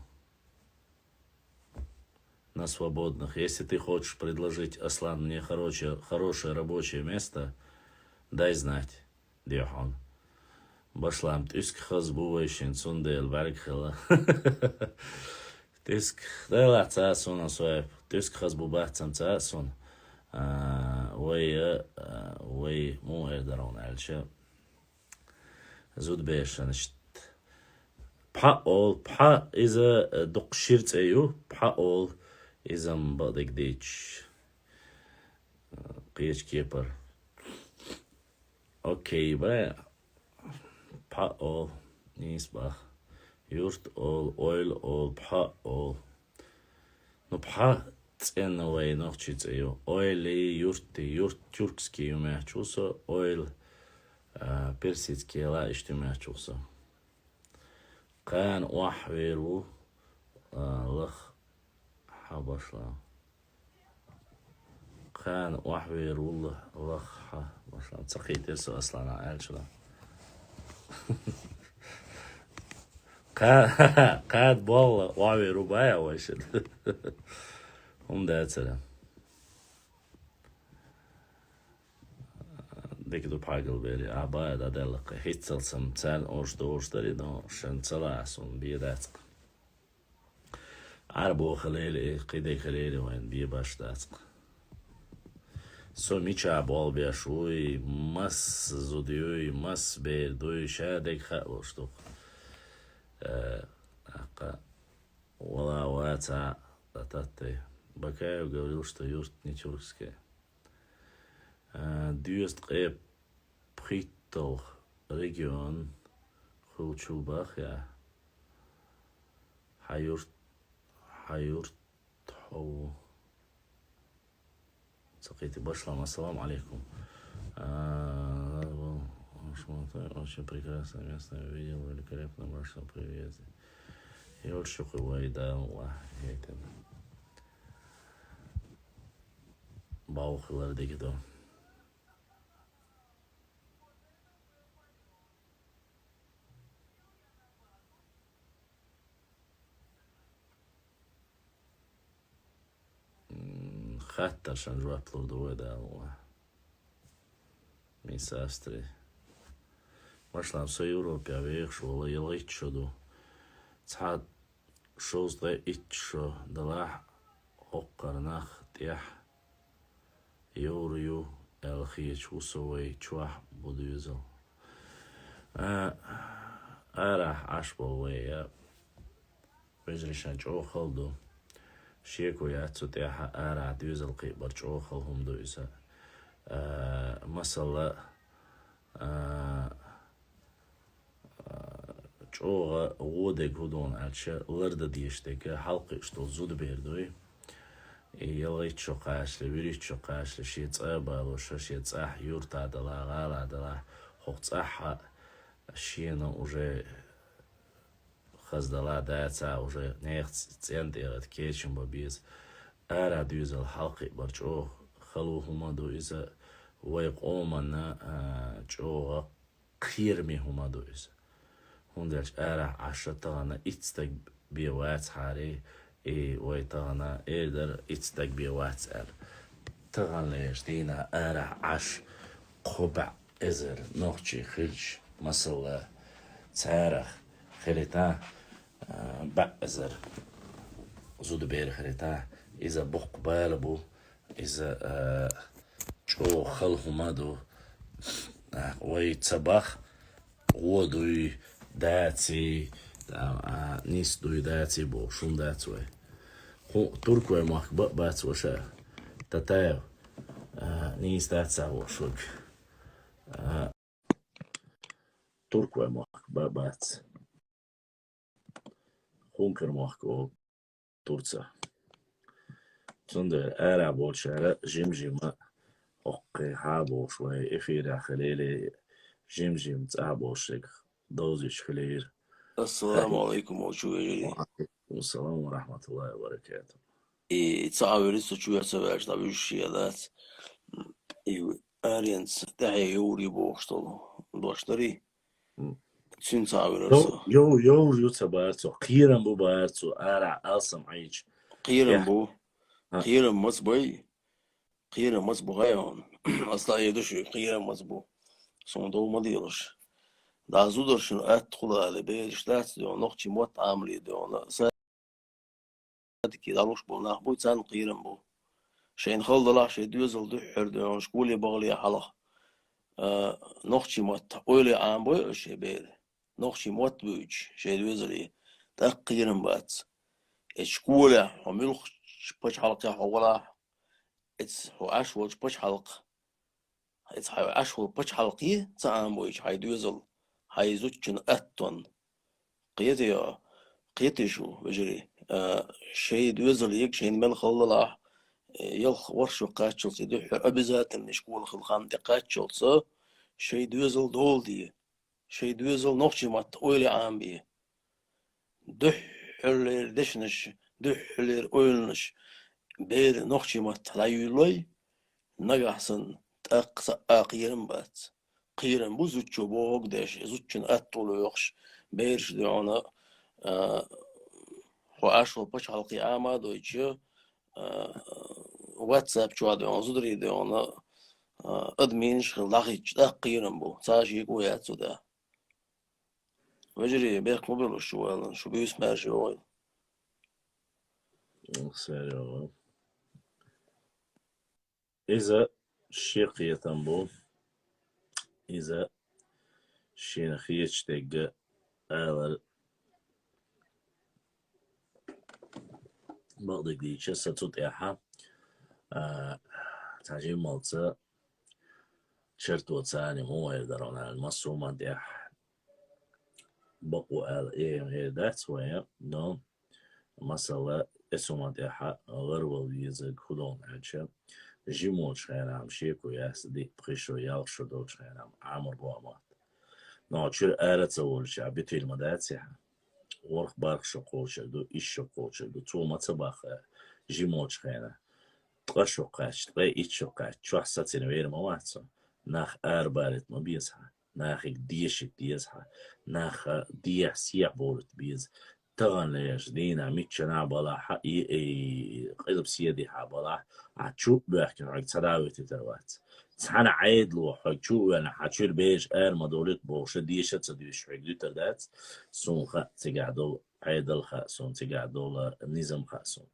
На свободных. Если ты хочешь предложить, Аслан, мне хорошее, хорошее рабочее место, дай знать. дехьон. Башлам тӀуьска хаза бу вай шин, цундела бӀарг хила. ТӀуьска, дайлахь ца сона соев, тӀуьска хаза бу бацам ца сона. А, вай, а, вай муха эр дар вон аьлча. Зудбершанаш. Пхьа ол, пхьа иза, э, дукха шира цӀе ю, пхьа ол, иза-м бакъдерг дийцча, э, кхечу кепара. Окей, бай. Пхьа ол, нийса бах. Юрт ол, ойла ол, пхьа ол. Ну, пхьа цӀена вай нохчий цӀе ю. Ойли, юрти, юрт тюркский ю мехчу со, ойла, а, персидский ла иштта ю мехчу со. Кхана охьавер ву, а, лах хьа башла. Кхана охьавер ву лах хьа башла. Ца кхийтира со Аслана аьлча. Кха-, кхада болла охьавер ву бая вайшин. ХӀума дацара. Дика ду пхьагал бери, а бая дӀадаьлла кхы. ХӀинццалц-м царна ош дожуш дари, но шен ца лаьа суна бе дац-кх. Ӏарбо хилийла и, кхидерг хилийла вайн бе баш дац-кх. Со мича болх беш вуй, масса зуда юй, масса бер дуй, ша дерг хаа луш ду-кх. Э, аккха, вала ваца, а таттай. Бакаев говорил, что юрт не тюркская. Э, дезткъе пхийтталгӀа регион хуьлучул бах я. Хьан юрт, хьан юрт хьо ву. Ца кхийти башлам, ассаламу алейкум. А, очень прекрасное место, видел великолепно, башлам, привет. Йолчу кху вай Далла хетина. Бавхалар дика ду. М, хаттаршан жоп лур ду вай Далла. Мисс Австрия. Башлам со Европе вехаш вала ялгӀитта шо ду. Цхьа шовзткъе итт шо далахь хӀокхара нах тӀехь йовр ю аьлла хеташ ву со вай чохь бу доьзал. А, арахь Ӏаш бо вай, я. Вежарий шайн чӀогӀа хала ду. Шеко яц цу тӀехь арахь доьзал кхиабар чӀогӀа хала хӀума ду иза. А, масала, а, а, чӀогӀа гӀо дерг хӀун ду аьлча, лардан дезаш дерг хьалкхуьуш долу зудабер дуй. И ялгӀитта шо кхачале, вуьрхӀитта шо кхачале, шен цӀа а балош, шен цӀахь юрта дала, гӀала дала, хӀокху цӀахь а шена уже хаздала, даца уже нехан цӀен тӀера кечам бан беза. Арахь доьзал хьалкхиабар чӀогӀа хала хӀума ду иза, вай къоманна, а, чӀогӀа кхераме хӀума ду иза. ХӀунда аьлча арахь Ӏаш тахана итт стаг бен вацахьара, и вай тахана эр дара итт стаг бен вац аьлла. Таханлерчу дийнахь арахь Ӏаш кхо бӀе эзар нохчий хилча, масала, царах хилийта, а, бӀе эзар зудабер хилийта, иза боккха бала бу, иза, а, чӀогӀа хала хӀума ду. А, вай ца бах, гӀо дуй, даций, а, а, нис дуй, даций бохуш хӀума дац вай. Ху-, турк вай мохк бан а бац ваша. Татаев, а, нис дац а вошуг. А, турк вай мохк бан а бац. Хункар мохк олу Турца. Цундела арахь болчара жим-жима хӀокху хьа бохуш вай эфирехь хилийла, жим-жима цӀа болуш дерг довзуьйтуш хилийла. Ассаламу алейкум, о чу вежарий. Ва алейкум ассалам ва рахматуллахи ва баракатух. И ца Ӏа вуьллу со чу вер ца ваьлча, дӀавуьжуш я дац. И аренца тӀаьхье йовр ю бохуш долу дош дарий? М. Цуьнца Ӏа вуьллу со. Йов-, йов-, йовр ю ца бара цо. Кхерам бу бара цо, арахь алсам Ӏийча. Кхерам бу. Кхерам маца бай? Кхерам маца бу хьайна? Аса ла а ду шуьга, кхерам маца бу. Суна дов ма делаш. ДӀа зударшна атта хул ала, бераш дац дона, нохчий мотт Ӏамале дона. Садике дӀалуш бола нах буй, царна кхерам бу. Шайна хала далахь шайн доьзал дуьххьара дона, школе бахале хьалха, а, нохчий мотт ойла Ӏамабой уьш шайн бер. Нохчий мотт буьйцуш шайн доьзале, тӀаккха кхерам бац. Эцу школехь хьо муьлххачу пачхьалкхехь хьо валахь, эцу хьо Ӏаш волчу пачхьалкха, эцу хьо Ӏаш волу пачхьалкхе ца Ӏамабойчу хьайн доьзал, хьайн зудчун аттонна. Кхетий хьо? Кхетий шу, вежарий? А, шайн доьзале, шайна мел хала далахь, ялх ворхӀ шо кхаччалц, и дуьххьара обязательный школа хила хан тӀе кхаччалц, шайн доьзал дола де. Шайн доьзал нохчий мотт ойла Ӏамабе. Дуьххьарлера дешнаш, дуьххьарлера ойланаш бер нохчий мотт дӀайуьйлалой, нагахь санна тӀаккха цхьа а кхерам бац. Кхерам бу зудчо бохург деш, зудчун атта лоьхуш, бераш дона, а, хьо Ӏаш волу пачхьалкхе Ӏама а дойтуш, а, WhatsApp чохь дона, зударий дона, а, админаш хила дӀахӀиттича, тӀаккха кхерам бу. Цхьа а шеко яц цу тӀехь. Вежарий, бехк ма билла шу валан, шу буьйса маьрша йогӀийла. Саьрва. Иза шен кхетам бу. Иза шена хеташ дерг алар. Бакъдерг дийцича, сан цу тӀехь, а, цхьа жиммалца чартоца ани хӀун эр дара аьлла, массо а хӀуманна тӀехь бакъо аьлла, э, эр дац вайн, но, масала, эцу хӀуманна тӀехь гӀарвала везарг хӀун ду аьлча, жима волчу хенахь шеко яц, диъ, пхи шо, ялх шо долчу хенахь Ӏамор бу мотт. Но чуьра ара ца волчу, а, буьтийла ма дац и хьан. ВорхӀ-бархӀ шо кхочур ду, исс шо кхочур ду. Цо ма ца баххара, жима волчу хенахь. Ткъа шо кхаьчча, ткъе итт шо кхаьчча, чохь сацийна вер ма вац цо. Нах арабалийта ма беза хьан. Нахе дешийта деза хьан. Нах дехьа-сехьа бовлийта беза. Таханлерчу дийнахь миччанахь а балахь, и, и, къилба седехь а балахь, ахь чу а боьхкина хьоьга цхьа дӀа а витийтар вац. Цхьана Ӏедало хьоьга чу а ваьллина, хьан чуьра бераш ара ма довлийта бохуш, деша а ца дуьйсуш хьоьга дуьтур дац. Суна хаьа цигахь долу Ӏедал, хаьа суна цигахь долу низам, хаьа суна.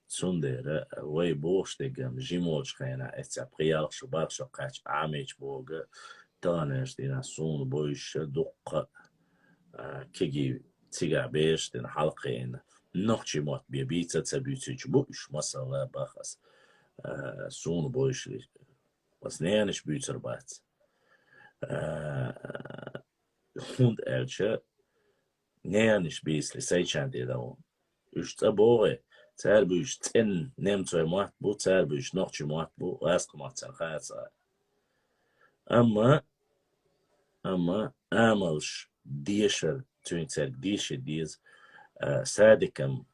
Цундела вай бохуш дерг-м, жима волчу хенахь эццахь пхи-ялх шо, бархӀ шо кхаьчча Ӏамийча бохург, таханлерчу дийнахь суна бовзуш дуккха а, а, кегий цигахь бераш дина хьалакхиийна, нохчий мотт бен бийца а ца буьйцуьйтуш бу уьш, масала, боху ас, а, суна бовзуш, ас ненаш буьйцур бац. А, хӀунда аьлча, ненаш бийцале сайчарна тӀе дан ву. Уьш цӀа богӀий, цара буьйцуш цӀена немцойн мотт бу, цара буьйцуш нохчий мотт бу, гӀазкхийн мотт царна хаьа цкъа. Амма, амма амалш дешар, цуьнан цаьрга дешийта деза, а, садикам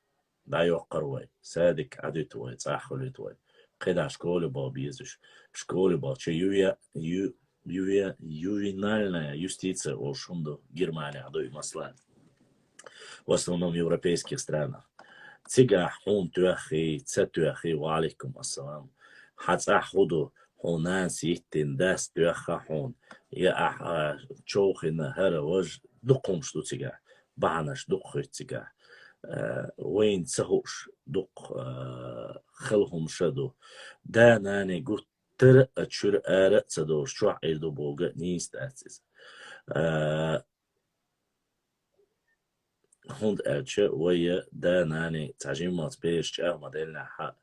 дӀайоккхур вай, садик Ӏадуьту вай, цӀахь хуьлуьйту вай. КхидӀа школе бала беза уьш. Школе балча юве-, ю-, юве-, ювенальная юстиция олуш хӀума ду, Германехь ду и, масала. В основном европейских странах. Цигахь хьуна тоьххий, ца тоьххий, ва Ӏалайкум ассалам. Хьан цӀахь хӀун ду, хьуна нанас йиттина, дас тоьхна хьуна, я ахь, а, човхийна, хӀара, важа, дукха хӀумаш ду цигахь. Бахьанаш дукха хуьтту цигахь. А, вайна ца хууш дукха, а, хала хӀумаш а ду. Да-нана гуттара а чуьра ара а ца долуш, чохь Ӏийр ду бохург нийса дац иза. А, хӀунда аьлча вай да-нана цхьа жиммалц бераш чӀагӀ ма деллинехь,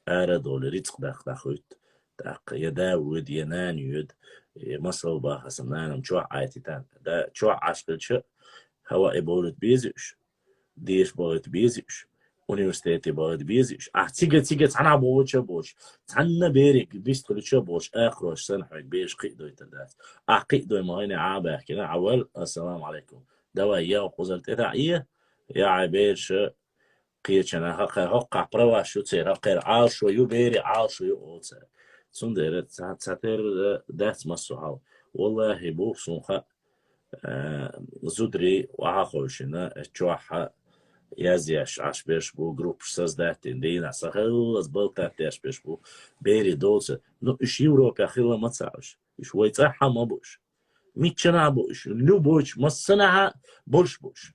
ара а довлий, рицкъ даккха дӀахуьтту. ТӀаккха я да воьду, я нана йоьду, я масала боху ас, нана-м чохь Ӏайтийтина. Да чохь Ӏаш хилча, хӀаваъ бовлийта безий уьш? Деша бахийта безий уьш? Университете бахийта безий уьш? Ахь цига-цига цхьанхьа бохуча а боцуш, цхьанна берега бист хуьлуча а боцуш, акхарош санна хьоьга бераш кхиадойтур дац. Ахь кхиадой ма хьайна Ӏа а баьхкина, Ӏа вар, ассаламу Ӏалайкум. Давай, я кхузара тӀе таӀе, я хьайн бераш кхечанхьа, хӀокхара хӀокхахь праваш ю церан, хӀокхара Ӏалашо ю, берийн Ӏалашо ю олу цара. Цундела цхьа, цхьатерра дац массо а хьал. Валлахи, боху суна хаьа, а, зударий охьа а ховшина, чохь а язъеш Ӏаш берш бу, группаш создать дина, дийнахь сахиллалц болтать деш берш бу, берийн доцург. Ну, уьш Европехь хилла ма ца Ӏаш. Уьш вай цӀахь а ма бу уьш. Миччанахьа бу уж, любой чу, массанахьа болуш бу уж.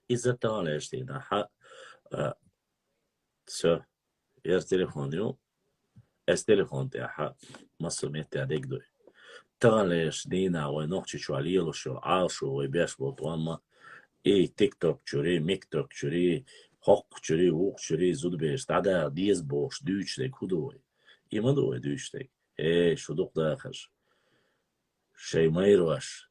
Иза таханлерчу дийнахьа, а, всё, яра телефон ю, ас телефон тӀехьа массо меттехь дегдой. Таханлерчу дийнахь вай Нохчийчохь лелош йолу Ӏалашо вай беш болу тӀом а, и тикток чуьра, микток чуьра, хӀокху чуьра, вукху чуьра зудабераш дӀадала деза бохуш дуьйцуш дерг хӀун ду вай? И ма ду вай дуьйцуш дерг. Э, шу дукха дахарш. Шайн майрош,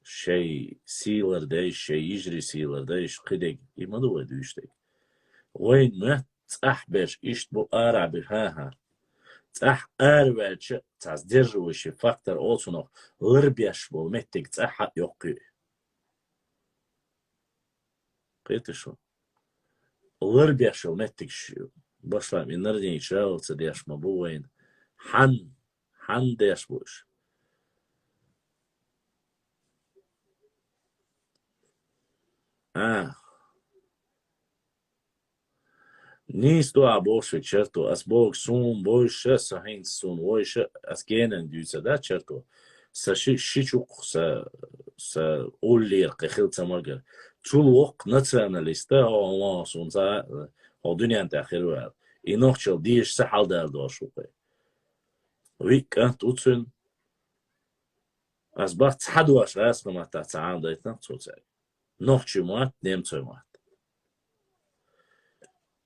шайн сий лардеш, шайн йижарий сий лардеш, кхидерг, и ма ду вай дуьйцуш дерг. Вайн моьтту цӀахь берш иштта бу арахь бу, хӀан-хӀа. ЦӀахь араваьлча, цхьа сдерживающий фактор олу цунах, ларбеш болу меттиг цӀахь а йоккхуьйту. Кхетий шу? Ларбеш йолу меттигаш башлам и нарнийча ца деш ма бу вайна. Хьан, хьан деш бу уьш? А. Нийса ду ахь бохуш вай чарто. Ас боху суна бойша, со хӀинца суна войша, ас генан дуьйцар да чарто. Сан ши, ши чукх, сан, сан уллера кхин хила ца магар. Цул воккха националиста, хьо, хьо, хьо, суна ца, хьо дуьнен тӀехь хир ваьлла. И нохчалла дезаш ца хьалдала долуш ву кхе. Виъ кӀант ву цуьнан. Ас бац цхьа дош гӀазкхийн маттахь ца Ӏамадайтинарг цо цаьрга. Нохчийн мотт, немцойн мотт.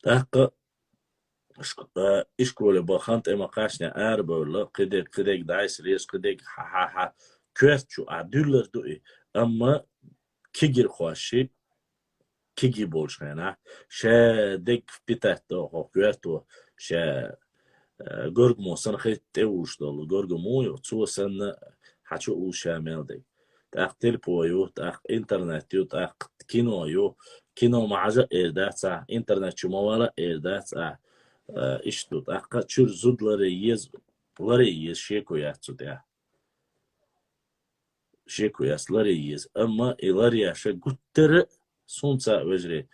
ТӀаккха шк-, а, ишколе бахан тӀе ма кхаьчна арабевлла, кхидерг, кхидерг дӀасалеш, кхидерг хьа-хьа-хьа, коьрта чу а дуьллар ду и, амма кегийрхошший, кегий болчу хенахь, ша дерг впитать до хӀокху коьрто, ша, а, горгамо санна хетта тӀе вуьйш долу, горгамо ю, цо санна хьан чу уллуш ша мел дерг. ТӀаккха телефон ю, тӀаккха интернет ю, тӀаккха кино ю. Кино ма Ӏажа а эр дац ахь, интернет чу ма вала а эр дац ахь. Э, иштта ду, тӀаккха чуьра зуда ларъе еза, ларъе еза, шеко яц цу тӀехь. Шеко яц, ларъе еза. Амма и ларъеш гуттара а, суна ца а, вежарий,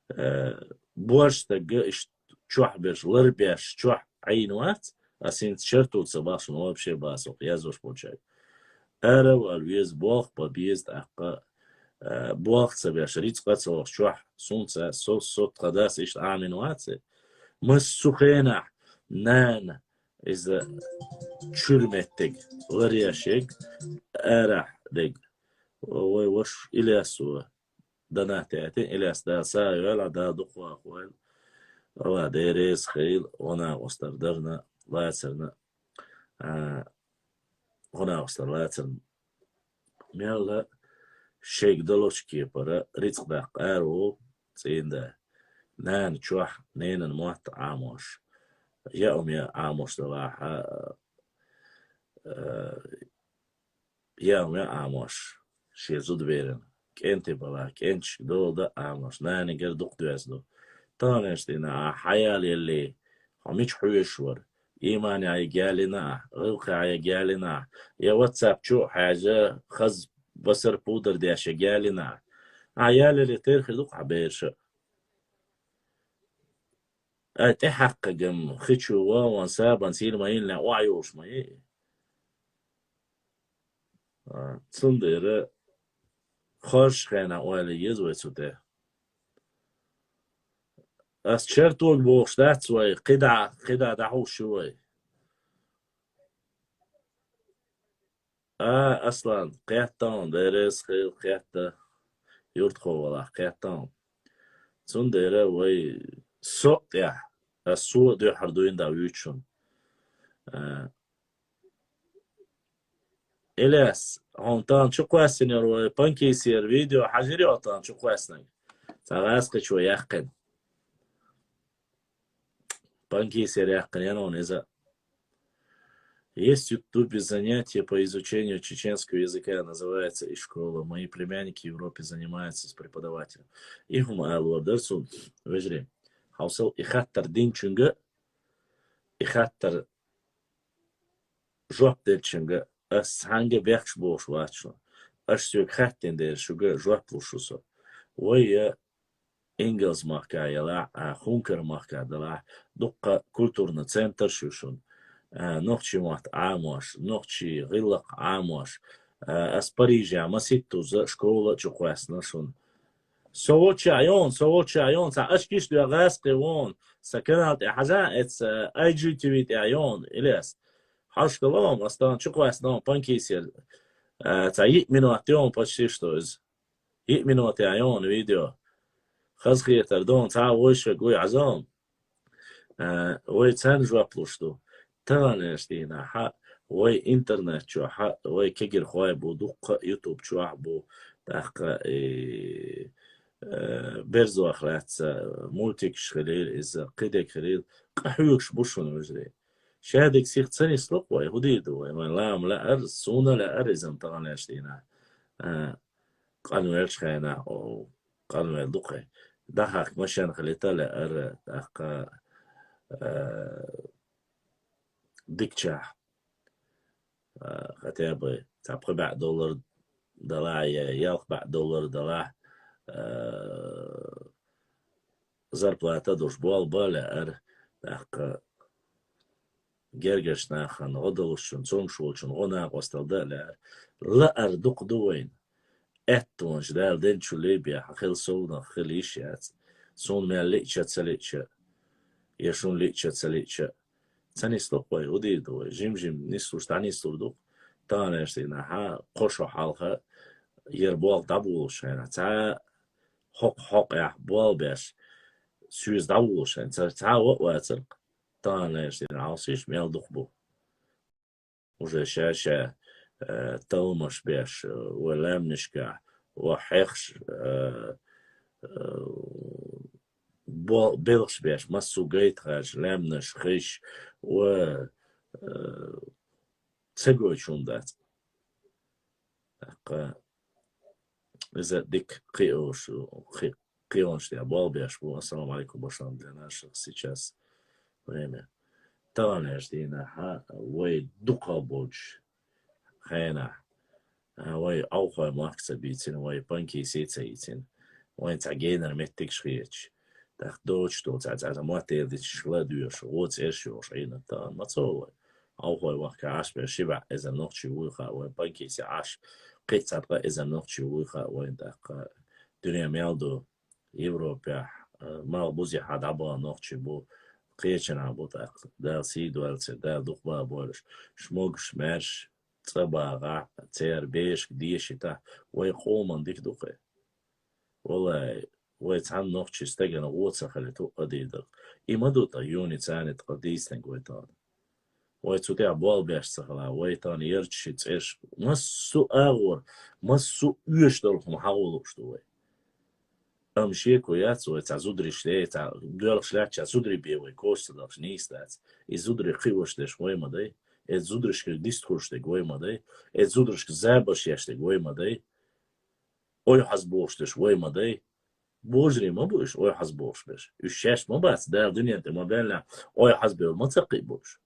э, боьрша стаг а иштта чохь берш, ларбеш чохь Ӏийна вац, ас хӀинца чартуца бахчана вообще бацалла яздеш болчаьрга. Ара а вала веза, болх бан беза тӀаккха, а, болх ца беш, рицкъа а ца лохуш чохь, сунца, со, со тхан дас иштта Ӏамийна вац. Массо а хенахь нана иза чуьра меттиг ларъеш ерг, арахь дерг. Вай ваша Ильясо донат яйтина, Ильяс, Дала сагӀа йойла, Дала дукха вахавойла. Алла дерриг реза хуьлда, ванах устар дарна, лацарна, а, ванах устар лацарна. Мелла шайга далочу кепара рицкъ даккха ара ву цӀийнда. Нана чохь, ненан мотт Ӏамош. Яа хӀума яа Ӏамош далахь, а, а, яа хӀума яа Ӏамош, шен зудаберана, кӀентий балахь, кӀенташка дола дан Ӏамош, нанигара дукха доьзна ду. Таханлерчу дийнахь ахь хьан ял елли, хьо мича хьоьжуш вара? Иймане Ӏайга ялийна ахь, гӀиллакхе Ӏайга ялийна ахь, я WhatsApp чу а хьаьжа, хаза басар пудар деш ялийна ахь. Ахь ял елли тера хир ду-кх хьан бераша. Ай, тӀехьаккхагам хи чу ван, ван сабан сийла ма йиллина, охьайолуш ма йий. А, цундела хорша хенахь ойла еза вай цу тӀе. Ас чартога бохуш дац вай, кхидӀа, кхидӀа дӀахьуш ю вай. А, Аслан, кхетта хьуна, дерриг хила кхетта, юьртахо валахь, кхетта хьуна. Цундела вай со а тӀехь, ас со а дуьххьара дуьйна дӀа вуьйцу шуна. А, Ильяс, хьуна тахана чу кхоьссина йолу вай Панкисера видео хьажийра хьо тахана чу кхоьссинарг? Цхьа гӀазкхичо яьккхина. Панкисера яьккхина ян хьуна иза. Есть в Ютубе занятие по изучению чеченского языка, называется и школа. Мои племянники в Европе занимаются с преподавателем. И хӀума ала лур дара суна, вежарий. Хьовсал, и хаттар динчуьнга, и хаттар жоп делчуьнга ас цхьаьнга бехкаш бохуш вац шуна. Аша соьга хаьттина дела, шуьга жоп луш ву со. Вай я Ингалс-махкахь ялахь а, Хункар-махкахь далахь, дуккха культурный центрш ю шуна. А, нохчийн мотт Ӏамош, нохчийн гӀиллакх Ӏамош, Э, ас Парижехь маситтуза школа а чукхоьссина шуна. Со волчча йона, со волчча йона, цхьа ачкиш доьгӀна гӀаскхи вон, сан канал тӀе хьажа, эца I G T V тӀе йона, Ильяс. Хьажа хила вон, ас тахана чукхоьссина вон Панкисера, э, цхьа йиъ минот йона почти что иза. Йиъ минот йона видео. Хазахетар дона, цхьа вовшашка гуй Ӏазам. Э, вай царна жоп луш ду. Таханлерчу дийнахь вай интернет чохь, вай кегирхой бу, дуккха а YouTube чохь бу, тӀаккха и, э, берзох лаьцна мультикаш хилийла иза, кхидерг хилийла, къахьоьгуш бу шуна, вежарий. Шадерг сиха ца нисло-кх вай, хӀун дийр ду вай? Вайн лам лаьара, суна лаьара иза таханлерчу дийнахь. Э, къанвеллачу хенахь, о, къанвелла ду-кх. ДӀахьакха машен хилийта лаьара, тӀаккха, э, дикачохь, э, хотя бы цхьа пхи бӀе доллар далахь, я ялх бӀе доллар далахь, э, зарплата долуш болх бан лаьара, тӀаккха гергарчу нахана гӀо далушчунна, цомгуш волчунна гӀо накъосталла дан а лаьара. Лаар дукха ду вайна. Аьттонаш Дала денначул бен хьан хила совнах хила йиш яц. Суна мел лиъча а, ца лиъча а, я шуна лиъча а, ца лиъча а. Ца нисло-кх вай, хӀун дийр ду вай? Жим-жим нислуш дӀанислур ду-кх. Таханлерчу дийнахь кхо шо хьалха яра болх дӀаболуш хенахь, цхьа хӀокху хьокъехь болх беш, соьца дӀаволуш хенахь, цхьа, цхьа а ван а вацара-кх. Таханлерчу дийнахь хьовсийша, мел дукха бу. Уже ша-ша, э, талламаш беш, э, вай лаьмнашкахь, вай хьехаш, э, э, бо-, белхаш беш, массо а гайта хьаьжча, лаьмнаш хиш, вай, э, ца гойтуш хӀума дац. ТӀаккха иза дика кхиош, кхи-, кхионаш тӀехь болх беш бу. Ассаламу алейкум, башан для наших сейчас время. Таханлерчу дийнахь вай дукха болчу хенахь, а, вай Ӏовхой мохк ца бийцина, вай Панкиси ца йийцина, вайн цхьа генара меттигаш хеташ, тӀаккха доцуш долу цхьа, цхьа, цхьа мотт эладитанаш ладоьгӀуш, гӀо цӀераш йохуш Ӏийна тахана ма ца ву вай. Ӏовхой вахка Ӏаш бен ши бӀе эзар нохчи вуй хаьа вайн, Панкиси Ӏаш кхин а цхьа ткъа эзар нохчи вуй хаьа вайн, тӀаккха дуьне мел ду, Европехь, э, малхбузехьа дӀабаха нохчий бу, кхечанхьа бу тӀаккха. Дала сий дойла церан, Дала дукха бан бойла уьш. Шмогаш, маьрша, цӀа багӀахь, церан бешка дешийтахь, вай къоман дика ду-кх. Валлай, вай цхьана нохчийн стагана гӀо ца хилийта хӀуъа дийр дара. И ма ду ткъа юни царни ткъа дийцинарг вай тахана. Вай цу тӀехь болх беш ца хилахь, вай тахана ярташкахь цӀераш массо а агӀор, массо а оьшуш долу хӀума хьахо лууш ду вай. Амма шеко яц вай цхьа зударий де, цхьа доьлхуш лаьттачохь зударий бен вай коча ца дахча нийса дац. И зударий кхиош дерш вай ма дай, эцу зударшкара дистхуьлуш дерг вай ма дай, эцу зударшка забарш еш дерг вай ма дай, ойхьазбохуш дерш вай ма дай. Божарий ма бу уьш ойхьазбохуш берш. Уьш шаьш ма бац, Дала дуьнен тӀе ма баьллехь, ойхьазбевлла ма ца кхин бу уьш.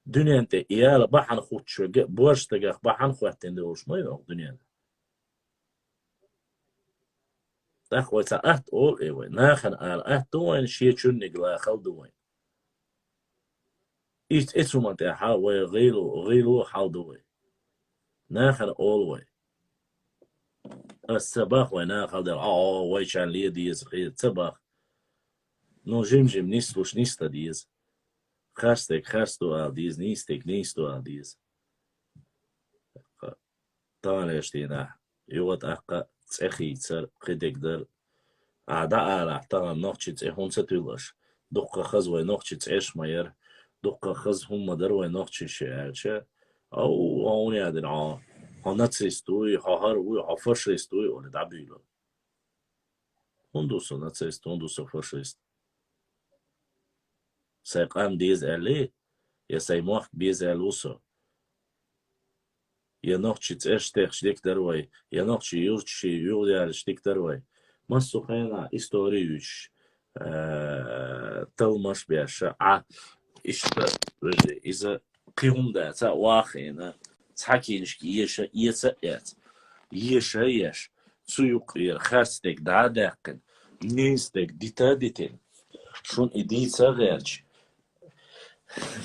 Дуьнен тӀе и яла бахьана хуттуш верг а, боьрша стагах бахьана хӀоьттина долуш ма ю оха дуьненахь. ТӀаккха вай цхьа атта олу и вай. Нахана ала атта ду вайна, шен чуьнниг лахал ду вайна. Иштта эцу хӀуманна тӀехь вай гӀийло, гӀийло хьал ду вай. Нахана олу вай. Ас ца бах вай нахал дела, хьо, хьо, вайчарна ле деза, хе, ца бах. Ну, жим-жим нислуш нисдан деза. Харцдерг харц ду ала деза, нийсдерг нийса ду ала деза. Таханлерчу дийнахь юха тӀаккха цӀе хийцар, кхидерг дар. Ахьа дӀаалахь, тахана нохчийн цӀе хӀунда ца туьллу аша? Дуккха хаза вай нохчийн цӀераш ма яра, дуккха хаза хӀума ма дара вай нохчийн ши аьлча, ау, хьо хӀунда яздина хьо? Хьо нацист вуй, хьо хӀара вуй, хьо фашист вуй, олий дӀабуьйлу. ХӀунда ву со нацист, хӀунда ву со фашист? Сайн къам деза аьллий, я сайн мохк беза аьлла ву со? Я нохчийн цӀераш техча дика дара вай, я нохчийн юрташ юхаялийча дика дара вай. Массо а хенахь истори юьйцуш, э, талламаш беш, Ӏа, иштта, вежарий, иза кхин хӀума дац, а, вахийна, цхьа книжка еша, эца а эца. Еша а еш, цу юккъера харцдерг дӀа а даьккхина, нийсдерг дита а дитина. Шуна и дийца а гӀерташ,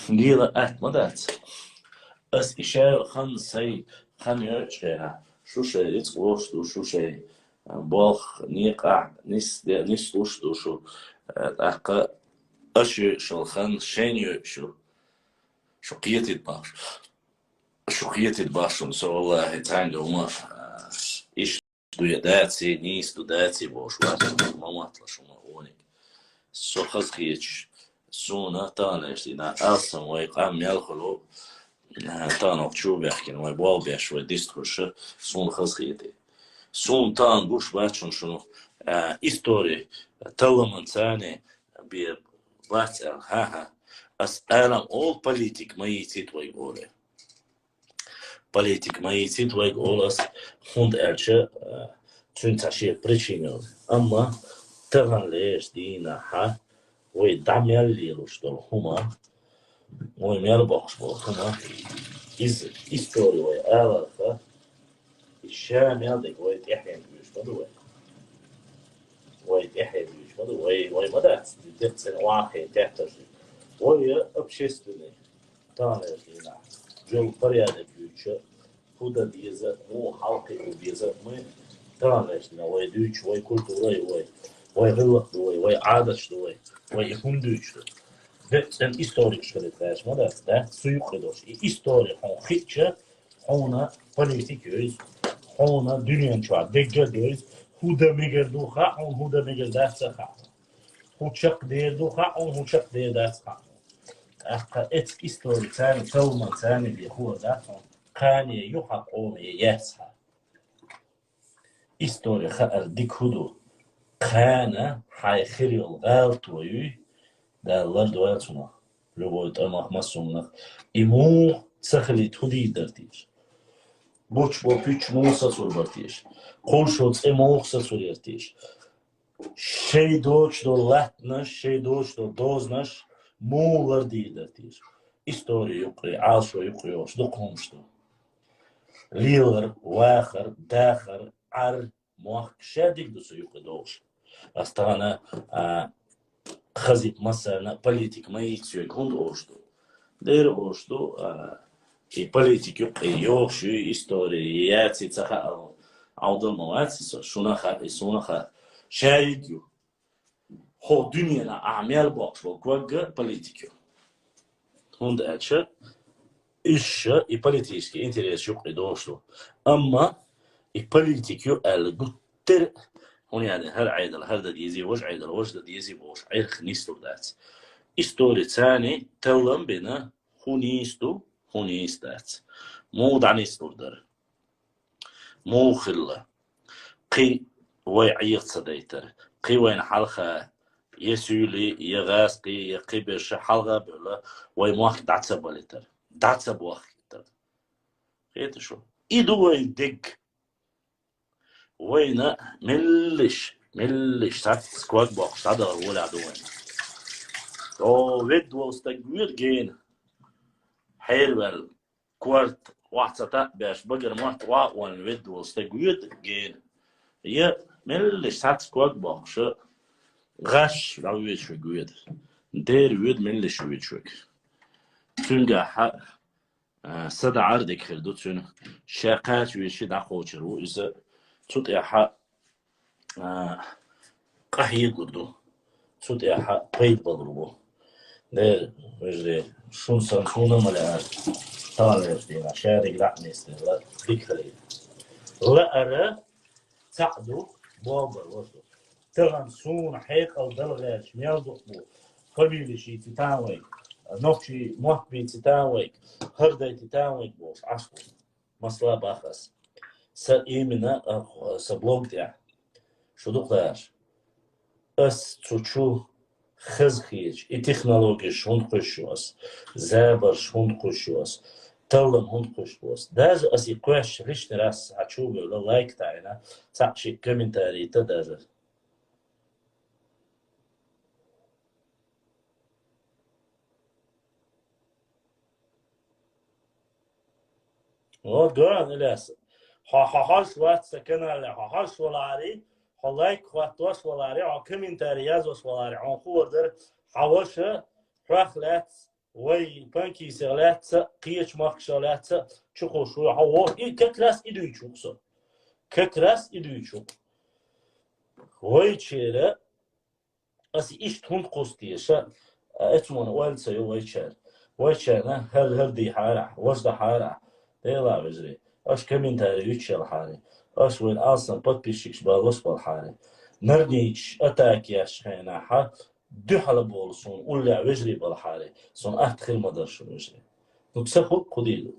лела атта ма дац. Ас и шаьлла хан сайн хан йоьчу хенахь, шу шайн рицкъ лош ду, шу шайн, а, болх, некъахь нис де-, нислуш ду шу, а, тӀаккха аша йоьшалла хан шайна йоьшу, шу кхетийта бохуш. Шу кхетийта бохуш, со, валлахӀи, цхьаьнгга хӀума, а, иш ду я даций, нийса ду даций бохуш вац, ма мотталаш хӀума вониг. Со хаза хеташ, суна таханлерчу дийнахь алсам вай къам мел хуьлу, а, тахана чу баьхкина, вай болх беш, вай дистхуьлуш, суна хаза хетий. Суна тахана гуш бац шуна, шуна, а, истори талламан царна бен бац аьлла. ХӀан-хӀа. Ас алам олу, политика ма йийцийта вайга олий. Политика ма йийцийта вайга олу ас, хӀунда аьлча, а, цуьнан цхьа шен причина йолу. Амма таханлерчу дийнахь вай дӀа мел лелош долу хӀума, вай мел боккхуш болу хӀума, иза истори вай аларх, и ша мел дерг вай тӀаьхье дуьйш ма ду вай. Вай тӀаьхье дуьйш ма ду, вай, вай ма дац, декъацӀена охьахиъна теттарш. Вай общественный, таханлерчу дийнахь, жол порядок дуьйцуш, хӀун дан деза, муха хьалакхиа беза, мы таханлерчу дийнахь вай дуьйцуш, вай культура ю вай, вай гӀиллакх ду вай, вай Ӏадаташ ду вай, вай и хӀунда дуьйцуш ду. ДекъацӀена историкаш хилийта гӀерташ ма дац, дац цу юккъе долуш. И истори хьуна хиъча, хьуна политика йовза, хьуна дуьнен чохь дегга а довза, хӀун дан мегар ду хаьа хьуна, хӀун дан мегар дац а хаьа хьуна. ХӀун чекхдер ду хаьа хьуна, хӀун чекхдер дац а хаьа хьуна. ТӀаккха эцу истори царна, талламан царна бен хуур дац хьуна, кхане ю хьан къоме яц хьан. Истори хаар дика хӀун ду? Кхана хьайн хир йолу гӀалато юй, Дала лардойла цунах, любой тӀамах, массо а хӀуманах. И муха ца хилийта хӀун дийр дара теша? Гучболу пуьчча муха сацор бара теша? Кхуллушо цӀе муха сацор яра теша? Шайн доцуш долу латтанаш, шайн доцуш долу дозанаш муха лардийр дара теша? Истори юккъе, Ӏалашо юккъе йолуш дукха хӀуманаш ду. Лелар, вахар, дахар, Ӏар, мохк, шадерг ду цу юккъе долуш. Ас тахана, а, хазийта массарна политика ма йийца соьга хӀунда олуш ду? Дера олуш ду, а, и политика юккъе йогӀуш ю, истори яций ца хаьа, Ӏовдал ма вац и со, шуна хаьа, и суна хаьа. Шадерг ю. ХӀокху дуьненахь ахь мел боккхуш болу ког а политика ю. ХӀунда аьлча уьш ша и политический интерес юккъе долуш ду. Амма и политика ю аьлла гуттар а, хӀунда аьлча хӀара Ӏедал хӀара дан дезий, важа Ӏедал важа дан дезий бохуш Ӏеха нислур дац. Истори царна таллам бина, хӀун нийса ду, хӀун нийса дац. Муха дӀанислур дара? Муха хилла? Кхин вай Ӏеха ца дайтара, кхин вайна хьалха я суьйли, я гӀазкхи, я кхин берш хьалха а бевлла, вай мохк дӀа ца балийтара, дӀа ца бохкийтара. Хета шу? И ду вайн дегга. Вайна меллиш, меллиш сац ког боккхуш дӀадала волехь ду вайна. О, ведда волу стаг воьду гена. Хьерваьлла, корта охьа ца таӀбеш, багара мотт охьа а оллина ведда волу стаг воьду гена. Я меллиш сац ког боккхуш, гӀаш дӀавоьдуш верг воьду. Дера воьду меллиш воьдуш верг. Цуьнгахь а, са даӀар дика хир ду цуьнан. Ша кхача везчи дӀакхочур ву иза. Цу тӀехь а, къахьегур ду. Цу тӀехь а пайда балур бу. Дера, вежарий, шуна санна суна ма лаьара, таханлерчу дийнахь шадерг дӀа а нисделла дика хилийта. Лаара цхьаъ ду, богӀу бара важа ду. Тахана суна хьекъал дала гӀерташ мел дукха бу. Фамилеш йийци тан вайга, нохчий мотт бийци тан вайга, хӀара дайти тан вайга бохуш Ӏаш бу. Масала бах ас. Сан именно, а, сан блог тӀехь. Шу дукха лаьара. Ас цу чу хазахеташ, и технологеш хӀунда кхуьссуш ю ас, забарш хӀунда кхуьссуш ю ас, таллам хӀунда кхуьссуш бу ас. Даже ас и кхоьссича, лишний раз хьан чу а бевлла, лайк таӀийна, цхьаъ шиъ комментарий йита даже. Вот, ган, Ильяс. Хьо, хьо хьожуш вац сан канале, хьо хьожуш валахьарий, хьо лайк хӀоттош валахьарий, хьо комментарий язош валахьарий, хьуна хуур дара, хьан ваша хьох лаьцна Вай панкисех лаьцца, кхечу махкашех лаьцца чукхуш ву хьо. И как раз и дуьйцу со. Как раз и дуьйцу. Вайчера ас иштта хӀунда кхуссу теша, а, эцунна ойла ца ю вайчара. Вайчарна хӀара-хӀара дийхьара, важа дахьара, Дела вежарий. Аш комментарий юьчу ялхьара. Аш вайн алсан подписчикаш баллаш балхьара. Нарнийчаш атака еш хенахьа, дуьхьала болу суна уллехь вежарий балхьара. Суна атта хир ма дара шун вежарий. Ну, ца худ кху дийла.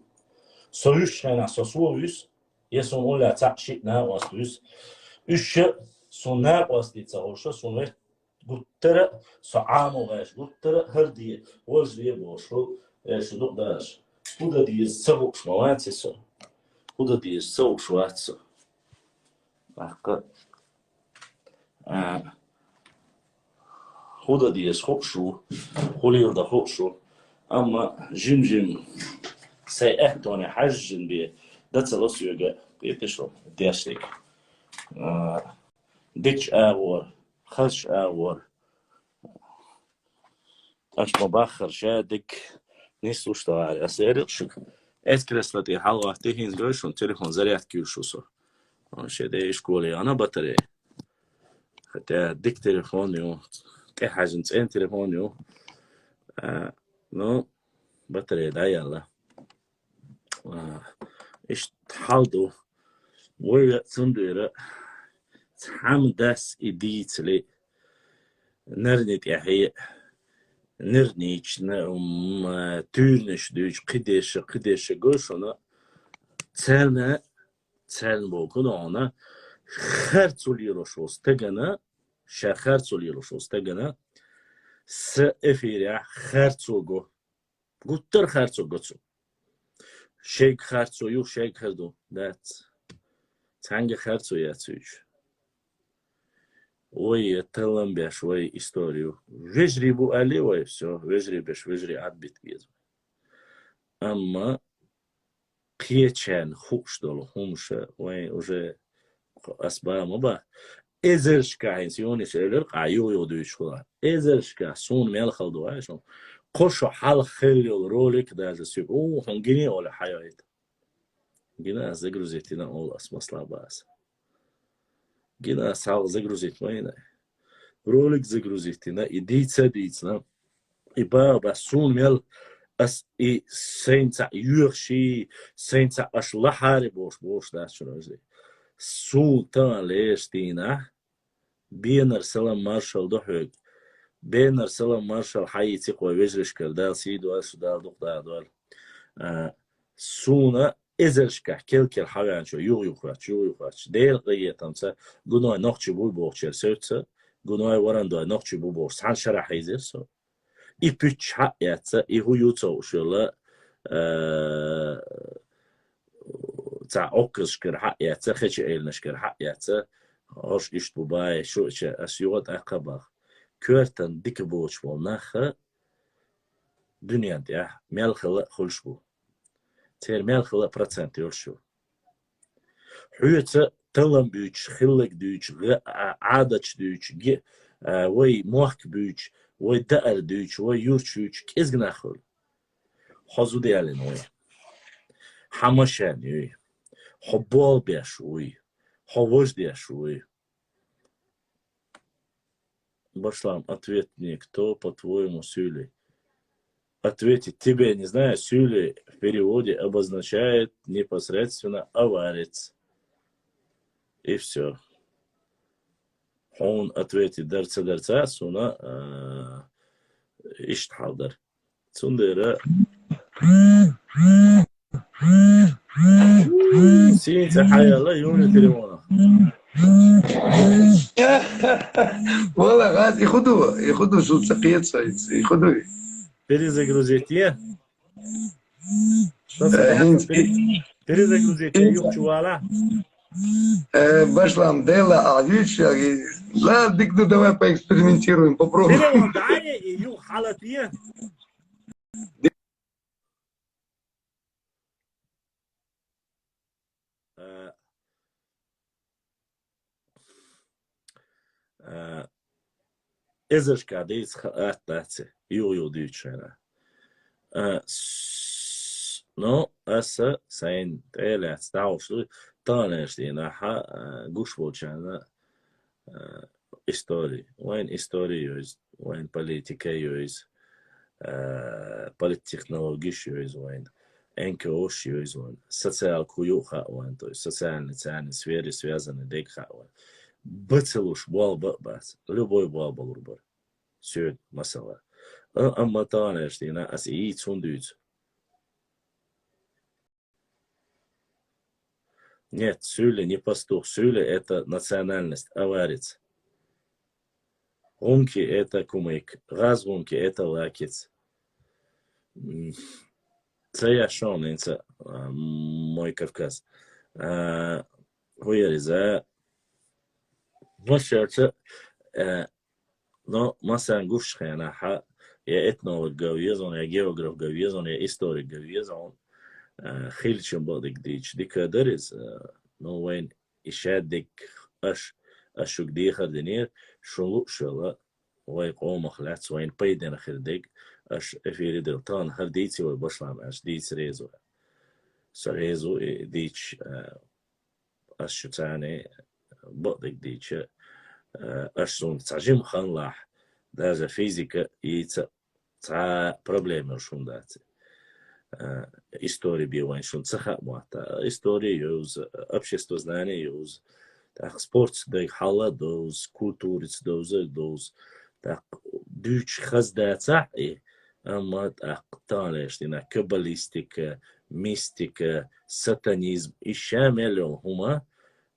Со вуьш хенахь, со со вуьс, я суна уллехь цхьаъ шиъ накъост вуьс. Уьш ша суна накъостий ца хуьлуша, суна вер гуттара, со Ӏамо гӀеш гуттара, хӀара де, вожа де бохуш ву, э, шу дукъ дараш. ХӀун дан деза ца хууш ма вац со. ХӀун дан деза ца хууш вац со. Аккха, а, хӀун дан деза хууш ву, хӀун леладан хууш ву. Амма жим-жим сайн аьттоне хьаьжжина бен, дан ца ло соьга, кхеташ ву, дешниг. А, дикачу агӀор, хазачу агӀор. Аш ма баххара ша дика нислуш товарищ. Ас эрил шуьга. Эс кресла тӀе хьалагӀоттий, хӀинца гой шуна, телефон зарядка юьйш ву со. Шен ден школе яна батарея. Хотя дика телефон ю, тӀехьаьжжина цӀена телефон ю. А, ну, батарея дӀаяьлла. А, иштта хьал ду. Вай веа цундела цхьамма дас и дийцале, нарни тӀехье, нарнийчна, м, туьйранаш дуьйцу, кхидерша, кхидерша гой шуна, царна, царна боху ногӀана, харцо лелош волу стагана, ша харцо лелош волу стагана, са эфирехь харцо го. Гуттар харцо го цу. Шайга харцо ю, шайга хар ду, дац. Цхьаьнга харцо яц уьйчу. Вай таллам беш, вай историю. Вежарий бу али вай, всё, вежарий беш, вежарий Ӏадбит беза. Амма кхечарна хууш долу хӀумаша вайн уже ас ба ма ба. Эзаршка хӀинца Юнис элира, къа юха-юха дуьйцуш хуьлу. Эзаршка суна мел хала ду, ай, шуна. Кхо шо хьалха хилла йолу ролик даже суьга, у, хьуна гиний олу хьайойта. Гина ас загрузить йина олу ас масла баса. Гина ас хьалха загрузить ма йина. Ролик загрузить йина, и дийца а дийцина. И баба, суна мел ас и сайн цхьаъ йоьхуш, сайн цхьаъ аш лахьари бохуш, бохуш дац шуна вежарий. Суна тан леш дийнахь, бенар салам маршал ду хьоьга. Бенар салам маршал хьайийци кхо вежаршкара, Дала сий дойла шу, Дала дукха даха дойла. А, суна эзаршкахь кел-кел хьавеанчо юха-юха хоьттуш, юха-юха хоьттуш. Делан къинхетамца гуной нохчий буй бохучеран севца, гуной варандой нохчий бу бохуш, цхьана шарахь хьийзира со. И пуьчча хьа а эцца, и хӀу ю ца хууш йолу, а, цхьа Ӏокказашкара хьа а эцца, хечу айланашкара хьа а эцца, хӀорш иштта бу баьй, шу а ча, ас юха тӀаккха а баха. Коьртан дика боцуш болу нах а дуьнен тӀехь мел хала а хуьлуш бу. Церан мел хала а процент йолуш ю. Хьоьца таллам буьйцуш, хилларг дуьйцуш, гӀа-, а-, Ӏадаташ дуьйцуш, ги-, а, вай мохк буьйцуш, вай даар дуьйцуш, вай юрташ юьйцуш кӀезиг нах хуьлу. Хьо зуда ялийна вуй. Хьан машен юй. Хьо болх беш вуй. Хьо важа деш вуй. Башлам, ответь мне, кто, по-твоему, сюйлей? Ответить тебе не знаю, сюйлей в переводе обозначает непосредственно аварец. И всё. Хьуна ответить дар ца дарца, суна, а, иштта хьал дара. Цундела сийца хьаяла Юни телефона. Вала, газ, и худу, и худу, шу ца кхета, и худу. Перезагрузить е? Что Э, сказать? Пере-, перезагрузить е, юхчу вала? Э, башлам, дела, а, вич, я, и, ладно, ну, давай поэкспериментируем, попробуем. Телефон дай, и юх халат е. Э, э, эзаршка дийца ха-, атта дац, юха-юха дуьйцуш хьайна. А, с-, ну, аса сайн тӀе а лаьцна дӀахьош ду, таханарча дийнахьа, а, гуш болчарна, а, истори. Вайн истори йовз, вайн политика йовз, а, политтехнологиш йовз вайн, Н К О-ш йовз вайн, социалка хӀу ю хаьа вайн, то есть социальный ценный сфере связанный дег хаьа вайн. Бацалуш болх ба а бац, любой болх балур бар. Соьга, масала. А, амма таханарча дийнахьа аса из хӀунда дуьйцу? Нет, Суле не пастух. Суле — это национальность, аварец. ГӀунки — это кумык, гӀазгӀунки — это лакец. М, ца яшон инца, а, мой Кавказ. А, хӀу яр иза? Масерца, э, но массан гуш хенахьа, я этнолог гав езон, я географ гав езон, я историк гав езон, э, хилчим бадик дич, дика дариз, э, но вайн ишадик аш, аш шуг дихар динер, шулу шала, вай къомах лац, вайн пайдена хир дик, аш эфири дил тан, хар дийци вай башлам, аш дийци резу. Со резу и дич, э, аш шуцани бадик дича, э, аш сун цажим ханлах, даже физика и ца, ца проблема шун даци. Э, истори бивайн шун ца хабмата. Истори юз, общество знание юз, так, спорт дай хала доз, культуриц доз, доз, так, дюч хазда ца и, амма так, талеш дина, каббалистика, мистика, сатанизм, и ша мел йол хӀума,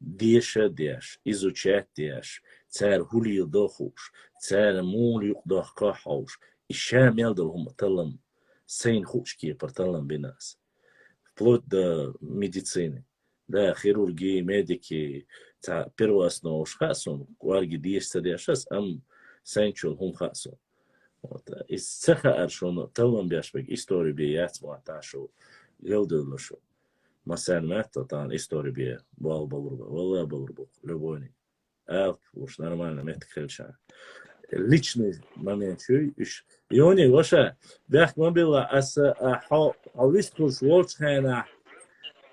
деша деш, изучать деш, цар хулил дохуш, цар мул юкъ дохка хауш, и ша мел дол хӀума талам, сайн хуш кепар талам бинас. Вплоть до медицины. Да, хирурги, медики, ца первоосновуш хасун, кварги деш ца дешас, ам сайн чул хӀум хасун. Вот, из ца хаар шуна талам беш бек истори бе яц ма та шу, гелдулла шу. Массан мат та тан истори бе, бал балур ба, валла балур ба, любойни. Ап, уж нормально, мет хелча. Личный момент шу, уж. Йони, ваша, бях мобила, аса, а, хо, а, вистуш волч хена,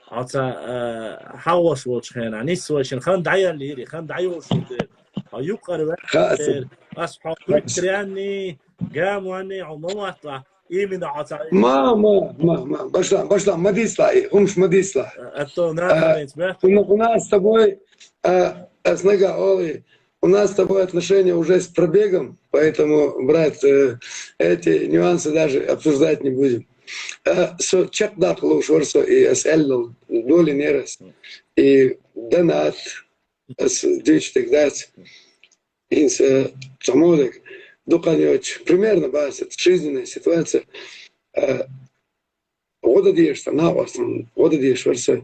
а, ца, а, хаваш волч хена, нис вашин, хан даяр лири, хан дайош лири. А, юкъар ва, ха, аса. Ас хо, ха, аса. Тряни, гамвани, а, маматла, именно, а, ца. Ма, ма, ма, ма, башла, башла, мадисла, и, хумш мадисла. А, а то, на, а, у, у нас с тобой, а, а, снага, оли, у нас с тобой отношения уже с пробегом, поэтому, брат, э, эти нюансы даже обсуждать не будем. Э, со чек дакъ луш варсо и ас эллал доли нерас. И донат, ас дичтик дац. Инс, э, цамодек, дукъан йоч, примерно бас, это жизненная ситуация. Э, гъода деш, са накъостан гъода деш варса.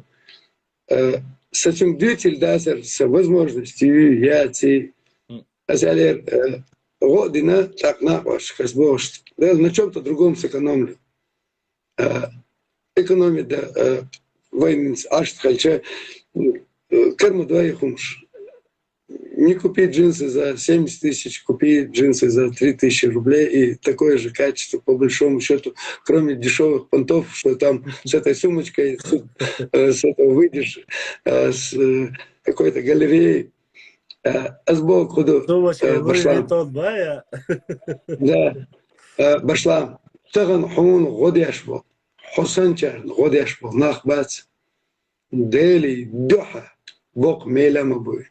Э, са чунг дютил дасар, са возможность, ю, я, ци. М. Ас алер, э, гъо дина, так накъош, хас бошт. Да, на чём-то другом сэкономлю. Э, экономить, да, э, войнинс ашт халча, э, карма двоих хумш. Не купи джинсы за семьдесят тысяч, купи джинсы за три тысячи рублей, и такое же качество, по большому счету, кроме дешёвых понтов, что там с этой сумочкой, с, э, с этого выйдешь, э, с, э, какой-то галереей. Э, азбо куду, сумочка, э, ну, башла. И тот бая. Да. Э, башла. Таган хун годяш бо. Хусан чар годяш бо. Нах бац. Дели духа. Бок мелама буй.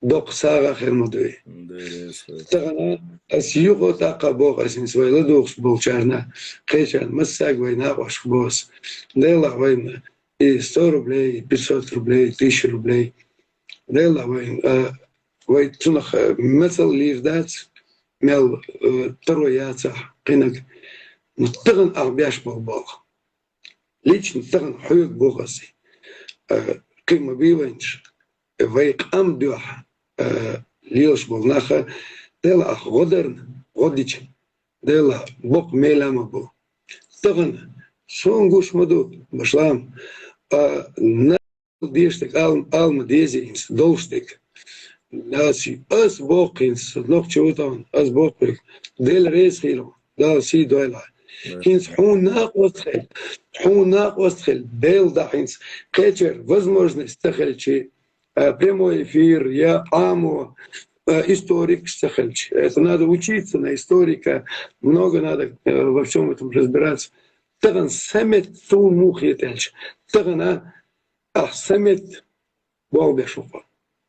Докъ сагъа хир ма дуй. Дели сагъа. Тагана ас юго такъа бокъ ас инс вай ладугъс болчарна, кхечан массаг вай накъош бос. Дела вай ма и сто рублей, и пятьсот рублей, и тысяча рублей. Дела вай, э, вай цунах, э, мецал лир дац, мел, э, таро яца, къинаг. Ну, таган ахбяш бол бокъ. Лично таган хуйг бохаси. Э, кыма биванч. Вай къам дух, э, лилш бол наха, дела ах гъодарн, гъодич, дела бокъ мелама бу. Таган, сон гуш маду, башлам, а, на деш так ал-, алма дези инс, долш так. Наси, ас бокъ инс, нох чутан, ас бокъ, дел рез хило, дал си дойла. ХӀинца хьуна накъост хила, хьуна накъост хила, Делан дуьхьа хӀинца кхечара возможность ца хилча, а, прямой эфир, я Ӏамо, а, историкаш ца хилча. Это надо учиться на историка, много надо, э, во всём этом разбираться. Тахана самет цунна муха хетаьлча, тахана ахь самет болх беш ву-кх.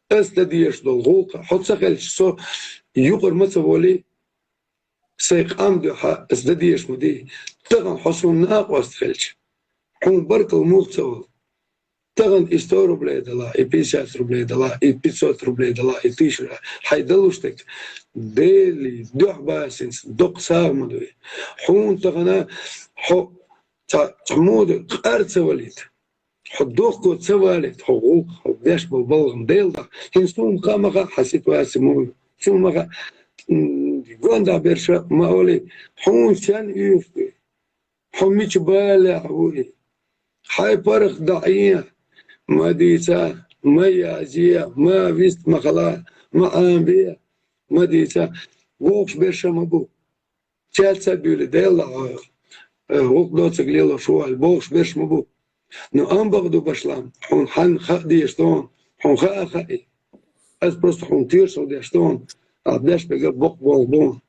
Ас дан дезаш долу гӀуллакх хьо ца хилча, со юкъара ма ца волий, сайн къам дуьхьа ас дан дезаш ма дий. Тахана хьо суна накъост хилча, хьуна баркалла муха ца олу? Тахана и сто рублей дала, и пятьдесят рублей дала, и пятьсот рублей дала, и тысяча, хьайн далуш дерг Делан дуьхьа бахьанца доккха сагӀа ма дуй. Хьуна тахана хьо цхьа, цхьа муха къар ца валийта. Хьо дохко ца валийта, хьо гӀуллакх, хьо беш болу балхана Делан дуьхьа. ХӀинца суна ма хаьа хьан ситуаци муха ю. Суна ма хаьа, м, гондахь берш ма олий, хьуна сенна оьшуш ду и? Хьо мича балехь ву и? Хьайн паргӀат дӀаэца, ма дийца, ма язъе, ма вист ма хала, ма Ӏамабе, ма дийца. Бохуш берш ма бу. Цаьрца а буьйлий, Делан дуьхьа, э, гӀуллакх доцург лелош ву аьлла, бохуш берш ма бу. Ну, амма бакъ ду, башлам, хьуна хьанна хаа дезаш ду хьуна, хьуна хаа а хаьий. Ас просто хьуна тоьшалла деш ду хьуна, ахь беш берг боккха болх бу хьуна.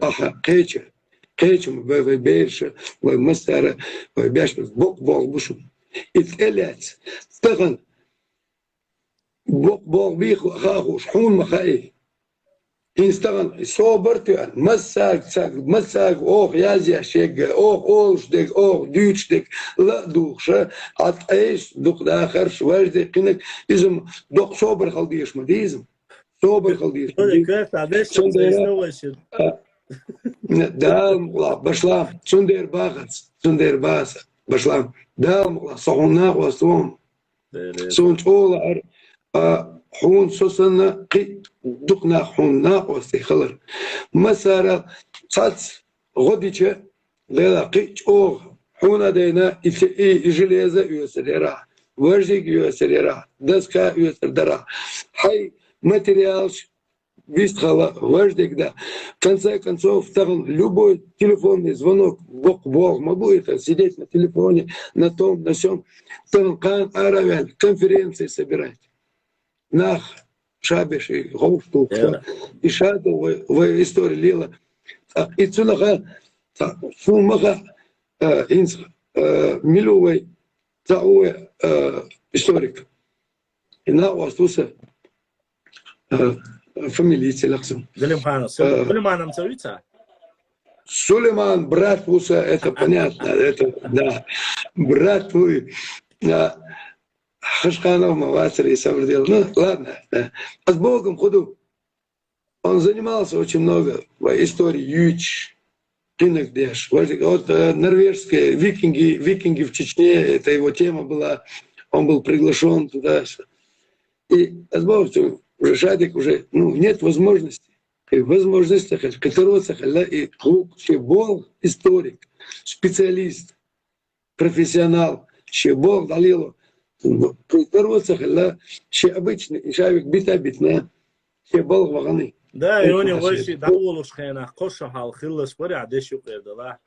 Ахьа кхеча, кхеча ма бай вай бераша, вай массара, вай беш берг боккха болх бу шуна. И тӀелаьцна, тахана боккха болх бий хаа хууш, хьуна ма хаьий. ХӀинца тахана собар а тоьъна, массаьрга ца, массаьрга оха язъеш ерг, оха олуш дерг, оха дуьйцуш дерг ла а духуш, Ӏа ткъе дукха дахарш, важа дерг, кхинарг, иза-м доккха собар хила дезаш ма дий иза-м. Собар хила дезаш ма дий. Цундела, а, Дала мукъалахь, башлам, цундела бахарца, цундела бахарца, башлам, Дала мукъалахь, со хьуна накъост ву хьуна. Суна чӀогӀа лаьара, а, хьуна со санна кхин а дукха нах хьуна накъостий хилар. Массара цхьацца гӀо дича, Делахь кхин а чӀогӀа хьуна а дайна, и, и, и железо а оьцур яра, важиг а оьцур яра, доска а оьцур дара. Хьайн материалаш вистхила, важа дерг дан. В конце концов, тахана любой телефонный звонок боккха болх ма бу, это сидеть на телефоне, на том, на сём. Тахана кхана ара а ваьлла, конференции собирать. Нах ша беш, и ховш тухуш. И ша ду вай, вай истори лела. А, и цунах а, цхьа, суна ма хаьа, а, хӀинца, а, мила ву вай, цхьа ву вай, а, историк. И накъост ву сан, а, фамилия ца лакхсам. Сулейманов, Су-, Э, Сулейманов ца вица? Сулейман брат ву сан, это понятно, это, да. Брат ву, а, Хашханов ма вацар и сабр дела. Ну, ладно, да. А с Богом ходу. Он занимался очень много в истории юч, кхинарг деш. Вот, вот, э, норвежские викинги, викинги в Чечне, это его тема была. Он был приглашён туда. И, а с Богом, уже Шадик уже, ну, нет возможности. И возможность, так сказать, которого сахалла и клуб, все был историк, специалист, профессионал, шен болх дӀалело. Кхин тӀароца хилла, шен обычный, шавиг бита битна, шен болх вахана. Да, и он юни хасир. Вайши дӀаволуш хенахь, кхо шо хьал хиллаш барехь, деш юкъера далахь.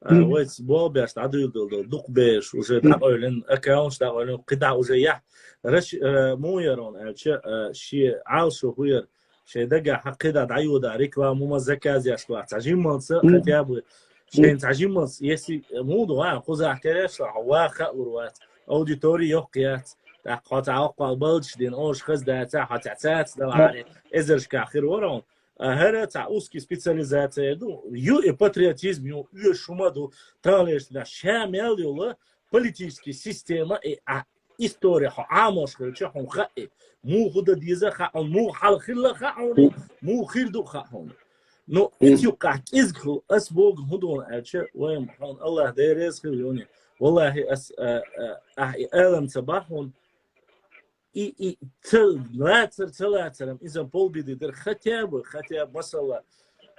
А, мгм. Вайца болх беш дӀадуьйладала дукха бераш, уже, мгм, дӀакъевлина, аккаунташ дӀакъевлина, кхидӀа уже яхь. Раш, а, муха яра он аьлча, а, шен Ӏалашо хӀу яра, шайн дагахь хьакхида дӀайода реклама ма заказъеш вац. Цхьа жиммалца, мгм, хотя бы, шайн цхьа жиммалца, если муха ду ван, кхузахь тереш вац, ва хаалур вац, аудитори йоккха яц, тӀаккха хьо цхьа воккхал балдаш дина, ош хаза даца, хьо цхьа цаца дала, да, хьаре, эзаршкахь хир вара он. А хӀара цхьа узкий специализация ду, ю и патриотизм, ю, ю шума ду, транлеш дина, ша мел йола, политический система и а история хьо Ӏамош хилча, хьуна хаьа, муха хӀу дан деза хаьа хьуна, муха хьал хилла хаьа хьуна, муха хир ду хаьа хьуна. Ну, мгм, ицу юккъахь кӀезиг хӀу, ас богу хӀун ду аьлча, вайн хьуна Аллах деррес хир юни. Валлахи, ас, а, а, ахь и алам ца бахьун, и, и ца лацар, ца лацарам, иза полбиди дара, хотя бы, хотя бы, масала,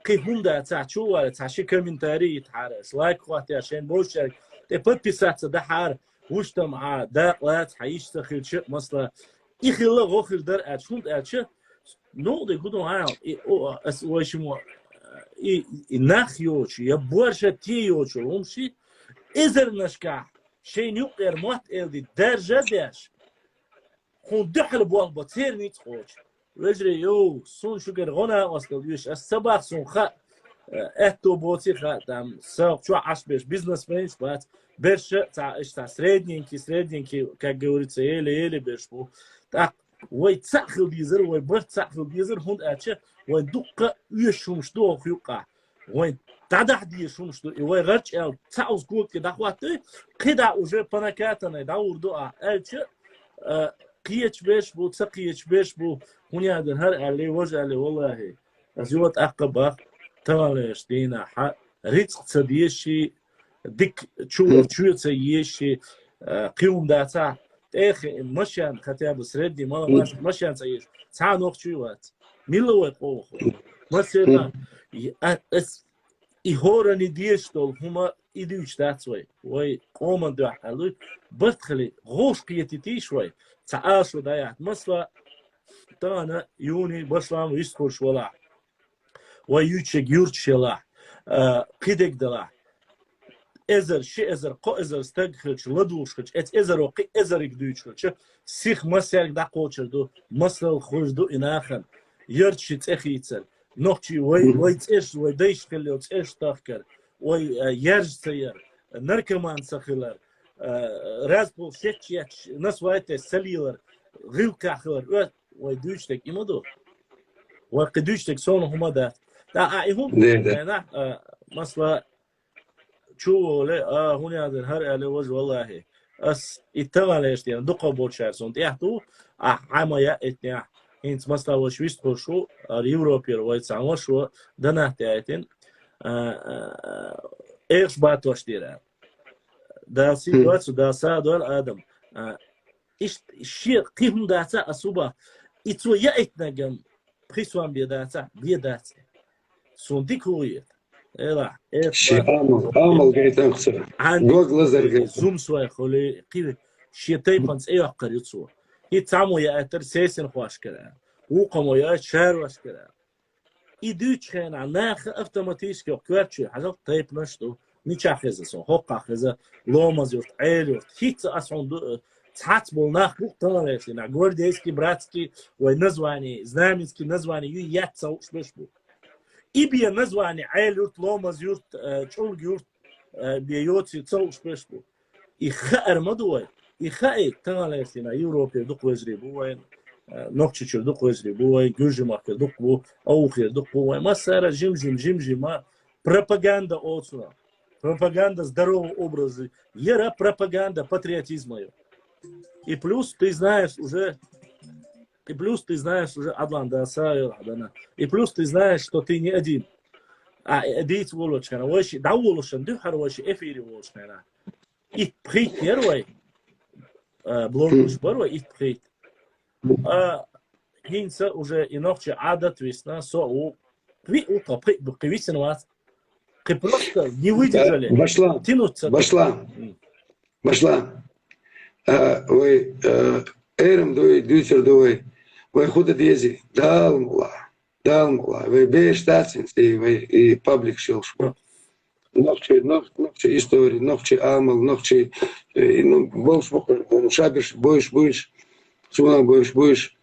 кхин хӀунда цхьа чу вара, цхьа ши комментарий йитхьара, ас лайк хӀоттаяр, шайн бовшарг, тӀе подписаться дахьара, вуш там хьа дакъа лаца, хьа йиш ца хилча, масала, и хилла гӀо хир дара аьлча, хӀунда аьлча, ну, де гуду хьа, и, о, ас вай шимо, и, и нах йоцу, я боьрша те йоцу хӀума ши, эзарнашкахь шайна юкъера мотт элди даржа а деш, хьуна дуьхьал болх бо церан ницкъ кхочу. Вежарий, йо, суна шуьгара гӀо накъостал оьшу, ас ца бах, суна хаьа, э, аьтто боций хаьа, там, сан чохь Ӏаш берш бизнесменаш бац, берш а цхьа, иштта цхьа средненький, средненький, как говорится, еле-еле берш бу. ТӀаккха вай цхьаъ хила дезара, вай барт цхьаъ хила дезара, хӀунда аьлча вайн дуккха а оьшуш хӀумаш ду оха юккъахь. Вайн дӀадахьа дезаш хӀумаш ду, и вай гӀарчӀ аьлла цхьаъ уза кога тӀе дӀахӀоттуй, кхидӀа уже по накатанной дӀагӀур ду ахь, аьлча, а, кхечу берш бу, ца кхечу берш бу, хӀун ядар хӀара аьлли, важа аьлли, валлахӀи, ас юха тӀаккха бах, таханлерчу дийнахь рицкъ ца дезаш, дика чу вара чоь ца езаш, а, кхин хӀума дацахь, тӀех машен, хотя бы средний, мала машен ца езаш, цхьа нохчий вац. Мила вай къовахо? Масена, и, а, ас, и хӀоранна дезаш долу хӀума и дуьйцуш дац вай. Вай къоман дуьхьа аьлла, барт хили, гӀовш кхетийтийша вай. Цхьа ала шо дӀаяхьа. Масала, тахана юни башлам вистхуьлуш валахь. Вай юьйцуш ерг юьрташ елахь, а, кхидерг делахь. Эзар, ши эзар, кхо эзар стаг хилча, ладугӀуш хилча, эца эзаро кхин эзариг дуьйцуш хилча, сиха массаьрга дӀакхочур ду, масал хуьлуш ду и нахана. Ярташна цӀе хийцар, нохчий вай, вай цӀераш, вай дайша хилла йолу цӀераш тахкар, вай, а, яьржа ца яр, наркоман ца хилар, а, разпол шетташ етташ, нас вай тес ца лелар, гӀиллакхехь хилар, оь-, вай дуьйцуш дерг и ма ду. Вай кхин дуьйцуш дерг сона хӀума дац. ТӀаккха а и хӀума Де, де. Хенахь, а, масала, чу а воле, а, хӀун яздина хӀара аьлли, важа, валлахӀи. Ас и таханлерчу дийнахь дукхах болчара суна тӀехь ду, ахь хьан ма яа итнехь. ХӀинца масала ваша вистхуьлуш ву, ара Европера вай цхьа ваша ву, Данат тӀе аьттина, а, а, а, эхаш баттош дира. Дала сий Хм. доцу, Дала са а дойла адам. А, иштта шен кхин хӀума дац а ас хӀу бах. И цо яийтинарг-м пхи сом бен дац а, бен дац. Суна дика хӀу хета. Эла, эла. Шен амал, амал гайтанкъ ца. Хьан Гог лазар гайтанкъ. Зум сой хуьлий, кхин шен тайпана цӀе йоккхур ю цо. ХӀинца цхьаммо яийтар сесенхошкара, вукхамо яийтар шаьрвошкара. И дуьйцучу хенахь наха автоматически йоккха коьртачу хьажал тайпанаш ду. Мичахь хеза сон, хӀоккхахь хеза, Ломаз-Юрт, Ӏела-Юрт. ХӀинца ас хьуна ду, э, цхьацца болу нах бу-кх таханлерчу дийнахь. Гвардейский, братский, вай название, знамянский название ю, яц ца хууш берш бу. И бен название Ӏела-Юрт, Ломаз-Юрт, э, ЧӀулга-Юрт, э, бен йоций ца хууш берш бу. И хаар ма ду вай. И хаий, таханлерчу дийнахь Европера дукха вежарий бу вайн, э, Нохчийчуьра дукха вежарий бу вайн, Гуьржийн махкара дукха бу, Авхера дукха бу вайн. Массара жим-жим, жим-жима пропаганда оцуна. Пропаганда здорового образа. Яра пропаганда патриотизма ю. И плюс, ты знаешь, уже, и плюс, ты знаешь, уже, Адлан, да, Савел, да, на. И плюс, ты знаешь, что ты не один. А, э, дийца волочу хенахь, вай ши, дӀаволушан, дуьххьара вай ши эфире волуш хенахь. Итт пхийтта яра вай, а, блогерш бара вай, итт пхийтта. А, хӀинца уже и нохчийн Ӏадат висна, со а ву, виъ ву тхо, пхиъ, кхин висина вац. Кхин просто не выдержали. Башла, тянуть ца башла, м. Башла. А, вай, а, эрам ду вай, дуьйцур ду вай. Вай хӀу дан дезий? Дала мукъ лахь. Дала мукъ лахь. Вай бераш дац хӀинца, и вай, и паблик шелш бу. Нохчий, нох-, нохчий истори, нохчий амал, нохчий, э, ну, болуш бу, шаберш бойш буйш, суна бойш буйш.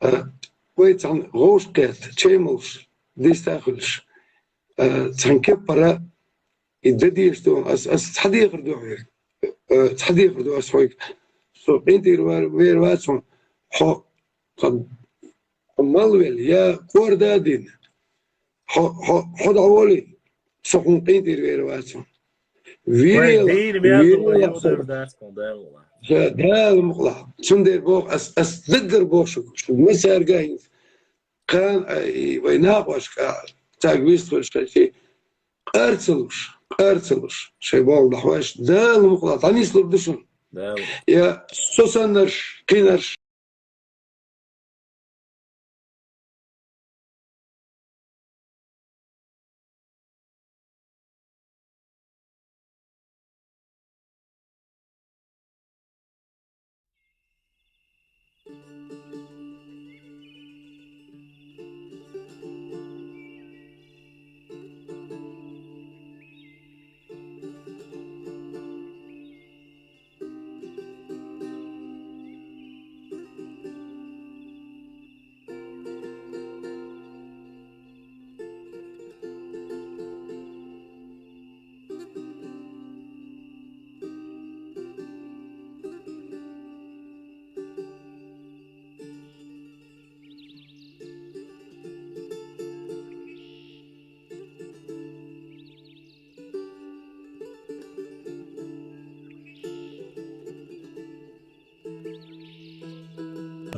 А, вай цхьана гӀовш кхетта, чай молуш, дийста хуьлуш, а, цхьана кеппара и де дезаш ду, ас, ас цхьа дехар ду хьоьга, а, цхьа дехар ду ас хьоьга. Со къинтӀера вер, вер вац хьуна, хьо, хьо мал велла, я кӀорда а дина, хьо, хьо, хьо дӀаволий, со хьуна къинтӀера вер вац хьуна. Вай, вирел, дийна мел ду, вай, вирел юкъара дац хьуна, Дала мукъ лахь. Ша, Дала мукъ лахь. Цундела боху ас, ас даггара боху шуьга, шу массаьрга а хӀинца. Кхана, а, и вай накъошка, а, цаьрга вистхуьлуш хезчий, къар ца луш, къар ца луш, шайн боху дӀахьош, Дала мукъ лахь, дӀанислур ду шуна. Дала. Я со саннарш, кхинарш,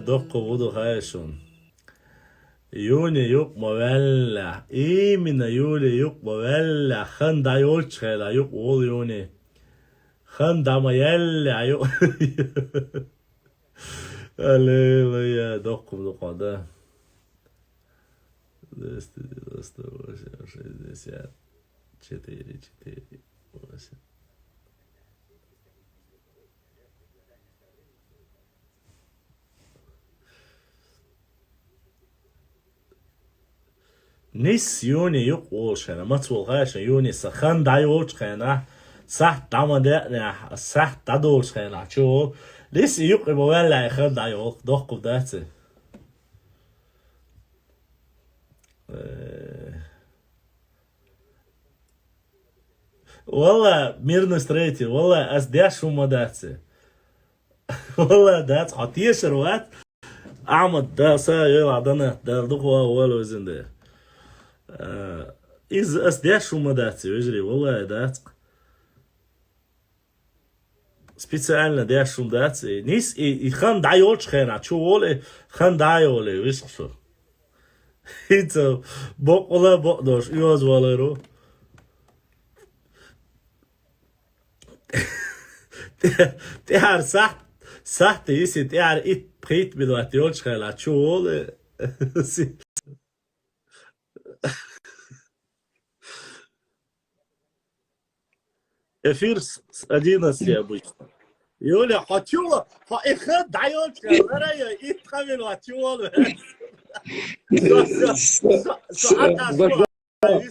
Доккха вуду хай шун. Юни юкъ ма ваьлла. Именно Юли юкъ ма ваьлла. Хан дӀайолчу хенахь юкъ волу Юни. Хан дӀа ма яьлла юкъ. Аллилуйя, доккхум дукха да. Двести девяносто восемь, шестьдесят четыре, четыре, восемь. Нис Юни юкъ волуш хенахь, маца волу хаа шун Юни сан хан дӀайолчу хенахь, сахьт дӀа ма деънехь, ас сахьт дӀадолчу хенахь чу волу. Нис и юкъе ма ваьллехь, и хан дӀайолу, доккхур дац и? Э. Валла, мирный строитель, валла, ас деш хӀума дац и. Валла, дац, хьо тешар вац. Ахьмад, да, са, йойла, Дана, Дала дукха ван вала везан де. Э, иза ас деш хӀума дац, вежарий, валла, дац. Специально деш хӀума дац. И нис, и, и хан дӀайолчу хенахь, чу волу, и хан дӀайолу, висхь шу. ХӀинца боккъала бакъдош, оьза валар ву. ТӀе-, тӀаьхьара сахьт, сахьт йиси, тӀаьхьара итт, пхийтта минот йолчу хенахь чу волу. Эфир с, с одиннадцати обычно. Юля, хьо чу ван, хьо и хан дӀайолчу хенахь, лара йо, итт-пхийтта минот чу волу. Со, со, со, со, Со,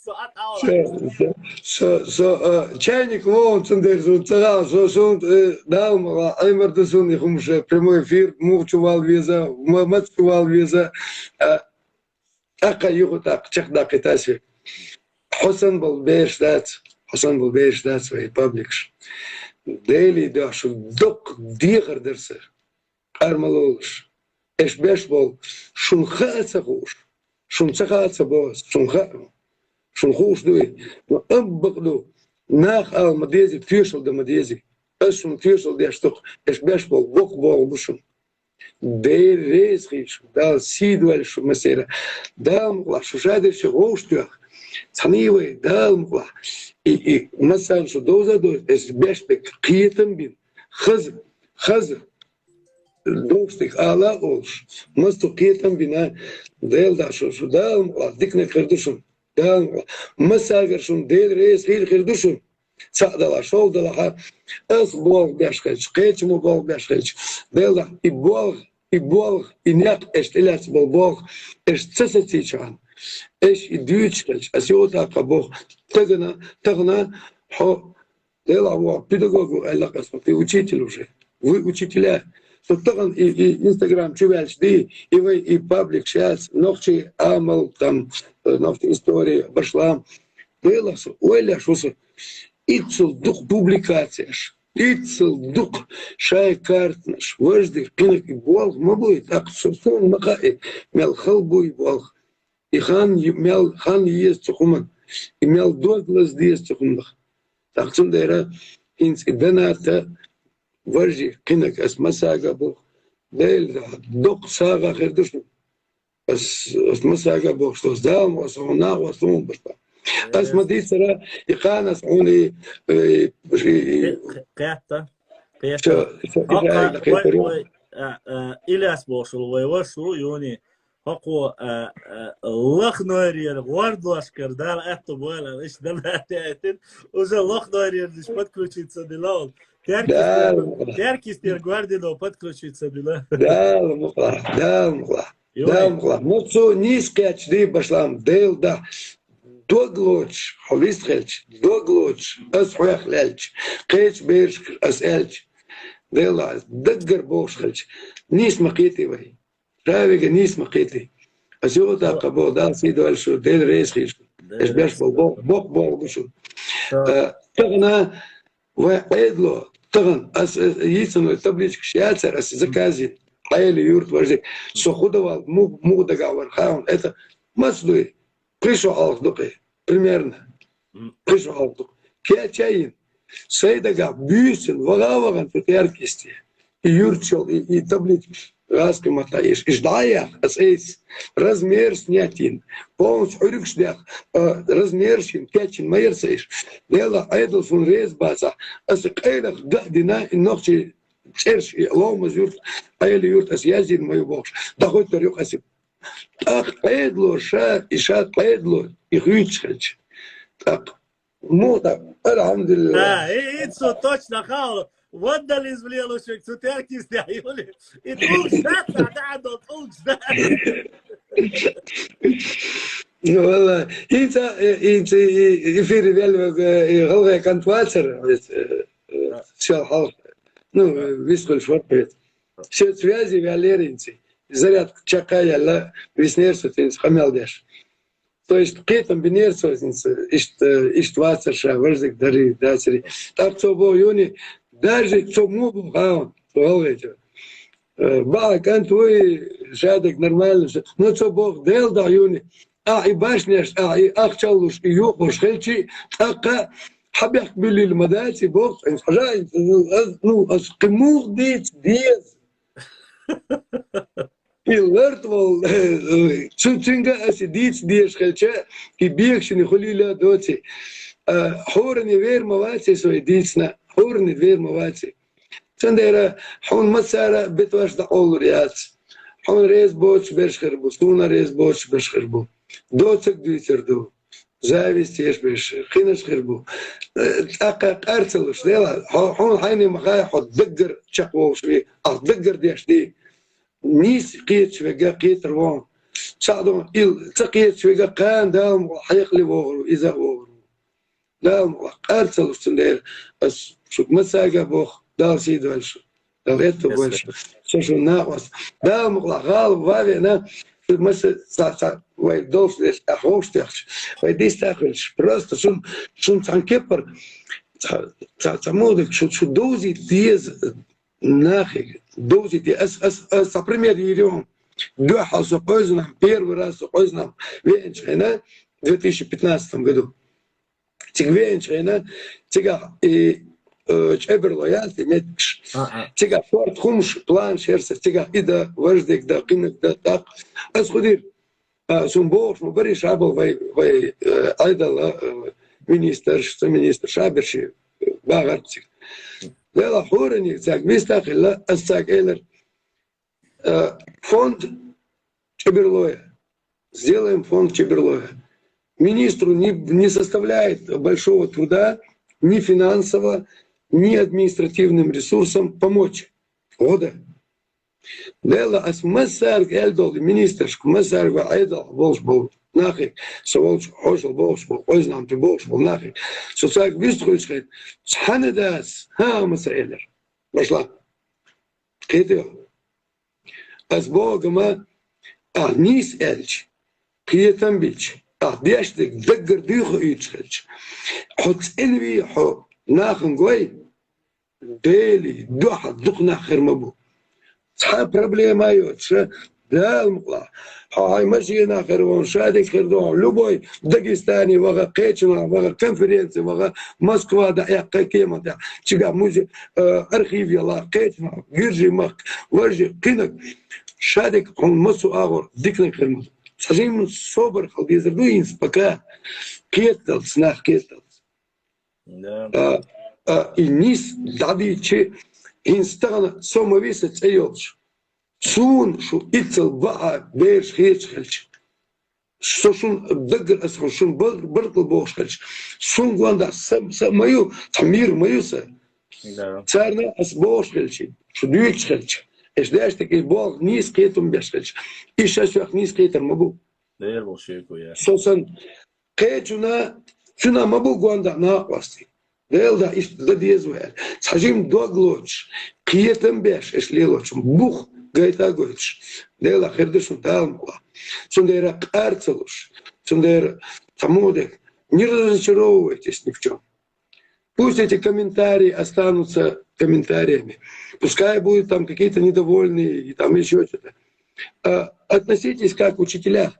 со, со, со, а, чайник вон, цундела суна ца хаьа, со, суна, э, Дала ма ван, Ӏемар ду суна и хӀумаш, прямой эфир, муха чу вала веза, ма-, маца чу вала веза, а, тӀаккха юха тӀаккха чекхдаккхийта ас ве. Хьо санна болу бераш дац, хьо санна болу бераш дац вай пабликаш. Делий дуьхьа шу доккха дехар дара сара. Къар ма лолаш. Эш беш болу, шуна хаа ца хууш, шуна ца хаа ца боху, шуна хаа, шуна хууш дуй, но амма бакъ ду, наха ала ма дезий, тоьшалла дан ма дезий. Ас шуна тоьшалла деш ду-кх, эш беш болу, боккха боху бу шуна. Дела реза хила шу, Дала сий дойла шу массеран. Дала мукъалахь, шу шадерчу вовшахтоьхна. Цхьаьний вай, Дала мукъалахь. И, и массарна шу довза а довза, эш беш берг кхетам бина. Хаза, хаза. Доккхуш дика ала а олуш, массо кхетам бина, Дела дӀа шу, шу Дала мукъалахь, диканиг хир ду шуна, Дала мукъалахь. Массагара шуна Дела реза хир, хир ду шуна. Цхьаъ далахь, шолгӀа далахь, ас болх беш хилча, кхеча мо болх беш хилча, Дела дӀа, и болх, и болх, и некъ, эш тӀелаьцна болу болх, эш ца сацийчахьана, эш и дуьйцуш хилча, ас юха тӀаккха боху, тахана, тахана хьо Делахь вон педагог ву аьлла ас, ты учитель уже. Вы учителя. Со тахана и, и Instagram чу ваьлча ди, и вай и паблик шаьц, нохчий Ӏамал, там, э, нохчий история, башлам. Делахь со, ойла еш ву со. Иццал дукха публикацияш, иццал дукха шайн картанаш, важди, кхинаг и болх ма буй, тӀаккха со, суна ма хаьа, мел хала буй болх. И хан ю-, мел хан еза цу хӀуманна, и мел дог лаза деза цу хӀуманах. ТӀаккха цундела хӀинца и Даната, важи, кхинаг ас массага а боху, Дела дӀа, доккха сагӀа хир ду шуна. Ас, ас массага а бохуш, ас Дала ма ас хьуна нах ас хьуна башха. Ас ма дийцара, и кхана ас хьуна и, и, и, и, кхетта, кхетта. Ша, ша, и Кхетта, хьайга вай, кхетара. Вай, а, а, Ильяс бохуш ву, вай ваша ву, Юни, хӀокхо, а, а, лаха нойрера гӀордошкара Дала аьтту бойла, иштта Дала аьтту аьттина, уже лаха нойрера диш подключиться дила он. Теркистер, Дала мукъалахь. Теркистер гвардино подключиться дила. Дала мукъалахь, Дала мукъалахь. Юни. Дала мукъалахь. Ну, цо нийса кхетча ди башлам, Дела дӀа. Дог лоцуш, хьо вист хилча, дог лоцуш, ас хьоьх лелча, кхечу берашка ас аьлча, Дела дӀа, даггара бохуш хилча, нийса ма кхетий вай. Ша вега нийса ма кхетий. Ас юха тӀаккха боху, Дала сий дойла шу, Дела реза хила шу. Дела реза хила. Эш беш болу бо-, боккха болу ду шу. Ша. Э, тахана вай Ӏедало, тахана ас, э, йийцина вай табличкаш яцара, ас заказе, Ӏели юрт важи. Со худа вал, му-, муха дагахь вара хаун. Это маца дуй? Кхин шо хьалха ду кхин. Примерно. Кхин шо хьалха ду. Кеча а йина. Сайн дагахь буьйсина, ваха а вахана цу теркисте. И юрт шел, и, и табличкаш. гӀазкхи маттахь иш. Иш дӀаяхь ас айса. Размер снять йина. Полностью Ӏуьргаш даьхна, а, размераш йина, кечйина ма яра сан иш. Делахь Ӏедал суна реза бацахь. Ас къайлаха дан а дина, и нохчий цӀераш, и Ломаз-Юрт, Ӏели-Юрт ас язйина ма ю бохуш. ДӀахӀоттар юкъа ас. ТӀаккха Ӏедало ша, и ша Ӏедало, и хуьйцуш хилча. ТӀаккха муха, алхьамдулиллахӀ. Да, и, и цу точно хаалу. Вандализм лелаш верг цу теркийс тӀехь юли. И тӀулгаш дац, а, да, а, до тӀулгаш дац. Ну, валла, хӀинца, э, хӀинца, и, эфире ваьлла верг, э, и гӀалгӀай кӀант вацар, э, э, сел хьалха. Ну, э, вистхуьлуш вара хӀинца. Со связи ваьллера хӀинца. Зарядка чекхъяьлла, виснера со хӀинца къамел деш. То есть кхетам бинера цо, иштта, иштта вацар ша, важдиг дарий, дацарий. ТӀаккха цо боху юни, даже цо муха боху, гӀалгӀай, э, баха кӀант вуй, шадерг нормально, ша. Ну, цо боху, Делан дуьхьа юни, ахь и башнеш, ахь и ахча луш, и юхуш хилчи, тӀаккха хьан бехк буьллийла ма дац, и боху, хьажа, ну, ас, ну, ас кхин муха дийца деза? И лартвол, цу цуьнга аса дийца дезаш хилча, и бегашина хуьлийла доций. А, хьуране вер ма ваций со и дийцина, хьуране вер ма ваций. Цундела хьуна массара а бетош дӀакъовлур яц. Хьуна реза боцуш берш хир бу, суна реза боцуш берш хир бу. Доцург дуьйцур ду. Зависть еш берш, кхинаш хир бу. Э, тӀаккха къар ца луш, Дела, хьо, хьуна хьайна ма хаьа, хьо даггара чекхволуш вий, ахь даггара деш дий. Нийса кхеташ верг кхетар вон. Цхьаъ дон, ил ца кхеташ верг кхана Дала мукъ лахь хьекъале вогӀур ву, иза а вогӀур ву. Дала мукъ лахь, къар ца луш, цундела ас шуьга массаьрга боху, Дала сий дойла шу. Дала гӀетта бойла шу. Со шун накъост. Дала мукъ лахь, гӀала ван а веана, шу масса цхьа, цхьа вай долуш деш, ахь вовшах техча, вай дистахь хуьлуш. Просто шун, шун цхьана кепара цхьа, цхьа, цхьа муха дерг, шу, шу довзийта деза нахе, довзийта. Ас, ас, ас цхьа пример йийр ю хьуна. Дуьххьал со Къоьзанам, первый раз со Къоьзанам веанчу хенахь, две тысячи пятнадцатом году. Цига веанчу хенахь, цигахь и, э, чӀебарло яц и меттигаш. А-а. Цигахь шорта хӀумаш, планаш яра сан, цигахь и дан, важдиг дан, кхиниг дан, тӀаккха. Ас хӀун дира? А, суна бохуш ма бара и шабал вай, вай, э, Ӏедал, э, министрш, ца министрш, шаберш, э, багӀар цига. Делахь хӀораниг цаьрга вист а хилла, ас цаьрга элира, э, фонд чӀебарло я. Сделаем фонд чӀебарло я. Министру не, не составляет большого труда ни финансово, ни административным ресурсом помочь. ГӀо дан. Делахь ас массаьрга аьлла долу, и министрашка, массаьрга вай Ӏедал болуш болу нахе, со волчу хьошалла бохуш болу, Къоьзанам тӀе бохуш болу нахе. Со цаьрга вистхуьлуш хилча, цхьана дац, хӀан а ма ца элира. Башла. Кхетий хьо? Ас боху-м, ахь нийса аьлча, кхетам бича, ахь деш дерг даггара дуьйхуьйтуш хилча, хьо цӀена вий, хьо нахана гой, Делан дуьхьа дукха нах хир ма бу. Цхьа проблема а йоцуша, Дала мукъ лахь. Хьо хьайн машенахь хир ву, шадерг хир ду, любой Дагестане ваха, кхечанхьа ваха, конференци ваха, Москва дӀаэккха, кеман тӀехь, цигахь музе-, э, архив ялахь, кхечанхьа, Гуьржийн махка, важа, кхиниг, шадерг хьуна массо а агӀор диканиг хир ма ду. Цхьа жимма собар хила дезар ду хӀинца пока. Кхетадалц, нах кхетадалц. Да. А, а, и нийса дӀадийча, хӀинца тахана со ма вий сан цӀе йолуш. Суна шу иццал баа бераш хеташ хилча, со шун даггара аса хьо шун бар-, баркалла бохуш хилча, сун гондахь са, са ма ю, цхьа мир ма ю сан. Да. Царна аса бохуш хилча, шу дуьйцуш хилча, эш деш тӀе и болх нийса кхетам беш хилча, и ша соьх нийса кхетар ма бу. Дера бу шеко, я. Со сан кхечуна, цуьнан ма бу гондахь накъостий. Делан дуьхьа иштта дан деза вай аьлла. Цхьа жимма дог лоцуш, кхетам беш, аша лелочун бух гайта а гойтуш. Делан хир ду шун Дала мукъ лахь. Цундела къар ца луш. Цундела цхьа муха дерг. Не разочаровывайтесь ни в чём. Пусть эти комментарии останутся комментариями. Пускай будут там какие-то недовольные и там ещё что-то. А, относитесь как учителя.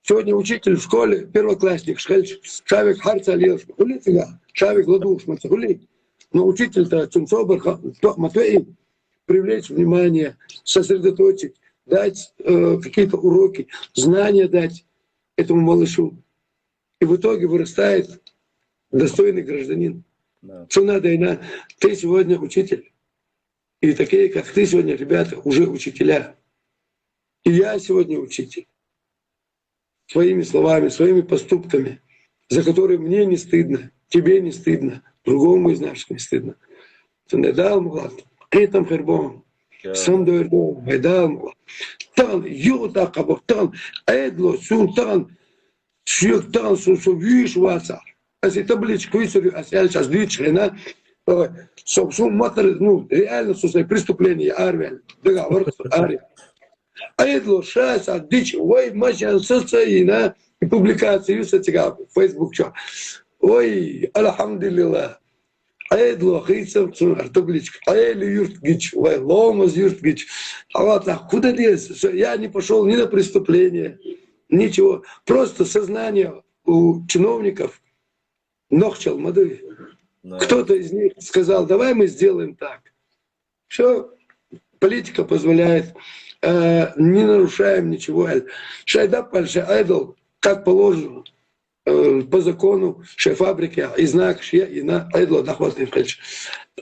Сегодня учитель в школе, первоклассник, шхелч, шавик харца лелш, хули цига, шавик ладугш, маца хули. Но учитель-то цун собар ха-, то-, ма тоьи. привлечь внимание, сосредоточить, дать э, какие-то уроки, знания дать этому малышу. И в итоге вырастает достойный гражданин. Да. Что надо, и на... Ты сегодня учитель. И такие, как ты сегодня, ребята, уже учителя. И я сегодня учитель. Своими словами, своими поступками, за которые мне не стыдно, тебе не стыдно, другому из наших не стыдно. Цундела, Дала мукъ латт, кхетам хир бу хьуна. Самадойр ду, вай, Дала мукъ латт. Тахан юха тӀаккха бу, тахан Ӏедало сона, тахан шуьга, тахан сона со вуьйш вацахь. Аса и табличка вуьйцур ю, аса аьлча, аса дуьйцуш хьена, э, со, со мотор, ну, реально со сайн преступление араваьлла. Дагахь вара со ари. Ӏедало ша схьа дича, вай машен са ца йина, и публикация ю сан цигахь Facebook чохь. Вай, алхьамдулиллахӀ. Ӏедало хийцам цунна табличка. Ӏели юрт гича, вай, ломаз юрт гича. Хьаватахь, куда деза? Со, я не пошёл ни на преступление, ничего. Просто сознание у чиновников нохчалла ма ду. Да. Кто-то из них сказал: «Давай мы сделаем так». Все, политика позволяет, э, не нарушаем ничего. Шайн даппаль, шайн Ӏедал, как положено, э, по закону, шайн фабрикехь и знакаш я, и на Ӏедало дӀахӀоттийна хилча.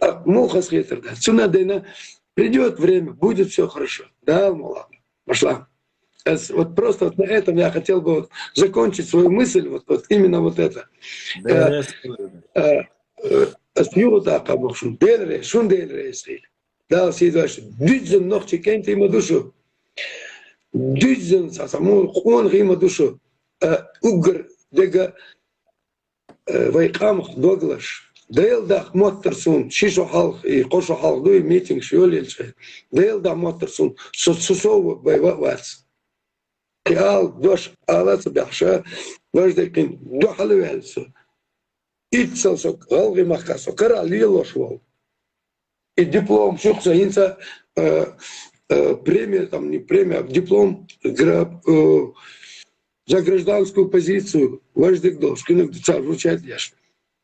А муха хетар дац? Цундела придёт время, будет все хорошо. Дала мукъ латт. Пошла. Эс, вот просто вот на этом я хотел бы вот закончить свою мысль, вот, вот именно вот это. Э, э, э, ас юха тӀаккха боху шуна, Дела реза, шуна Дела реза хила. Дала сий дойла шуна. Дуьззина нохчийн кӀентий ма ду шу. Дуьззина цхьа, цхьа муха къонахий ма ду шу. Э, уггар дерг, э, вай къамах догалаш. Делан дуьхьа моттара суна, ши шо хьалха, и кхо шо хьалха ду и митингаш йолаелча. Делан дуьхьа моттара суна, со, со, со вай ва а вац. Кхин ала дош ала а ца баьхьаш, важа дерг кхин дуьхьал а ваьлла со. Иццал со гӀалгӀай махкахь со карахь лелош волу. И диплом шух ца хӀинца, э, э, премия, там, не премия, а диплом гра-, э, за гражданскую позицию, важа дерг долуш, кхиниг цара вручать деш.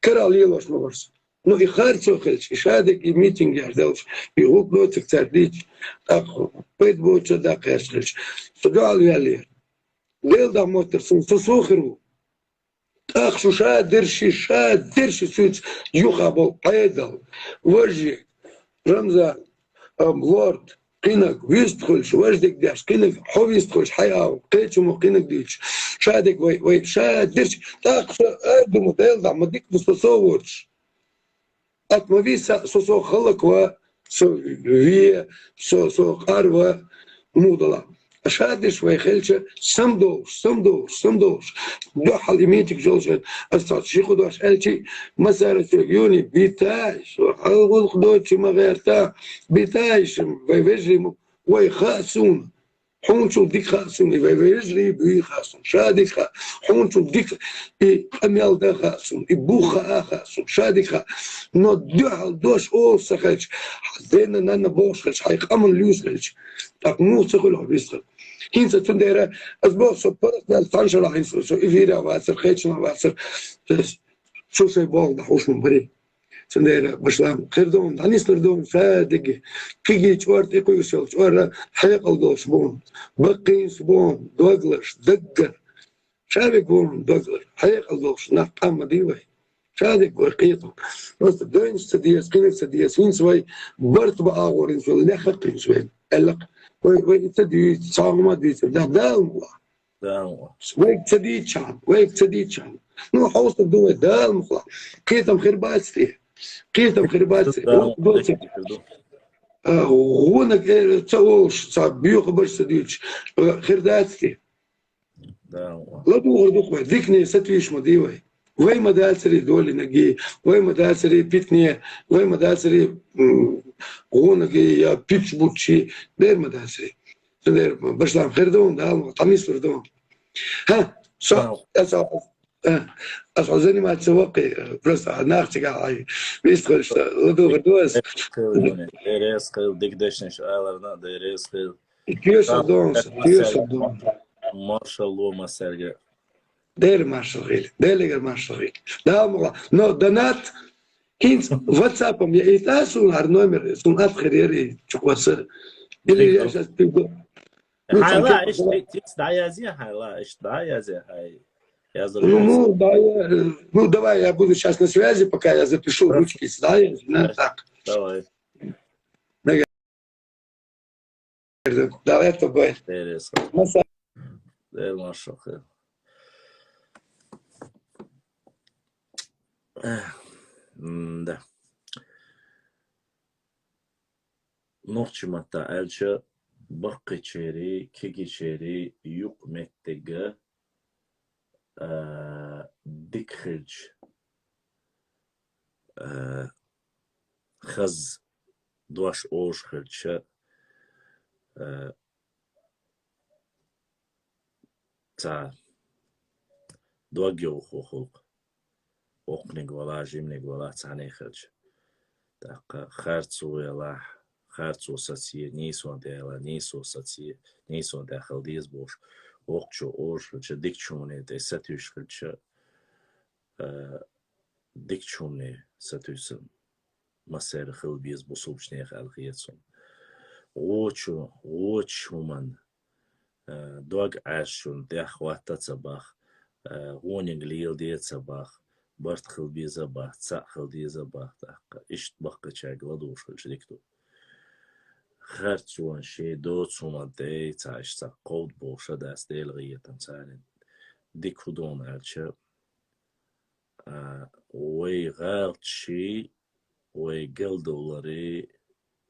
Карахь лелош ма вара со. Ну, и харцо хилча, и шадерг, и митинг яр делча, и гӀуллакх доцург цара дийцча, тӀаккха пайда боцучу даккха хилча, со дуьхьал ваьллера. Делан дуьхьа моттара суна, со, со хир ву. ТӀаккха шу ша дерши, ша дерши суьйца юха болу Ӏедал, важа, Рамзан, ам, лорд, кхиниг вистхуьлуш, важа дерг деш, кхиниг хьо вистхуьлуш, хьайн агӀо, кхечу мо кхиниг дуьйцуш. Ша дерг вай, вай, ша дерш, тӀаккха со ара ду ма, Делан дуьхьа ма дика ду со, со воцуш. Ат ма виса, со, со халлаква, со ве, со, со къарва, муха дала. Ша дерш вай хилча, самадовлуш, самадовлуш, самадовлуш. Дуьхьал и митинг жолчу, ас цхьа ши-кхо дош аьлчи, массара соьга юни, битай, со хьан гӀуллакх доцучу ма гӀерта, битай, шим, вай вежарий ма, вай хаьа суна. Хьуначул дика хаьа суна, и вай вежарий буй хаьа суна, ша дика хаьа. Хьуначул дика и къамел дан хаьа суна, и бух хаа хаьа суна, ша дика хаьа. Но дуьхьал дош олуш ца хилча, дена-нанна бохуш хилча, хьайн къаман луьйш хилча, тӀаккха муха ца хуьлу хьо вистхила. ХӀинца цундела, ас боху, со паргӀатдаьлла цхьана шарахь хӀинца со эфирехь вацара, кхечанхьа вацара, цу шайн болх дӀахьуш ма барий. Цундела, башлам, хир ду хьуна, дӀанислур ду хьуна, ша дерг, кегий чӀор, тӀекхуьйсуш йолу чӀор, хьекъал долуш бу хьуна, баккхийнаш бу хьуна, догалаш, даггара. Ша дерг бу хьуна, догалаш, хьекъал долуш нах къам ма дий вай. Ша дерг вай кхетам. Просто дайнаш ца деза, кхиниг ца деза, хӀинца вай барт бан агӀор хӀинца вай, леххара хӀинца вай, аьлла-кх. Вай, вай и ца дуьйцу, цхьа хӀума дуьйцур дац, Дала мукъ лахь. Вайга ца дийцчахьана, вайга ца дийцчахьана. Ну, хьовсур ду вай, Дала мукъ лахь. Кхетам хир бац те? Кхетам хир бац те? ГӀуллакх доцург, а, гӀонаг, э, ца олуш, цхьа боьха барш ца дуьйцуш, э, хир дац те? Дала мукъ лахь. ЛадугӀур ду-кх вай, дикане сатуьйсуш ма дий вай. Вай ма дацарий долинарг, вай ма дацарий питане, вай ма дацарий, м, гӀонаг я пуьчбуччий, дера ма дацарий. Цундела, башлам, хир ду хьуна, Дала мукъ лахь, дӀанислур ду хьуна. ХӀа, со, аса, а, аса хьо заниматься ваккхий, просто нах цигахь хьайн вистхуьлуш, ладугӀур ду аса. Дера реза хила, дика дешнаш аларна, Дела реза хила. Тоьшалла ду хьуна, тоьшалла ду хьуна. Маршалла массаьрга. Дела маршалла хуьлда, Делегара маршалла хуьлда. Дала мукъ лахь. Но донат, ХӀинца WhatsApp-ом яйта суна хӀара номер, суна атта хир яра и чукхоссар. Или я сейчас пиго. Ну, хьайла, цхьа иштта, иштта дӀаязъе, хьайла, иштта дӀаязъе, хьай. Я Ну, запишу. ну, да, я, э, ну, давай, я буду сейчас на связи, пока я запишу Хорошо. ручки, да, я, да, Хорошо. так. Давай. Давай, это будет. Интересно. Масса. Э, машалла. Э, м, да. Нохчийн маттахь аьлча, баккхийчерий, кегийчерий юкъ-меттиг, а, дика хилча, а, хаза дош олуш хилча, а, цхьа дог йовхо хӀуллакх. Воккханиг валахь, жиманиг валахь, цхьаьна хилча. ТӀаккха харцо ялахь, харцо сацае, нийсонан тӀе ялахь, нийсо сацае, нийсонан тӀе хила деза бохуш, воккхачо олуш хилча, дикачу хӀумане тӀе сатуьйсуш хилча, а, дикачу хӀумане сатуьйсург массеран хила беза бусулбачу нехан аьлла хета суна. Вочу, вочу хӀуманна, а, дог Ӏаьржачунна тӀехь хӀотта а ца бах, а, вониг леладе а ца бах, барт хила беза а бах, цхьаъ хила деза а бах, тӀаккха иштта баккхийчаьрга ладугӀуш хилча дика ду. Харцонан шен доцу хӀуманна тӀе цхьа иштта цхьа кховда бохуш а дац, Делан гӀетам царна. Дика хӀун ду аьлча, а, вай гӀалаташий, вай галдовларий,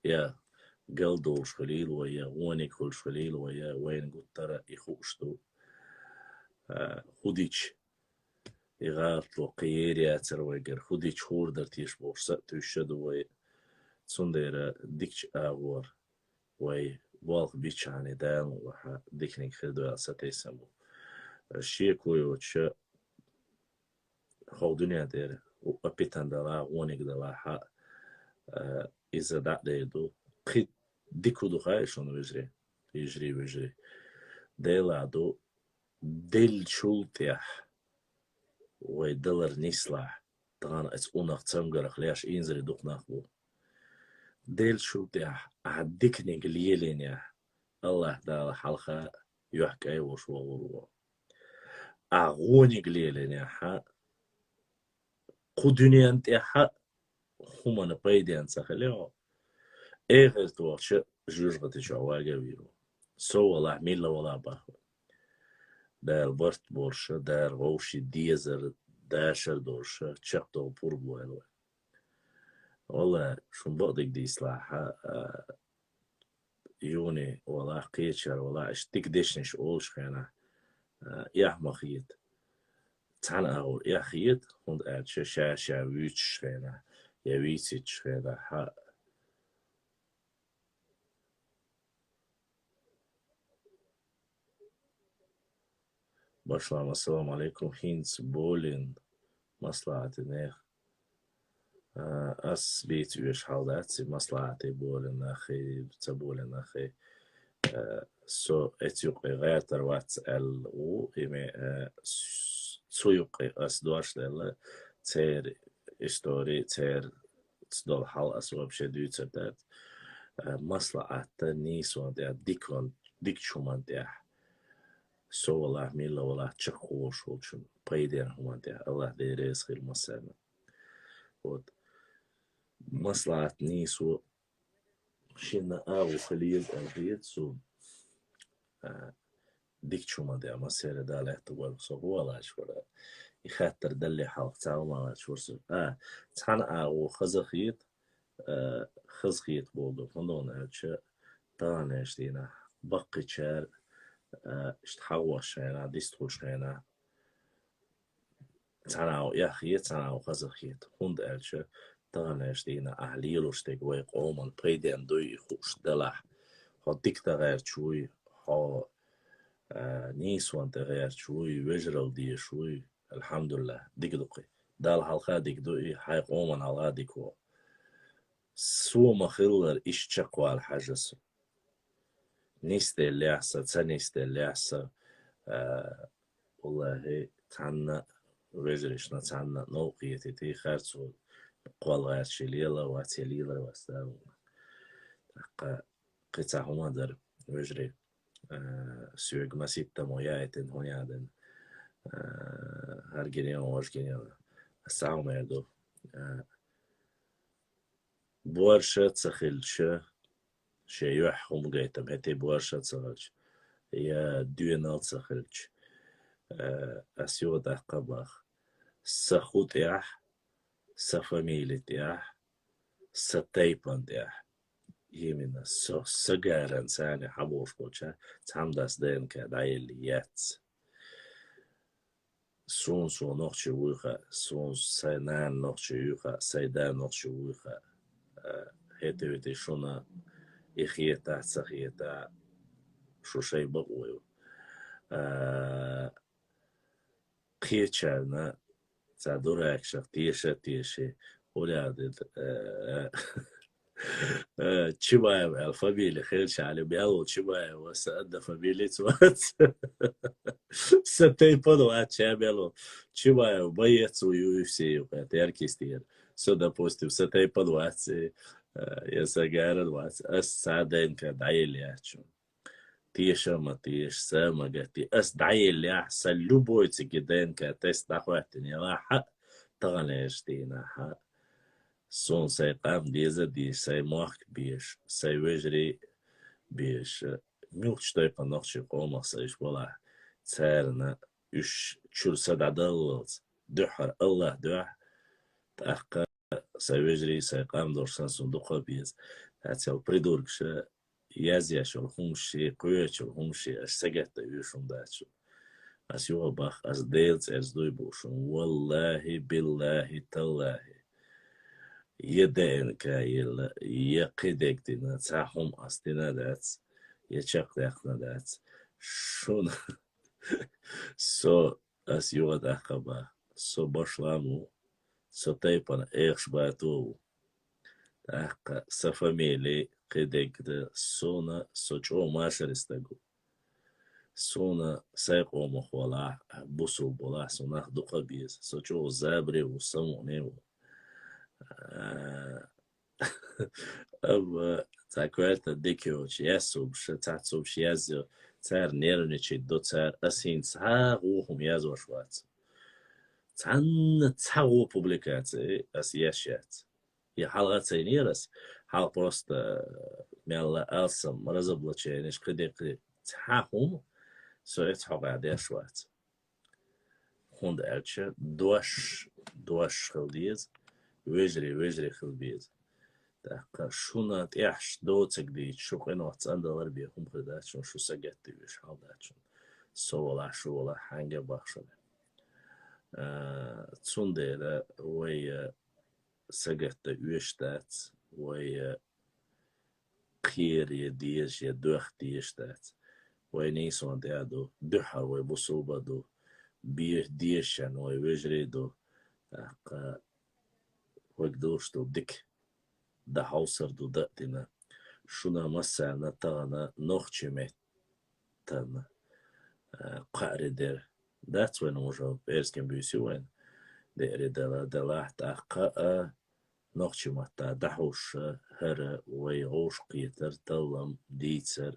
я галдовлуш хилийла вай, я вониг хуьлуш хилийла вай, я вайна гуттара а и хууш ду. А, хӀун дича, и гӀалатло кхин ер яцара вайгара, хӀун дича хуур дара теша бохуш, са а туьйсуш а ду вай. Цундела дикачу агӀор вай болх бичахьана, Дала мукъ лахь, диканиг хир ду аьлла сатийсам бу. Шеко йоцуша, хӀокху дуьнен тӀера опитан далахь, вониг далахь, а, иза дӀа а дер ду. Кхин дика хӀун ду хаьий шуна, вежарий, йижарий, вежарий? Делахь ду, деллачул тӀехь вай далар нислахь, тахана оцу унах цамгарх леш инзаре дукха нах бу. Деллачул тӀехь ахь диканиг лелийнехь, АллахӀ Дала хьалха юьхькӀай волуш вогӀур ву. Ахь вониг лелийнехь, кху дуьнен тӀехь хӀуманна пайденна ца хилий хьо, эхарт вахча жоьжахати чохь вага а вийр ву. Со валахь, милла валахь бах вай. Дала барт болуша, Дала вовшийн дезар, дашар долуша, чекхдовла пурба лойла вай. Валлахь, шун бакъдерг дийцалахь, а, юни валахь, кхечара валахь, иштта дика дешнаш олуш хенахь, а, эхь ма хета. Цхьана агӀор эхь хета, хӀунда аьлча ша-ша вуьйцуш хенахь, я вийцийташ хенахь, хьа. Башлам, ассаламу алейкум. ХӀинца болин маслаӀате нехан. А, ас бийца оьшу хьал дац, и маслаӀате болин нахе, ца болин нахе. А, со эца юкъе гӀертар вац аьлла ву, и ме, а, с-, цу юкъе ас дош делла, церан истори, церан долу хьал ас вообще дуьйцур дац. А, маслаӀатта нийсонан тӀехь, дикан, дикачу хӀуманна тӀехь, со валахь, милла валахь, чекхволуш волчун пайденна хӀуманна тӀехь, АллахӀ Дела реза хила массарна. Вот. МаслаӀат нийсо шинна агӀо хила еза аьлла хета суна. А, дикачу хӀуманна тӀехь массеран а Дала лаьтта вара, со хӀун а лаьтташ вара. И хаттар далле хьалха цхьа хӀума лаьтташ вара со. А, цхьана агӀо хаза хета, а, хаза хета боху ду. ХӀунда аьлча, таханлерчу дийнахь баккхийчара, а, иштта хьагӀош хенахь, дистхуьлуш хенахь, цхьана агӀо эхь хета, цхьана агӀо хаза хета. ХӀунда аьлча, таханлерчу дийнахь ахь лелош дерг вай къоман пайденна дуй и хууш далахь, хьо дика дан гӀерташ вуй, хьо, а, нийсонан тӀе гӀерташ вуй, вежаралла дезаш вуй, алхьамдулиллахӀ, дика ду кхин. Далла хьалха дика ду и, хьайн къоман хьалха дика ву. Со ма-хиллара, иштта чекхвала хьажа со. Нисделлехь сан, ца нисделлехь сан, а, валлахӀи, цхьанна вежаршна, цхьанна новкъа хетийта, харцо кхолгӀачий лела вац, я лелар вац, да. ТӀаккха кхин цхьа хӀума дар, вежарий, а, соьга маситтамо яйтина хӀума ядина, а, хӀара гинен, важа гинен, ас цхьа хӀума эр ду. А, боарша ца хилча, шен юьхь хӀума гайтам, хӀетте боарша ца хилча, я доьнал ца хилча, а, ас юха даккха бах. Са ху тӀехь, са фамили тӀехь, са тайпан тӀехь. Именно со, са гаран царна хьаболуш болча цхьамдас ДНК дӀаелли яц. Суна, суна нохчи вуй хаьа, суна сайн нана нохчи юй хаьа, сайн да нохчи вуй хаьа. А, хӀета-вета шуна и хетахь, ца хетахь, шу шайн бакъо ю. А, кхечарна цхьа дуракашах теша а теший, уряд, э, э, Чимаев аьлла фамили хилча, али мел ву Чимаев, сан однофамилец вац. Сан тайпан вац, ча мел ву. Чимаев боец ву, UFC юкъе, теркистера. Со, допустим, сан тайпан вац, э, я сан гаран вац. Ас цхьа ДНК дӀаелли яц шуна. Теша а ма теша, са а ма гатде. Ас дӀаеллехь, сан любой цига ДНК тест дӀахӀоьттина елахь а, тахана еш дийнахь а, суна сайн къам деза а дезаш, сайн мохк безаш, сайн вежарий безаш, муьлххачу тайпана нохчийн къомах сан уьш балахь, царна уьш чуьра са дӀадаллалц, дуьххьара АллахӀ дуьхьа, тӀаккха сайн вежарий, сайн къам долуш санна суна дукха а беза. ХӀинццалц придургаша язъеш йолу хӀуманаш, кхоьчу хӀуманаш, аш сагатдан оьшу хӀума дац шуна. Ас юха бах, ас Делан цӀерца дуй бу шуна. ВаллахӀи, биллахӀи, таллахӀи. Я ДНК елла, я кхидерг дина, цхьа хӀума ас дина дац, я чекхдаьккхина дац. Шуна со, ас юха даккха бах, со башлам ву, со тайпана Эхаш Бато ву. ТӀаккха сан фамили кхидерг дан, суна, со чӀогӀа машаре стаг ву. Суна сайн къомах валахь, бусулба валахь, суна нах дукха беза. Со чӀогӀа забаре ву, самукъане ву. А, амма цхьа коьрта дика йолчу яьссубаша, цхьацца хӀумаш язйо, цара нервничать до, цара ас хӀинца цхьа а гӀо хӀума язош вац. Цхьанна цхьа гӀо публикаци ас еш яц. И хьалха ца йинера ас. Хьалха просто, э, мелла алсам, разоблаченеш, кхидерг, цхьа хӀума со эцхьокъехь деш вац. ХӀунда аьлча дош, дош хила деза, вежарий, вежарий хила беза. ТӀаккха шуна тӀехьаш доцург дийца, шу къинойх цӀандалар бен хӀума хир дац шуна, шу сагатдеш хьал дац шуна. Со валахь, шу валахь, хьаьнга бах шуна. А, цундела вай, а, сагатдан оьшуш дац, вай, а, кхера я дезаш, я доьхна дезаш дац. Вай нийсонан тӀе а ду, дуьххьара вай бусулба а ду, бе-, дезачарна вай вежарий а ду. ТӀаккха вайга долуш долу дика дан хьовсур ду, дан а дина. Шуна массарна тахана нохчийн меттан, а, кхаари дер. Дац вайна уже, пӀераскан буьйса ю вайна. Деаре дала, далахь, тӀаккха а нохчийн маттахь дӀахьуш, хӀара вай гӀовш кхетар, таллам, дийцар,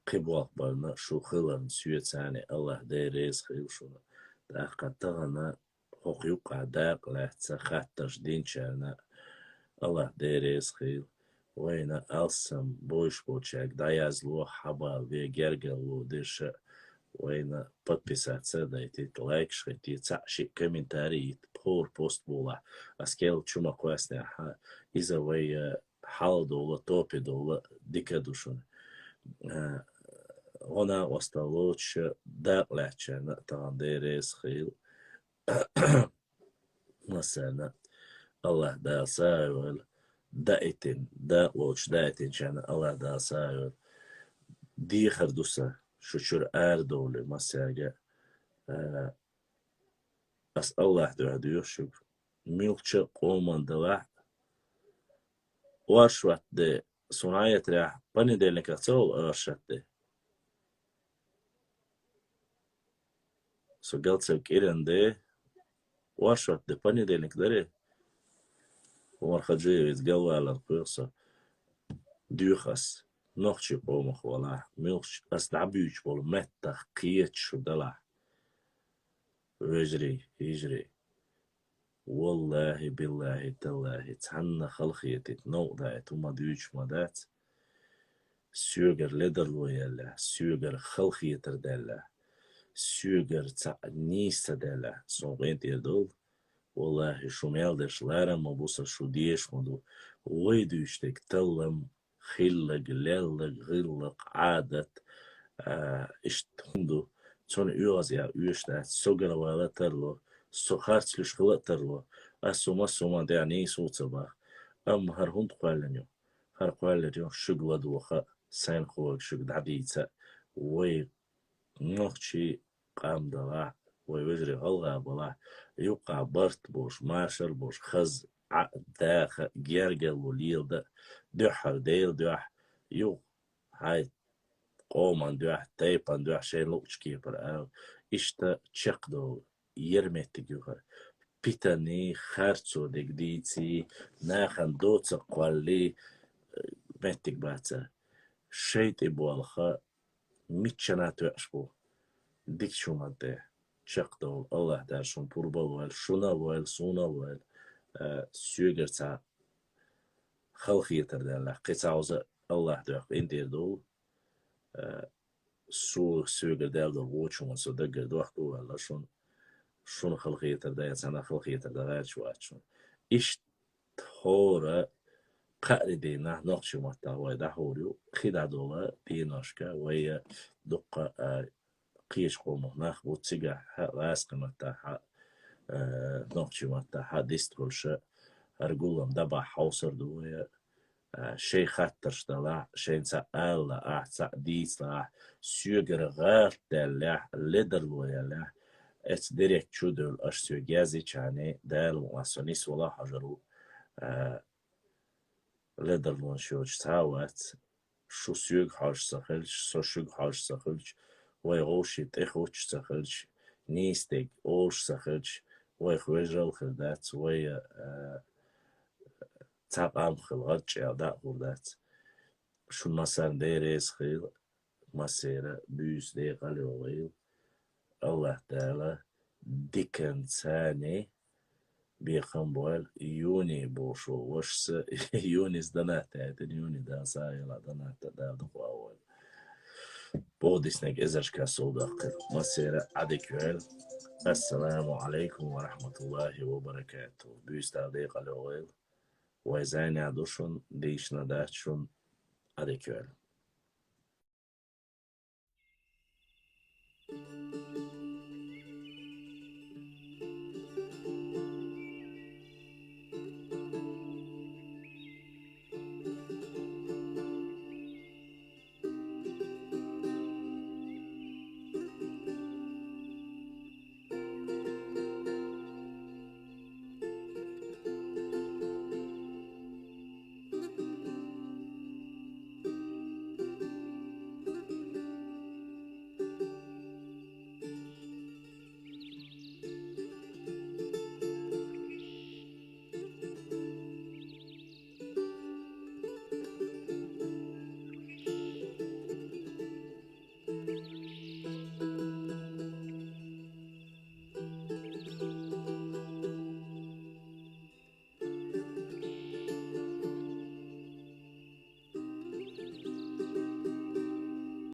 кхин болх барна шу хиларна соьца а, АллахӀ Дела реза хуьлда шуна. ТӀаккха тахана хӀокху юккъехь дакъа лаьцна хаттарш динчарна АллахӀ Дела реза хуьлда. Вайна алсам бовзуш болчаьрга дӀаязло, хьабалабе, гергарло дерш а, вайна подписаться а дайтийта, лайкаш хӀиттийта, цхьаъ-шиъ комментарий йитта, пхьор пост болахь, ас кел чу ма кхоьссинехь, иза вай, э, хьалдовла, топе довла дика ду шуна. Э, гӀо-накъосталла лоцуш, дакъа лаьцначарна а тахана Дела реза хуьлда. Массарна АллахӀ Дала сагӀа йойла, даийтина, дакъа лоцуш даийтинчарна АллахӀ Дала сагӀа йойла. Дехар ду сан, шу чуьра арадовлий массаьрга а, ас АллахӀ дуьхьа доьху шуьга, муьлххачу а къоман далахь а, оршот де, суна хетарехь, понедельниках ца хуьлу оршот де? Со галцал кӀиран де, оршот де понедельник дарий? Умар-Хаджиевица галвалар кхоьху со. Доьху ас, нохчий къомах валахь, муьлххачу ас дӀабуьйцуш болу меттах кхеташ шу далахь. Вежарий, йижарий, валлахӀи, биллахӀи, таллахӀи, цхьанна халахетийта, новкъа даийта хӀума дуьйцуш ма дац. Соьгара ледарло яьллехь, соьгара халахетар даьллехь, соьгара цхьаъ нийса ца даьллехь, суна къинтӀера довла. ВаллахӀи, шу мел дерш ларам ма бу сан, шу дезаш ма ду. Вай дуьйцуш дерг таллам, хилларг, лелларг, гӀиллакх, Ӏадат, а, иштта хӀума ду. Цунна оьгӀазъяла оьшуш дац, со гарвала а тарло, со харцлуьйш хила а тарло. Ас хӀума, ас хӀуманна тӀехь нийса ву ца боху. Амма хӀара хӀунда кхоьллина ю? ХӀара кхоьллина ю, шуьга ладогӀа, сайна кхоьллиг шуьга дӀадийца. Вай нохчий къам далахь, вай вежарий гӀалгӀа балахь, юккъехь барт болуш, машар болуш, хаза, Ӏа, даха, гергарло леладан, дуьххьара Делан дуьхьа, юха хьайн къоман дуьхьа, тайпан дуьхьа шайна луучу кепара ала, иштта чекхдовла, яра меттиг ю хӀара. Питаний, харцо дерг дийций, нахана доцург кхоллий, э, меттиг бацара. Шайн тӀе болх миччана тоьуш бу. Дика шу ма тӀе. Чекхдовла, АллахӀ Дала шуна пурба а лойла, шуна а лойла, суна а лойла, а, соьгара цхьа халахетар даьллехь, кхин цхьа хӀума АллахӀ дуьхьа къинтӀера довла. А, со соьгара даьлла долу вочу хӀуманна со даггара дохко а ваьлла шуна, шуна халахетар дан я цхьанна халахетар дан гӀерташ вац шуна. Иштта хӀора кхаарин дийнахь нохчийн маттахь вай дӀахьур ю, кхин дӀадолу дийнашка вай дуккха а кхечу къомах нах бу цигахь а, гӀазкхийн маттахь а, э, нохчийн маттахь а дистхуьлуш а, хӀара гулам дӀабахьа хьовсур ду вай, а, шайн хаттарш далахь, шайна цхьаъ ала лаахь, цхьаъ дийца лаахь, соьгара гӀалат даьллехь, ледарло яьллехь, эцу директ чу а девлла, аша соьга язйича, Дала мукъ лахь, со нисвала а хьожур ву, а, ледарлонаш йоцуш цхьа а вац, шу соьга хьожуш ца хилча, со шуьга хьожуш ца хилча, вай вовшийн тӀехуттуш ца хилча, нийса дерг олуш ца хилча, вайх вежаралла хир дац, вай, а, цхьа къам хила гӀарчӀ яла дӀа а хӀур дац. Шуна массарна Дела реза хуьлда, массеран буьйса декъал йойла. АллахӀ Дала диканца бекхам бойла Юни бохуш волу вашас, Юнис донат даийтина, Юни, Дала сагӀа елахь, донат Дала дукха войла. Боху диснарг эзаршка сов даккхира. Массеран а Ӏадика йойла. Ассаламу Ӏалайкум ва рахьматуллахӀи ва баракатухӀ. Буьйса Дала декъал йойла. Вай зӀене ду шуна, дийшина дац шуна, Ӏадика йойла.